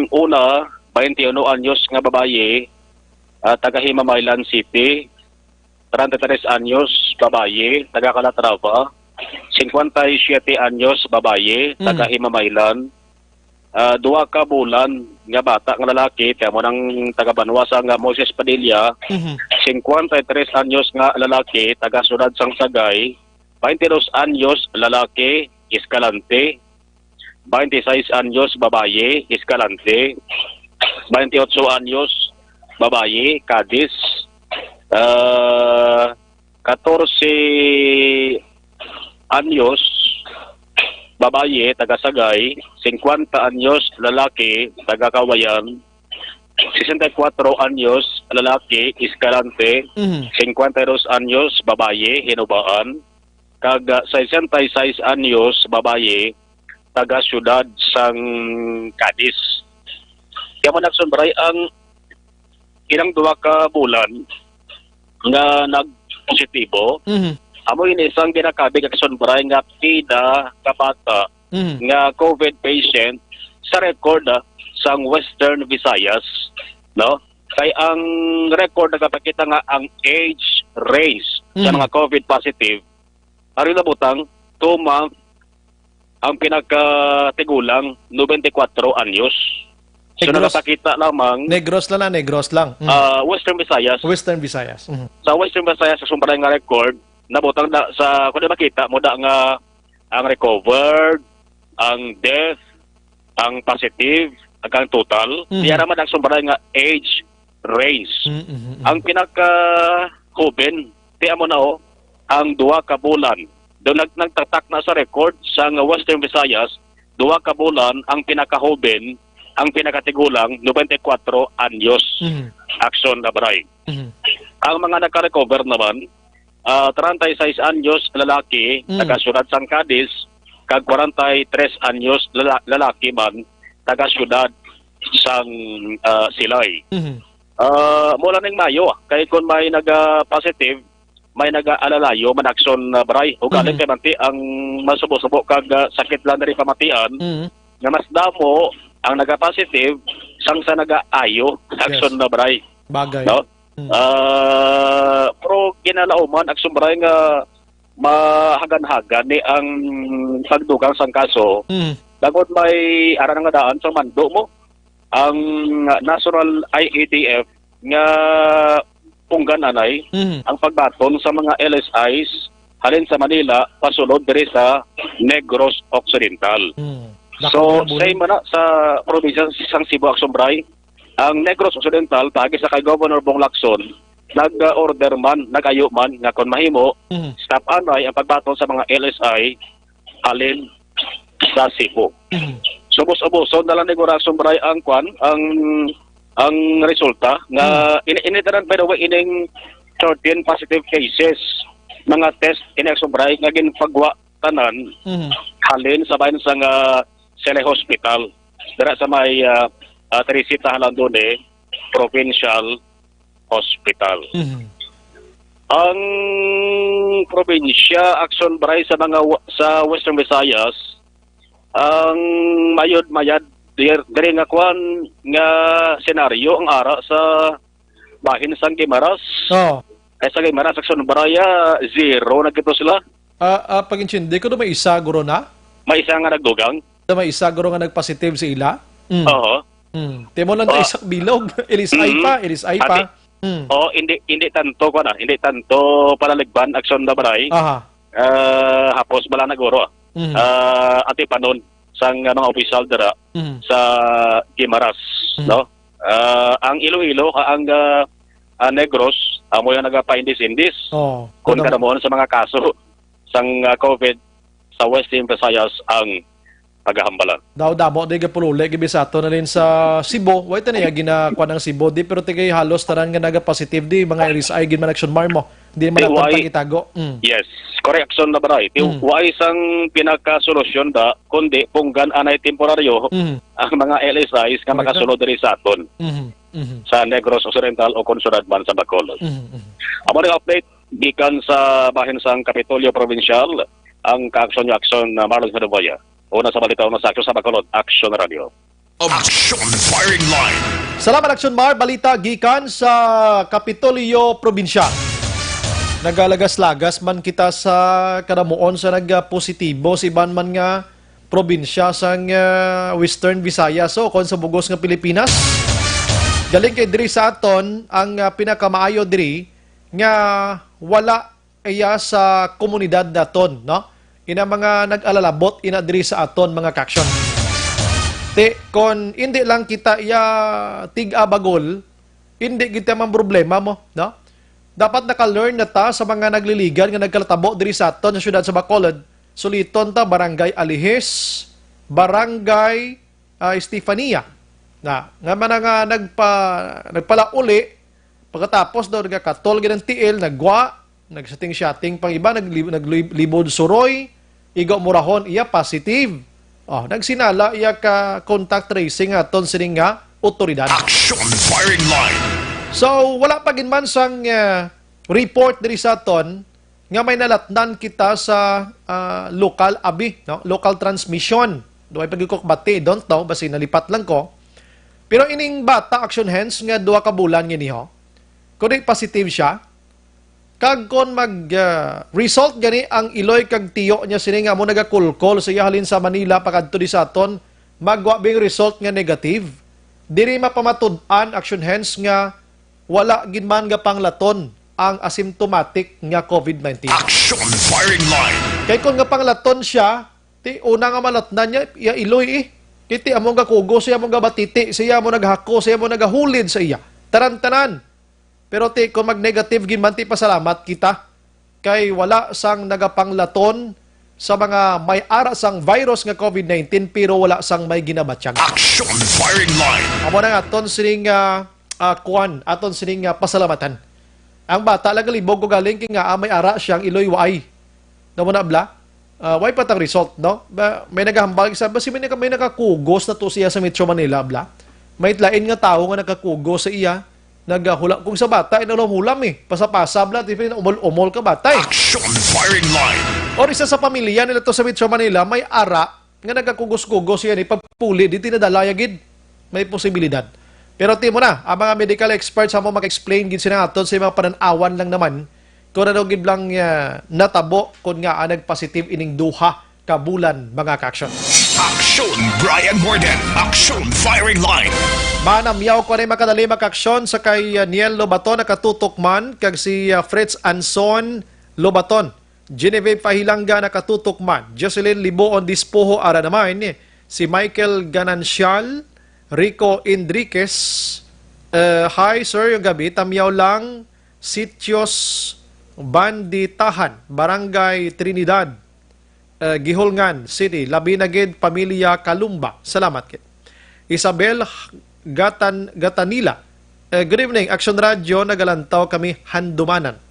una, twenty-one anyos nga babayi, ah, taga Himamaylan City, treinta y tres anyos, babayi, taga Calatrava, cincuenta y siete anyos, babayi, taga Mhm. Himamaylan, ah, duha ka bulan nga bata nga lalaki, kaya mo nang taga banwa sa nga Moises Padilla, Mhm. cincuenta y tres anyos nga lalaki, taga siyudad sang Sagay, twenty-dos anyos, lalaki, Escalante, twenty-seis anyos, babayi, Escalante, twenty-ocho anyos, babayi, Cadiz, ah, catorce anyos, babayi, taga Sagay, cincuenta anyos, lalaki, taga Kawayan, sesenta y cuatro anyos, lalaki, Escalante, Mhm. cincuenta y dos anyos, babayi, Hinubaan, kag, ah, sesenta y seis anyos, babayi, taga siyudad sang Cadiz. Kaya man, aksyon, Bray, ang ilang duha ka bulan nga nagpositibo, Mhm. amo ini sang ginakabig, aksyon, Bray, nga pila ka bata Mhm. nga COVID patient sa record, ah, sang Western Visayas, no? Kay ang record nagapakita nga ang age range sa Mhm. mga COVID positive, ari na butang, two month, ang pinakatigulang, nobenta y kuwatro anyos. So, Negros. Nagapakita lamang, Negros lang na, Negros lang. Mm. ah, Western Visayas. Western Visayas. Mhm. Sa Western Visayas, sa sumpalan nga record, nabutang na sa, kung di makita mo da nga ang recovered, ang death, ang positive, ag ang total, Mhm. diya naman ang sumpalan nga age range. Mm, mm, mm. Ang pinaka-hoben, ti amo na, oh, ang duha ka bulan. Doon nag-, nagtatak na sa record sa nga Western Visayas, duha ka bulan ang pinaka-hoben, ang pinakatigulang, nobenta y kuwatro anyos. Mhm. Aksyon, Labray. Mhm. Ang mga naka-recover naman, ah, treinta y seis anyos lalaki, Mm. taga siyudad sang Cadiz, kag kwarenta y tres anyos lala-, lalaki man, taga siyudad sang, ah, Silay. Mhm. Ah, mula ning Mayo, ah, kay kung may naga-positive, may naga-alalayo man, aksyon, ah, Bray. Ugaling Mhm. kay manti ang masubo-subo kag, ah, sakit lang diri pamatian, Mhm. nga mas damo ang naga-positive sang sa naga-ayo, aksyon Yes. na, Bray. Bagay. No? Mm. Ah, pero kinalauman, aksyon, Bray, nga mahagan-hagan ni ang pagdugang sang kaso. Mm. Bangod may ara na nga daan sa mando mo, ang National I A T F nga punggan anay Mhm. ang pagbaton sa mga L S Is halin sa Manila pasulod diri sa Negros Occidental. Mm. So, Dako nga bulan. Same man na sa probinsya sang Cebu, aksyon, Bray, ang Negros Occidental, paagi sa kay Governor Bong Lacson, nag-order man, nag-ayo man nga kung mahimo, Mhm. stop anay ang pagbaton sa mga L S I halin sa Cebu. Mhm. Subos-ubuson na lang ni Gora, aksyon, Bray, ang kwan, ang, ang resulta nga Mhm. ini, ini tanan, by the way, ining thirteen positive cases mga test ini, Action Bri, nga ginpagwa tanan Mhm. halin sa bahin sang, ah, Sele Hospital, dira sa may, ah, ah, Teresita Jalandoni Provincial Hospital. Mhm. Ang probinsya, Action Bri, sa mga wa-, sa Western Visayas, ang mayod-mayad dir-, diri nga kwan nga senaryo ang ara sa bahin sang Guimaras. Oh. Ay, sa Guimaras, Action Bri, ah, zero na gito sila. Ah, ah, pag-intindi ko, may isa guro na? May isa nga nagdugang. May isa guro nga nagpositive sa ila? Mm. Oo. Mm. Timo lang to Ah. isang bilog. Ilis ay Mm. pa, ilis ay pa. Ate. Mm. Oh, hindi, hindi tanto ko na, hindi tanto palaligban, Action Bri. Aha. Ah, hapos bala na guro. Mm. Ah, atipanon sang, ah, mga opisyal dira Mm. sa Guimaras, Mm. no? Ah, ang Iloilo ka ang, ah, ah, Negros, amo yung nagapaindis-indis. Oh, Kung ano? Kadamuon sa mga kaso sang, ah, COVID sa Western Visayas ang pagahambalan. Daw damo di gapululi gibi sa ato na rin sa Cebu. Wait na ya ginakuan ng Cebu di, pero tigay halos tanan nga naga-positive di, mga L S I gid man, Action Mar, mo. Di man Di, naton why? pangitago. Mm. Yes, correction na, Bri. Di, Mm. why sang pinakasolusyon da, kundi punggan anay temporaryo Mm. ang mga L S Is nga Correct. makasulod diri sa aton, Mhm. Mhm. sa Negros Occidental o kung sunod man sa Bacolod. Mhm. Mhm. Amo ning update gikan sa bahin sang Kapitolyo Provincial, ang kaaksyon niyo, Action, uh, Marlon Haduboya. Una sa balita, una sa aksyon sa Bacolod, Action Radio. Action Firing Line. Salamat, Action Mar. Balita gikan sa Kapitolyo Provincial. Nagalagas-lagas man kita sa kadamuon sa nagpositibo sa iban man nga probinsya sang, ah, Western Visayas o kon sa bugos nga Pilipinas. Galing kay diri sa aton ang, ah, pinakamaayo diri nga wala iya sa komunidad naton, no? Ina mga nag-alalabot ina diri sa aton mga kaaksyon. Ti, kon hindi lang kita iya tig-abagol, hindi kita man problema mo, no? Dapat naka-learn na ta sa mga nagliligan nga nagkalatabo diri sa aton sa siyudad sa Bacolod. Suliton ta, Barangay Alihis, Barangay, ah, Estefania. Na, nga man nga nagpa-, nagpalauli, pagkatapos daw nagkakatol gid ang tiil, nagwa, nagsiting-siating pang iba, nagli-, naglibod suroy, igo murahon iya positive. Oh, nagsinala iya ka contact tracing aton sining nga otoridad. Action Firing Line. So, wala pa gid man sang, eh, report diri sa aton nga may nalatnan kita sa, ah, lokal abi, no? Local transmission. Duway pa gid ko kabati, don't know, basi nalipat lang ko. Pero ining bata, Action Hands, nga duha ka bulan gini, ho, kundi positive siya. Kag kon mag, ah, result gani ang iloy kag tiyo niya sini nga amo nagakulkol sa iya halin sa Manila pakadto di sa aton, magwa bing result nga negative. Diri mapamatud-an, Action Hands, nga wala gid man nga panglaton ang asymptomatic nga COVID nineteen. Action Firing Line. Kay kon nga panglaton siya, ti una nga malatnan niya, iya iloy eh. Kay ti amo nga kugos siya, amo nga batiti siya, amo naghako siya, amo nagahulid sa iya. Tanan-tanan. Pero ti, kung mag-negative gid man, ti pasalamat kita. Kay wala sang nagapanglaton sa mga may ara sang virus nga COVID nineteen, pero wala sang may ginabatyag. Action Firing Line. Amo na nga, aton sining, ah, ah, kuwan, aton sining, ah, pasalamatan. Ang bata lang galibog ko galing, kay nga, ah, may ara siyang iloy waay. Namo na, bla? Ah, way pa tang result, no? Ba, may nagahambal, isa, basi may naka-, may nakakugos na to siya sa Metro Manila, bla? May lain nga tawo nga nakakugos sa iya, nagahula. Kung sa bata, inulam-hulam eh. Pasa-pasa, bla, di pa umol-umol ka, bata eh. Action Firing Line. Or isa sa pamilya nila to sa Metro Manila, may ara nga nagakugos-kugos siya ni pagpuli, di tinadala ya gid. May posibilidad. Pero timo na, ang mga medical experts amo mag-explain gid sila aton sa mga panan-awan lang naman kung ano gid lang, ah, natabo kung nga, ah, nagpositive ining duha ka bulan, mga kaaksyon. Action, Brian Morden. Action Firing Line. Manamyaw ko na makadali, mga kaaksyon, sa kay, ah, Niel Lobaton, nakatutok man, kag si, ah, Fritz Anson Lobaton. Genevieve Pahilanga, nakatutok man. Jocelyn Liboon Dispoho, ara naman. Si Michael Ganancial, Rico Enriquez. Eh, hi, sir, yung gabi. Tamyaw lang, Sitios Banditahan, Barangay Trinidad, eh, Guihulngan City. Labi na gid, pamilya Kalumba. Salamat gid. Isabel Gatan-, Gatanila. Eh, good evening, Action Radio. Nagalantaw kami handumanan.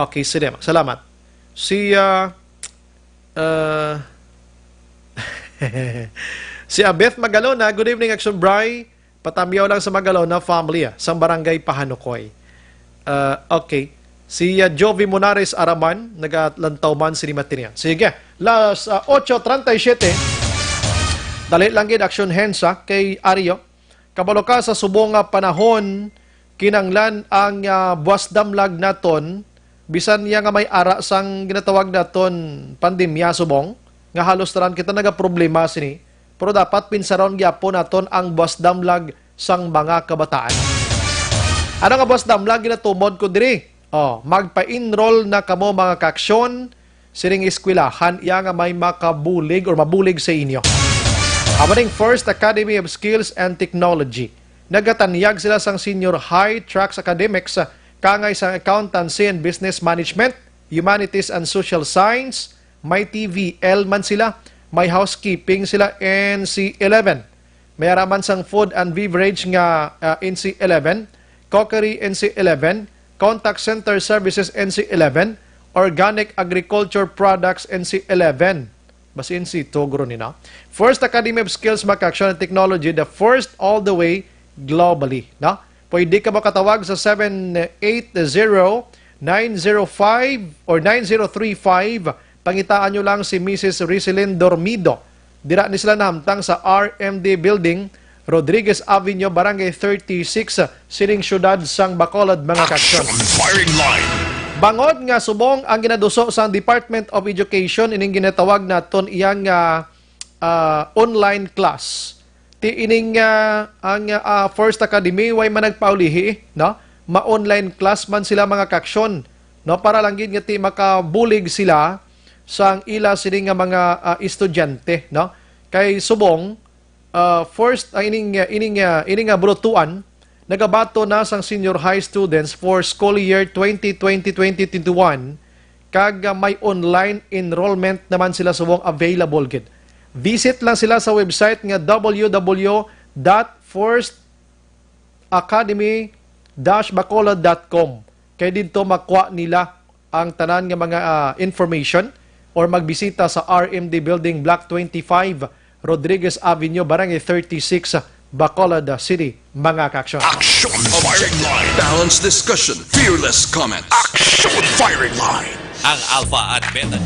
Okay, sige. Salamat. Si, ah, ah, si Abeth Magalona, good evening, Action Bri. Patamyaw lang sa Magalona family, ah, sang barangay Pahanukoy. Ah, okay. Si, ah, Jovi Monares Araman, nagalantaw man sini Matinian. Sige, las, ah, ocho treinta y siete. Dali lang gid, Action Hensa, kay Ario. Kabalo ka, sa subong nga panahon, kinanglan ang, ah, buwas damlag naton, bisan niya nga may ara sang ginatawag naton pandemya subong, nga halos tanan kita nagaproblema sini, pero dapat pinsaron gyapon naton ang buwas damlag sang mga kabataan. Ano nga buwas damlag ginatumod ko diri? Oh, magpa-enroll na kamo, mga kaaksyon, sining eskwelahan iya nga may makabulig or mabulig sa inyo. Amo ning First Academy of Skills and Technology. Nagatanyag sila sang senior high tracks academics, kangay sang accountancy and business management, humanities and social science, may T V L man sila, may housekeeping sila, N C eleven. May ara man sang food and beverage nga, ah, N C eleven, cookery N C eleven, contact center services N C eleven, organic agriculture products N C eleven. Basi N C two guro ni, no? First Academy of Skills, Makaksyon and Technology, the first all the way globally, no? Pwede ka makatawag sa seven eight zero, nine zero five or nine zero three five. Pangitaan nyo lang si Missus Rizelin Dormido. Dira ni sila nahamtang sa R M D Building, Rodriguez Avenue, Barangay thirty-six, sining siyudad sang Bacolod, mga kaaksyon. Action Firing Line. Bangod nga subong ang ginaduso sang Department of Education ining ginatawag naton iyang, ah, ah, online class. Ti ining, ah, ang, ah, First Academy, way man nagpaulihi, no? Ma-online class man sila, mga kaaksyon, no? Para lang gid nga ti makabulig sila sang ila sini nga mga, ah, estudyante, no? Kay subong, ah, first, ah, ining, ah, ining, ah, ining, ah, bulutuan, nagabato na sang senior high students for school year twenty twenty, twenty twenty-one, kag, ah, may online enrollment naman sila subong available gid. Visit lang sila sa website nga w w w dot first academy dash bacolod dot com. Kay didto makuha nila ang tanan nga mga, ah, information or magbisita sa R M D Building, Block twenty-five, Rodriguez Avenue, Barangay thirty-six, Bacolod City, mga kaaksyon. Action Firing Line. Balanced discussion, fearless comment. Action Firing Line. Ang Alpha at Beta.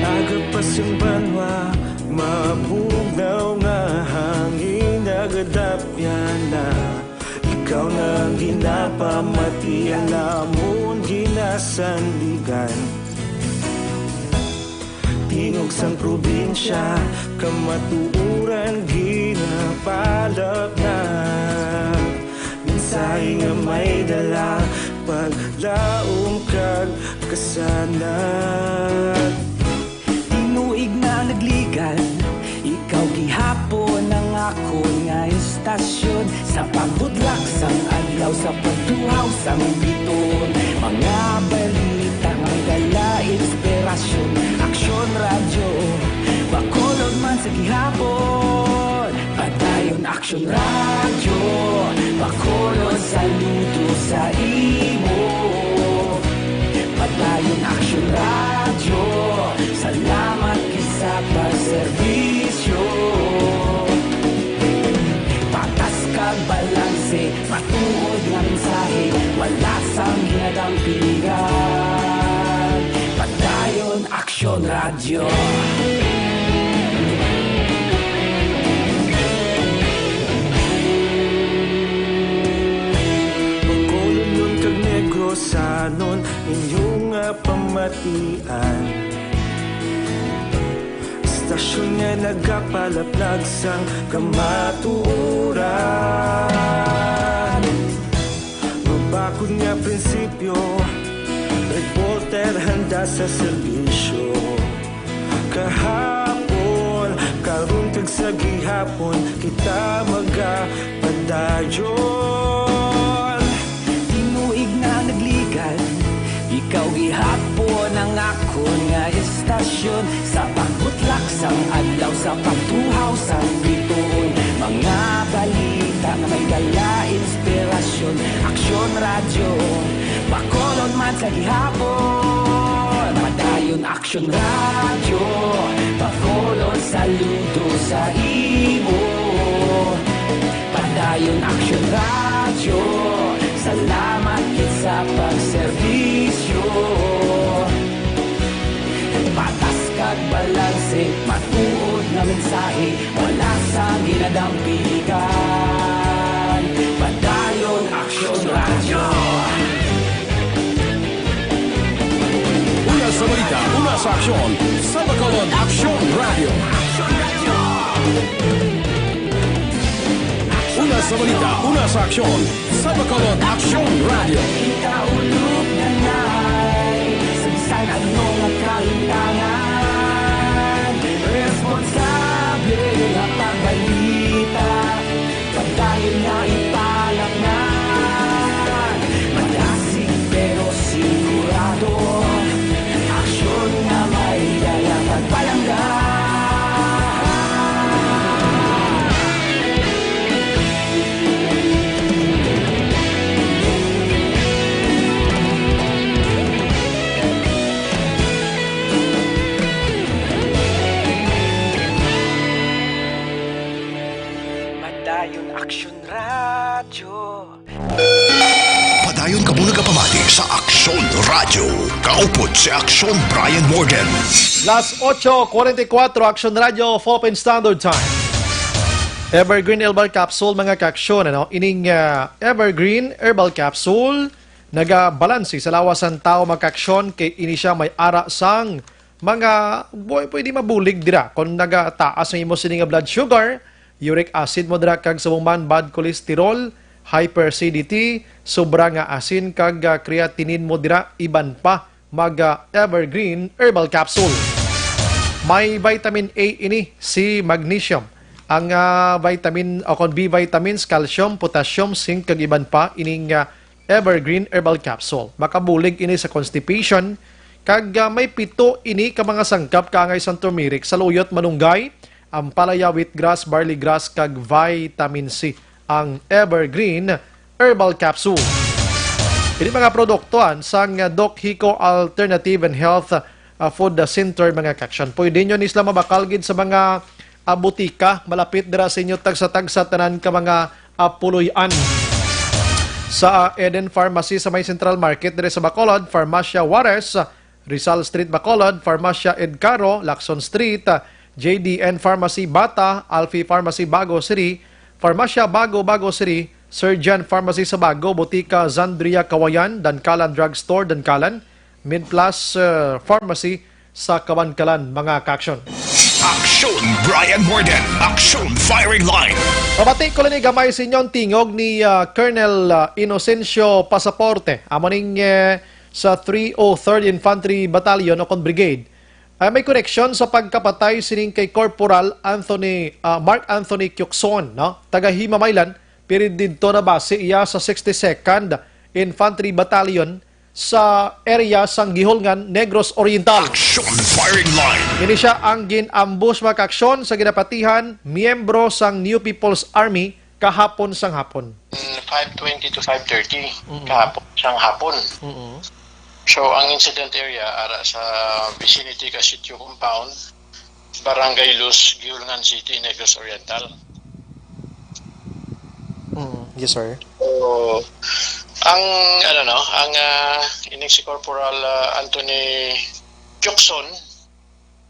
Agapas ang banwa, mabugnaw nga hangin, nagadapyan na. Ikaw na ang ginapamati, ang amon ginasandigan. Tingog sang probinsya, kamatuoran ginapalapnag. Mensahe nga may dala, paglaom kag kasanag. Tinuig na nagligan, ikaw gihapon ang akon nga istasyon. Sa pagbudlak sang adlaw, sa pagtuhaw sang biton, mga balita nga dala inspirasyon. Aksyon Radyo, Bacolod man sa gihapon. Padayon Aksyon Radyo, Bacolod, saludo sa imo. Padayon Aksyon Radyo, salamat gid sa pagserbisyo. Patas kag balanse, matuod nga mensahe, wala sang ginadampingan. Padayon Aksyon Radyo. Bacolodnon kag Negrosanon, inyo nga pamatian. Istasyon nga nagapalaplag sang kamatuoran. Mabakod nga prinsipyo, reporter handa sa serbisyo. Kahapon, karon kag sa gihapon, kita magapadayon. Tinuig Sa pagbutlak sang adlaw, sa pagtuhaw sang bituon, mga balita nga may dala inspirasyon. Aksyon Radyo, Bacolod man sa gihapon. Padayon Aksyon Radyo, Bacolod saludo sa imo. Padayon Aksyon Radyo, salamat gid sa pagserbisyo. Patas kag balanse, matuod nga mensahe, wala sa ginadampigan. Padayon Aksyon Radyo. Una sa balita, una sa aksyon, sa Bacolod Aksyon Radyo. Una sa balita, una sa aksyon, sa Bacolod Aksyon Radyo. Kaulog na na'y sa bisan ano nga kahitangan. Responsable nga pagbalita, padayon nga ipalaknag. Madasig pero sigurado, aksyon nga may dala pagpalangga. Padayon Aksyon Radyo. Padayon kamo nagapamati sa Aksyon Radyo. Kaupod si Aksyon Brian Morgan. Las ocho cuarenta y cuatro, Aksyon Radyo, Philippine Standard Time. Evergreen Herbal Capsule, mga kaaksyon, ano? Ining, ah, Evergreen Herbal Capsule, nagabalansi sa lawas sang tawo, mga kaaksyon, kay ini sia may ara sang mga, boy, pwede mabulig dira. Kung nagataas ang imo sini nga blood sugar, uric acid mo dira, kag subong man bad cholesterol, hyperacidity, sobra nga asin, kag, ah, creatinine mo dira, iban pa, mag, ah, Evergreen Herbal Capsule. May vitamin A ini, C, magnesium. Ang, ah, vitamin, o kon B vitamins, calcium, potassium, zinc, kag iban pa, ining, ah, Evergreen Herbal Capsule. Makabulig ini sa constipation, kag, ah, may pito ini ka mga sangkap kaangay sang turmeric, saluyot, malunggay, ampalaya, wheatgrass, barley grass, kag vitamin C, ang Evergreen Herbal Capsule. Ini mga produktuan sang Doc Hico Alternative and Health, ah, Food Center, mga kaaksyon. Pwede nyo ni sila mabakal gid sa mga, ah, butika malapit dira sa inyo, tagsa-tagsa tanan ka mga, ah, puloy-an. Sa, ah, Eden Pharmacy sa may Central Market diri sa Bacolod, Farmacia Juarez, Rizal Street, Bacolod, Farmacia Edcaro, Lacson Street, J D N Pharmacy Bata, Alfie Pharmacy Bago City, Farmacia Bago, Bago City, Surgeon Pharmacy sa Bago, Botika Zandria Kawayan, Dankalan Drugstore, Dankalan, Midplus, uh, Pharmacy sa Kabankalan, mga kaaksyon. Aksyon Brian Morgan, Aksyon Firing Line. Pabati ko lang ni gamay sa inyong tingog ni, uh, Colonel, uh, Inocencio Pasaporte. Amo ning, eh, sa three oh third Infantry Battalion o kon Brigade, ay may koneksyon sa pagkapatay sining kay Corporal Anthony, ah, Mark Anthony Kyukson, no? Taga Himamaylan, pero didto nabase iya sa sixty-second Infantry Battalion sa area sang Guihulngan, Negros Oriental. Action Firing Line. Ini sia ang gin-ambush, mga kaaksyon, sa ginapatihan miyembro sang New People's Army kahapon sang hapon. Five twenty to five thirty Mm. kahapon sang hapon. Mm-mm. So, ang incident area ara sa vicinity ka Sitio Compound, Barangay Luz, Guihulngan City, Negros Oriental. Mm, yes, sir. So, ang, ano, no, ang, ah, ining si Corporal, ah, Anthony Kyukson,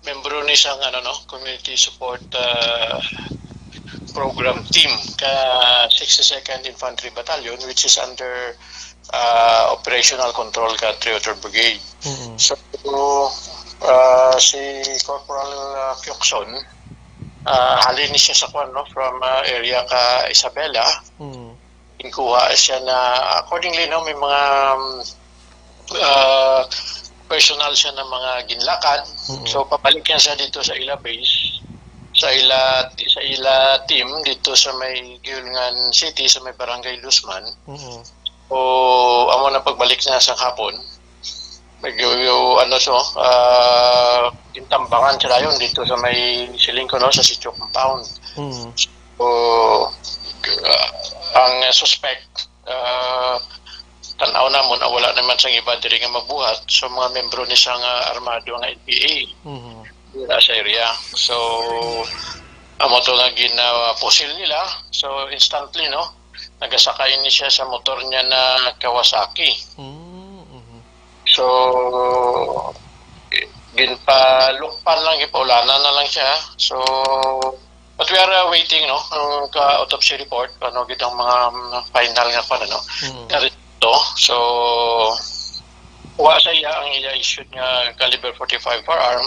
membro ni sang, ano, no, community support, ah, program team ka sixty-second Infantry Battalion, which is under, ah, operational control ka three oh three Brigade. Mm-mm. So, ah, si Corporal, ah, Kyukson, ah, halin ni siya sa kwan, no, from, ah, area ka Isabela. Mm. Inkuha siya na, accordingly, no, may mga, um, ah, personal siya na mga ginlakad. Mm-mm. So, pabalik niya siya dito sa ila base, sa ila, sa ila team dito sa may Guihulngan City, sa may Barangay Luzman. Mm-mm. O, amo na pagbalik niya sa hapon. Medyo, ano, so, ah, gintambangan sila yun dito sa may siling ko, no, sa Sitio Compound. Mm. So, ah, ang suspect, ah, tanaw namon, ah, wala naman sang iba diri nga mabuhat. So, mga membro ni sang, ah, armado nga N P A. Mhm. Wala sa area. So, amo to nga ginapusil nila. So, instantly, no? Nagasakay ni siya sa motor niya na Kawasaki. Mm, mhm. So, ginpalukpan lang, gipaulanan na lang siya. So, but we are, uh, waiting, no? Ang ka-autopsy report, ano, gid ang mga, um, final nga, ano, Mm. nga resulta. So, wa sa iya ang iya issued nga caliber forty-five firearm,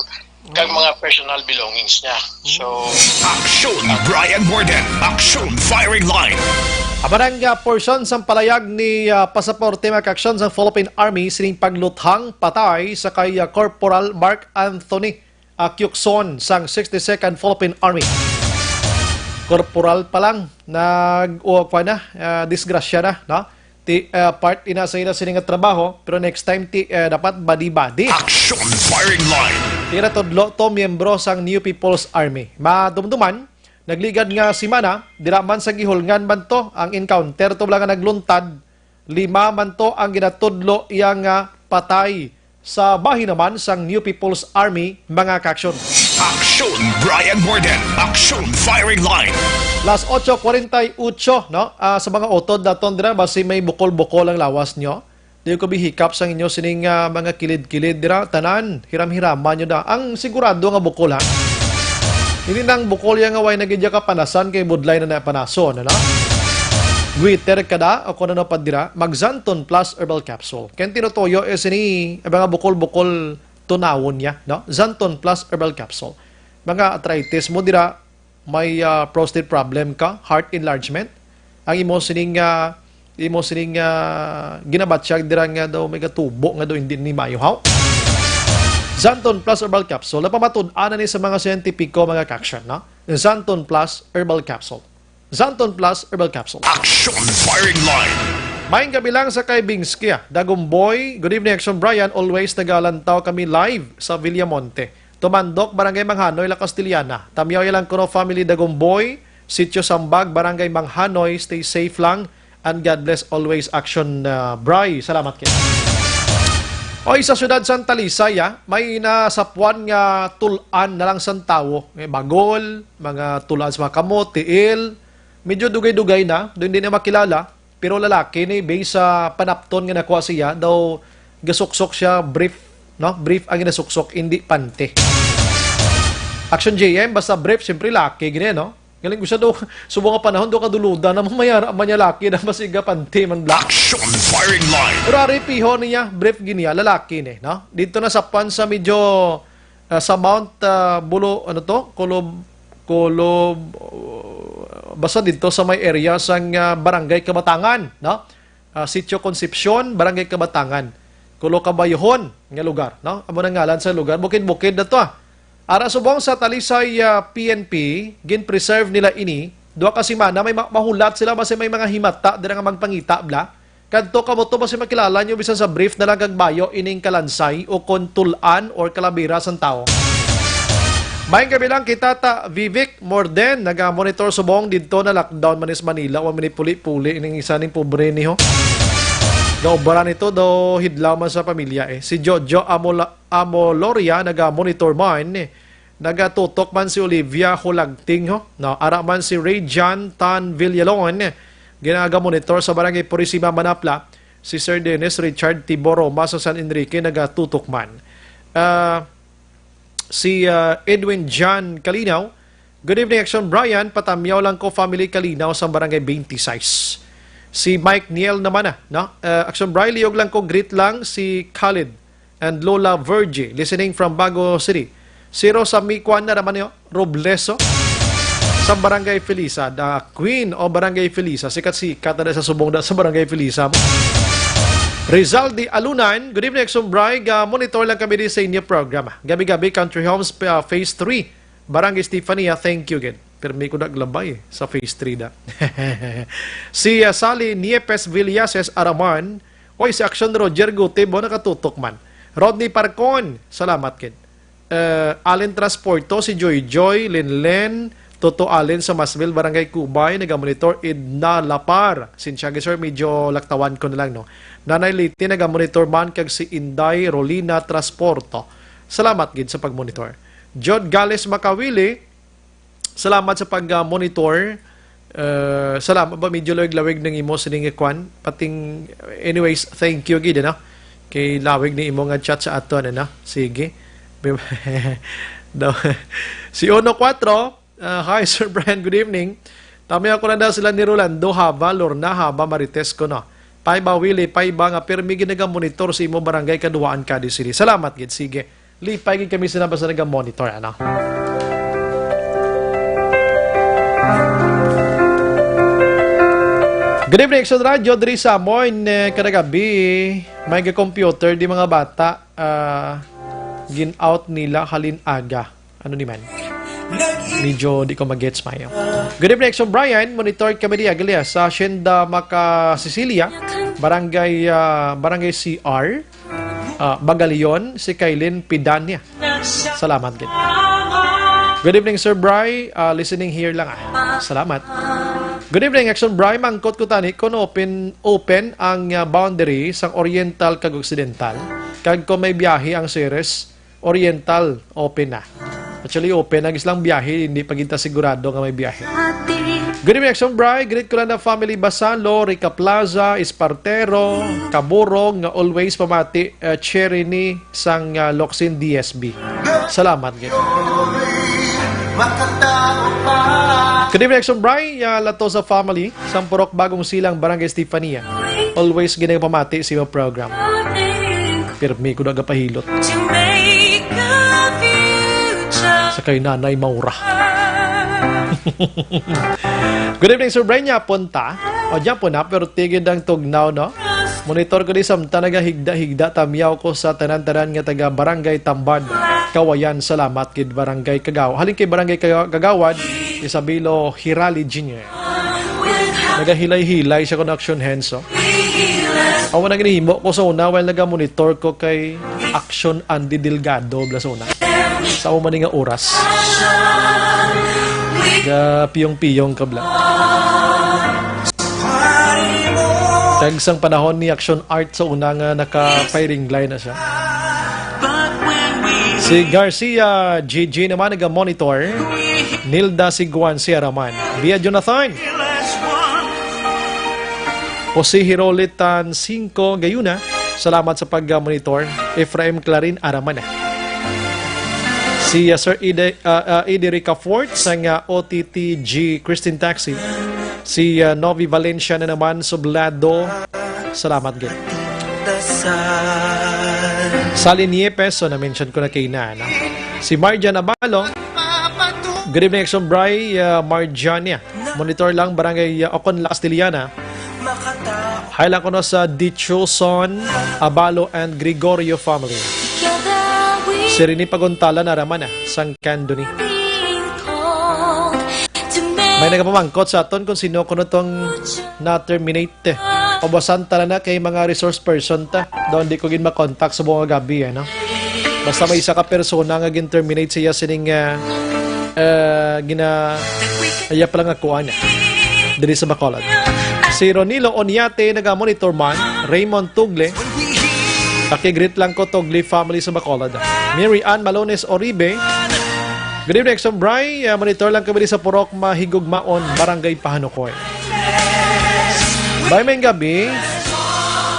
kag Mm. mga personal belongings niya. So, Aksyon, Brian Morden. Aksyon, firing line. Amo na ang, ah, portion sang palayag ni, ah, pasaporte, mga kaaksyon, sang Philippine Army sining pagluthang patay sa kay, ah, Corporal Mark Anthony, ah, Kyukson sang sixty-second Philippine Army. Corporal pa lang, nag-, o, kwa na, ah, disgrasya na, no? Ti, ah, part ina sa ila sini nga trabaho, pero next time ti, ah, dapat badi-badi. Action firing line. Tira tudlo to miyembro sang New People's Army. Madumduman, nagligad nga semana, dira man sa Guihulngan man to ang encounter to, wala nga nagluntad. Lima man to ang ginatudlo iya nga patay sa bahin naman sang New People's Army, mga kaaksyon. Action, Brian Morden. Action, firing line. Las ocho cuarenta y ocho, no? Ah, sa mga utod naton dira, basi may bukol-bukol ang lawas nyo. Di ko bihikap sang inyo sining, ah, mga kilid-kilid dira. Tanan, hiram-hiraman nyo na. Ang sigurado nga bukol, ha? Hindi nang bukol yan nga way na gid ya kapanasan kay budlay na napanason, ano? Guiter ka da, o kung ano pa dira, mag Xanthone Plus Herbal Capsule. Kaya tinutuyo, eh, sini, ang mga bukol-bukol tunawon niya, no? Xanthone Plus Herbal Capsule. Mga arthritis mo dira, may, ah, prostate problem ka, heart enlargement, ang imo sining, ah, imo sining, ah, ginabatyag dira nga daw may gatubo nga daw hindi ni mayo, haw? Xanthone Plus Herbal Capsule, napamatud-an na ni sa mga siyentipiko, mga kaaksyon, no? Xanthone Plus Herbal Capsule. Xanthone Plus Herbal Capsule. Action firing line. Maayong gabi lang sa kay Bingsky, ah. Dagomboy, good evening, Action Brian. Always nagalantaw kami live sa Villamonte. Tumandok, Barangay Manghanoy, La Castellana. Tamyaw ya lang kuno family Dagomboy, Sitio Sambag, Barangay Manghanoy. Stay safe lang. And God bless always, Action, uh, Bri. Salamat kayo. Oy, sa siyudad sang Talisay, ah, may nasapuan nga tul-an na lang sang tawo. May bagol, mga tul-an sa mga kamot, tiil. Medyo dugay-dugay na, doon hindi na makilala. Pero lalaki ni, based sa panapton nga nakuha siya, daw gasuksok siya, brief, no? Brief ang ginasuksok, hindi panty. Action J M, basta brief, siyempre laki gini, no? Galing ko siya daw, subong nga panahon, daw kaduluda na mamayara, man niya laki na masiga panty man black. Action firing line. Pero ari piho niya, brief gini, ah, lalaki ni, no? Dito na sa pan sa medyo, ah, sa Mount, ah, Bulo, ano to? Kulob, Kulob, uh, basta dito sa may area sang, ah, Barangay Kabatangan, no? Ah, Sitio Concepcion, Barangay Kabatangan. Kulo Kabayuhon nga lugar, no? Amo na ngalan sa lugar. Bukid-bukid na to, ah. Ara subong sa Talisay, ah, P N P, gin-preserve nila ini. Duha ka semana, may ma-, mahulat sila, basi may mga himata dira nga magpangita, bla. Kadto kamo to, basi makilala nyo, bisan sa brief na lang kag bayo, ining kalansay, o kon tul-an, or kalabira sang tawo. Maayong gabi lang kita, ta, Vivek Morden, naga-monitor subong didto na lockdown man is Manila, wa man ni puli-puli, ining isa ning pobre ni ho. Gaubara nito, daw hidlaw man sa pamilya, eh. Si Jojo Amola-, Amoloria, naga-monitor man, eh. Nagatutok man si Olivia Hulagting, ho. No, ara man si Ray John Tan Villalon, ginagamonitor sa Barangay Purisima, Manapla. Si Sir Dennis Richard Tibor Roma sa San Enrique, nagatutok man. Ah, si, ah, Edwin John Kalinaw, "Good evening, Action Brian. Patamyaw lang ko, family Kalinaw sa Barangay twenty-six." Si Mike Niel naman, ah, no? Ah, "Action Brian, liyog lang ko, greet lang si Khalid and Lola Virgie, listening from Bago City." Si Rosa Micuan na naman niyo, Robleso, sa Barangay Felisa, the queen of Barangay Felisa, sikat-sikat na sa subong na sa Barangay Felisa mo. Rizal di Alunan, "Good evening, Exum Bry. Ga-monitor lang kami di sa inyo program. Gabi-gabi, Country Homes, uh, Phase three, Barangay Stefania. Thank you again." Permi ko naglabay sa Phase three da. Si, uh, Sally Niepes Villases Araman, Oy, si Action Roger Gutib, oh, nakatutok man. Rodney Parcon, salamat gid. Eh, Allen Transporto, si Joy Joy, Linlen, Toto Allen sa Masville, Barangay Cubay, nagamonitor. Edna Lapar, sinsya gid, sir, medyo laktawan ko na lang, no? Nanay Liti, nagamonitor man, kag si Inday Rolina Transporto. Salamat gid sa pagmonitor. Jod Gales Makawili, salamat sa pag-monitor. Eh, salamat ba, medyo lawig-lawig ng imo sining kwan. Pating, anyways, thank you gid, no? Kay lawig ni imo nga chat sa aton, ano? Sige. Daw. Si Uno Cuatro, ah, "Hi, Sir Brian, good evening. Tami ako na daw sila ni Rolando Haba, Lorna Haba, Marites ko, no? Paiba, Willie, paiba nga pirmi gid nagamonitor sa imo barangay, Kaduwaan, Cadiz City." Salamat gid, sige. Lipay gid kami sa nabasa naga-monitor, ano? Good evening, Action Radio. Diri sa amon, eh, kada gabi, may ga-computer di mga bata, ah, gin-out nila halin aga. Ano ni man? Medyo di ko mag-gets mayo. Good evening, Action Brian. Monitor kami di Aglia sa Hacienda Maka Cecilia, Barangay, ah, Barangay C R. Ah, Bagalion, si Kailin Pidania. Salamat gid. Good evening, Sir Bry. Ah, listening here lang, ah. Salamat. Good evening, Action Bry. Mangkot ko tani kung open, open ang, ah, boundary sang Oriental kag Occidental. Kag kung may biyahe ang Ceres, Oriental, open na. Actually, open na gid silang biyahe, hindi pa kita sigurado nga may biyahe. Good evening, Action Bry. Greet ko lang na family Basalo, Rica Plaza, Espartero, Caburong, nga always pamati, eh, Cherry ni sang, ah, Locsin D S B. Salamat gid. Good evening, Action Bry. Ah, Latosa family, sang Purok Bagong Silang, Barangay Estefania. Always ginagpamati sa imo program. Pirmi ko nagapahilot. Sa kay Nanay Maura. Good evening, Sir Brian. Yapon ta. O, yapon na, pero tigid ang tugnaw, no? Monitor ko di samtang nagahigda-higda, tamyaw ko sa tanan-tanan nga taga Barangay Tamban, Kawayan. Salamat gid, Barangay Kagaw. Halin kay Barangay Kaga-, Kagawad, Isabelo Hirali Junior. Nagahilay-hilay siya kon action hands, oh. Amo na ginhimo ko sa una while naga-monitor ko kay Action Andy Delgado, bla, sa una. Sa amo man nga oras. Ga piyong-piyong ka, bla. Kag sang panahon ni Action Art sa una nga naka-firing line na siya. Si Garcia G G naman naga-monitor. Nilda Siguan Sierra man. Via Jonathan. Jose Hirolitan Cinco Gayuna, salamat sa pag-monitor. Efraim Clarin Araman. Si, uh, Sir Ide, uh, uh, Ide Ricafort sang, uh, O T T G Christine Taxi. Si, uh, Novi Valencia na naman, sublado. Salamat gid. Sally Niepes, so na-mention ko na kay na, no? Si Marjan Abalo. Good evening, Action Bry, uh, Marjania. Monitor lang, Barangay, uh, Ocon, La Castellana. Hi lang kuno sa Dichoson, Abalo, and Gregorio family. Si Rene Paguntalan, araman na, sang Candoni. May nagapamangkot sa aton kung sino kuno tong na-terminate. Ubasan tala na kay mga resource person ta. Daw hindi ko gid makontak sa buong gabi, ano? Basta may isa ka persona nga gin-terminate siya sining, ah, ah, gina-, iya pala nga kuan, eh, diri sa Bacolod. Si Ronilo Oniate, naga-monitor man. Raymond Tugle. Pakigreet lang ko, Tugle family sa Bacolod. Mary Ann Malones Oribe. Good evening, Exxon Bry. Ah, monitor lang kami sa Purok Mahigugmaon, Barangay Pahanukoy. Bay, may gabi.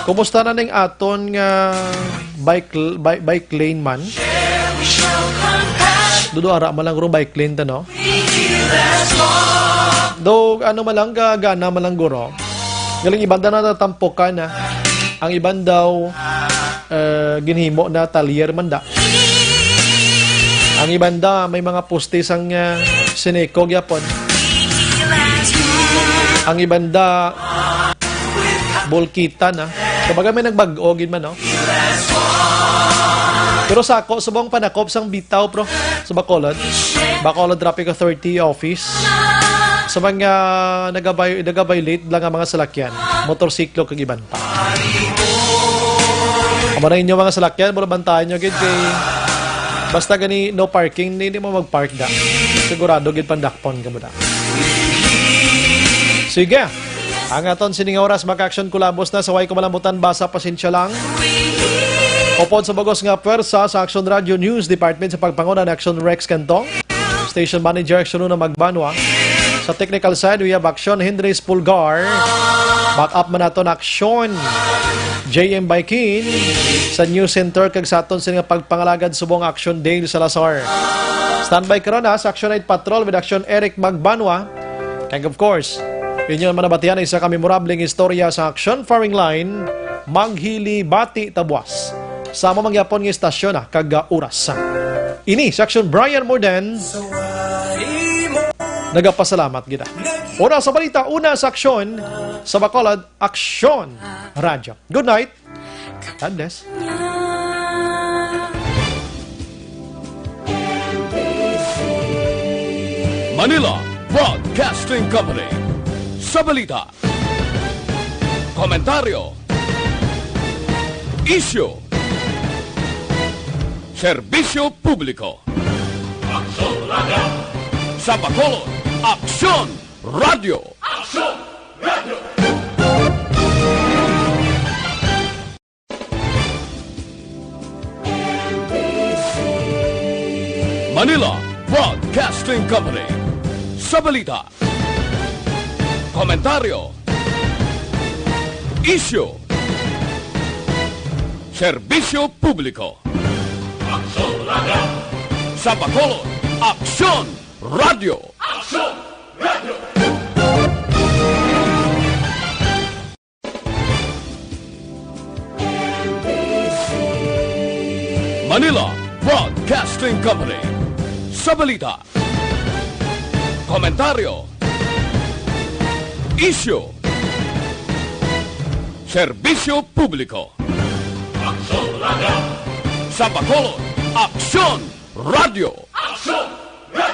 Kumusta na ning aton nga bike, bike, bike lane man? Dudo ara man lang guro bike lane ta, no? Do, ano man lang, ga-, gana man lang guro. Galing iban daw natatampukan na. Ang iban daw, eh, ginhimo na talyer man da. Ang iban da, may mga poste sang, ah, Seneco gyapon. Ang iban da, bulkita na. Kumbaga may nagbag-o gid man, no? Pero sa ako, subong panakop sang bitaw, pro, sa Bacolod. Bacolod Traffic Authority Office. Sa mga nagabay-, nagaviolate lang ang mga salakyan, motorsiklo kag iban pa. Amo na inyo mga salakyan, pero bantayan nyo gid kay basta gani no parking, hindi mo mag-park da. Sigurado gid pandakpon ka mo da. Sige. Ang aton sining oras, maka-Action Kulabos na, sa way ko malamutan, basa, pasensya lang. Upod sa bugos nga pwersa sa Action Radio News Department sa pagpanguna ni Action Rex Cantong, Station Manager Action Una Magbanwa. Sa technical side, we have Action Henry Spulgar. Back up man naton Action J M Baikin. Sa News Center kag sa aton sini nga pagpangalagad subong Action Dale Salazar. Standby karon ha sa Action Night Patrol with Action Eric Magbanwa. Kag of course, inyo naman nabatian ang isa ka memorableng istorya sa Action Firing Line, Maghilibati Tabuas. Sa amo mangyapon nga istasyon, ah, kag, ah, oras. Ini si Action Brian Morden. Nagapasalamat gid, ah. Una sa balita, una sa aksyon, sa Bacolod, Aksyon Radyo. Good night. God bless. Manila Broadcasting Company. Sa balita, komentaryo, isyu, serbisyo publiko. Aksyon Radio. Sa Bacolod, Aksyon Radio. Aksyon Radio. Manila Broadcasting Company. Sa balita, komentaryo, isyu, serbisyo publiko. Aksyon Radio. Sa Bacolod, Aksyon Radio. Aksyon Radio. Manila Broadcasting Company. Sa balita, komentaryo, isyu, serbisyo publiko. Aksyon Radio. Sa Bacolod, Aksyon Radio. Aksyon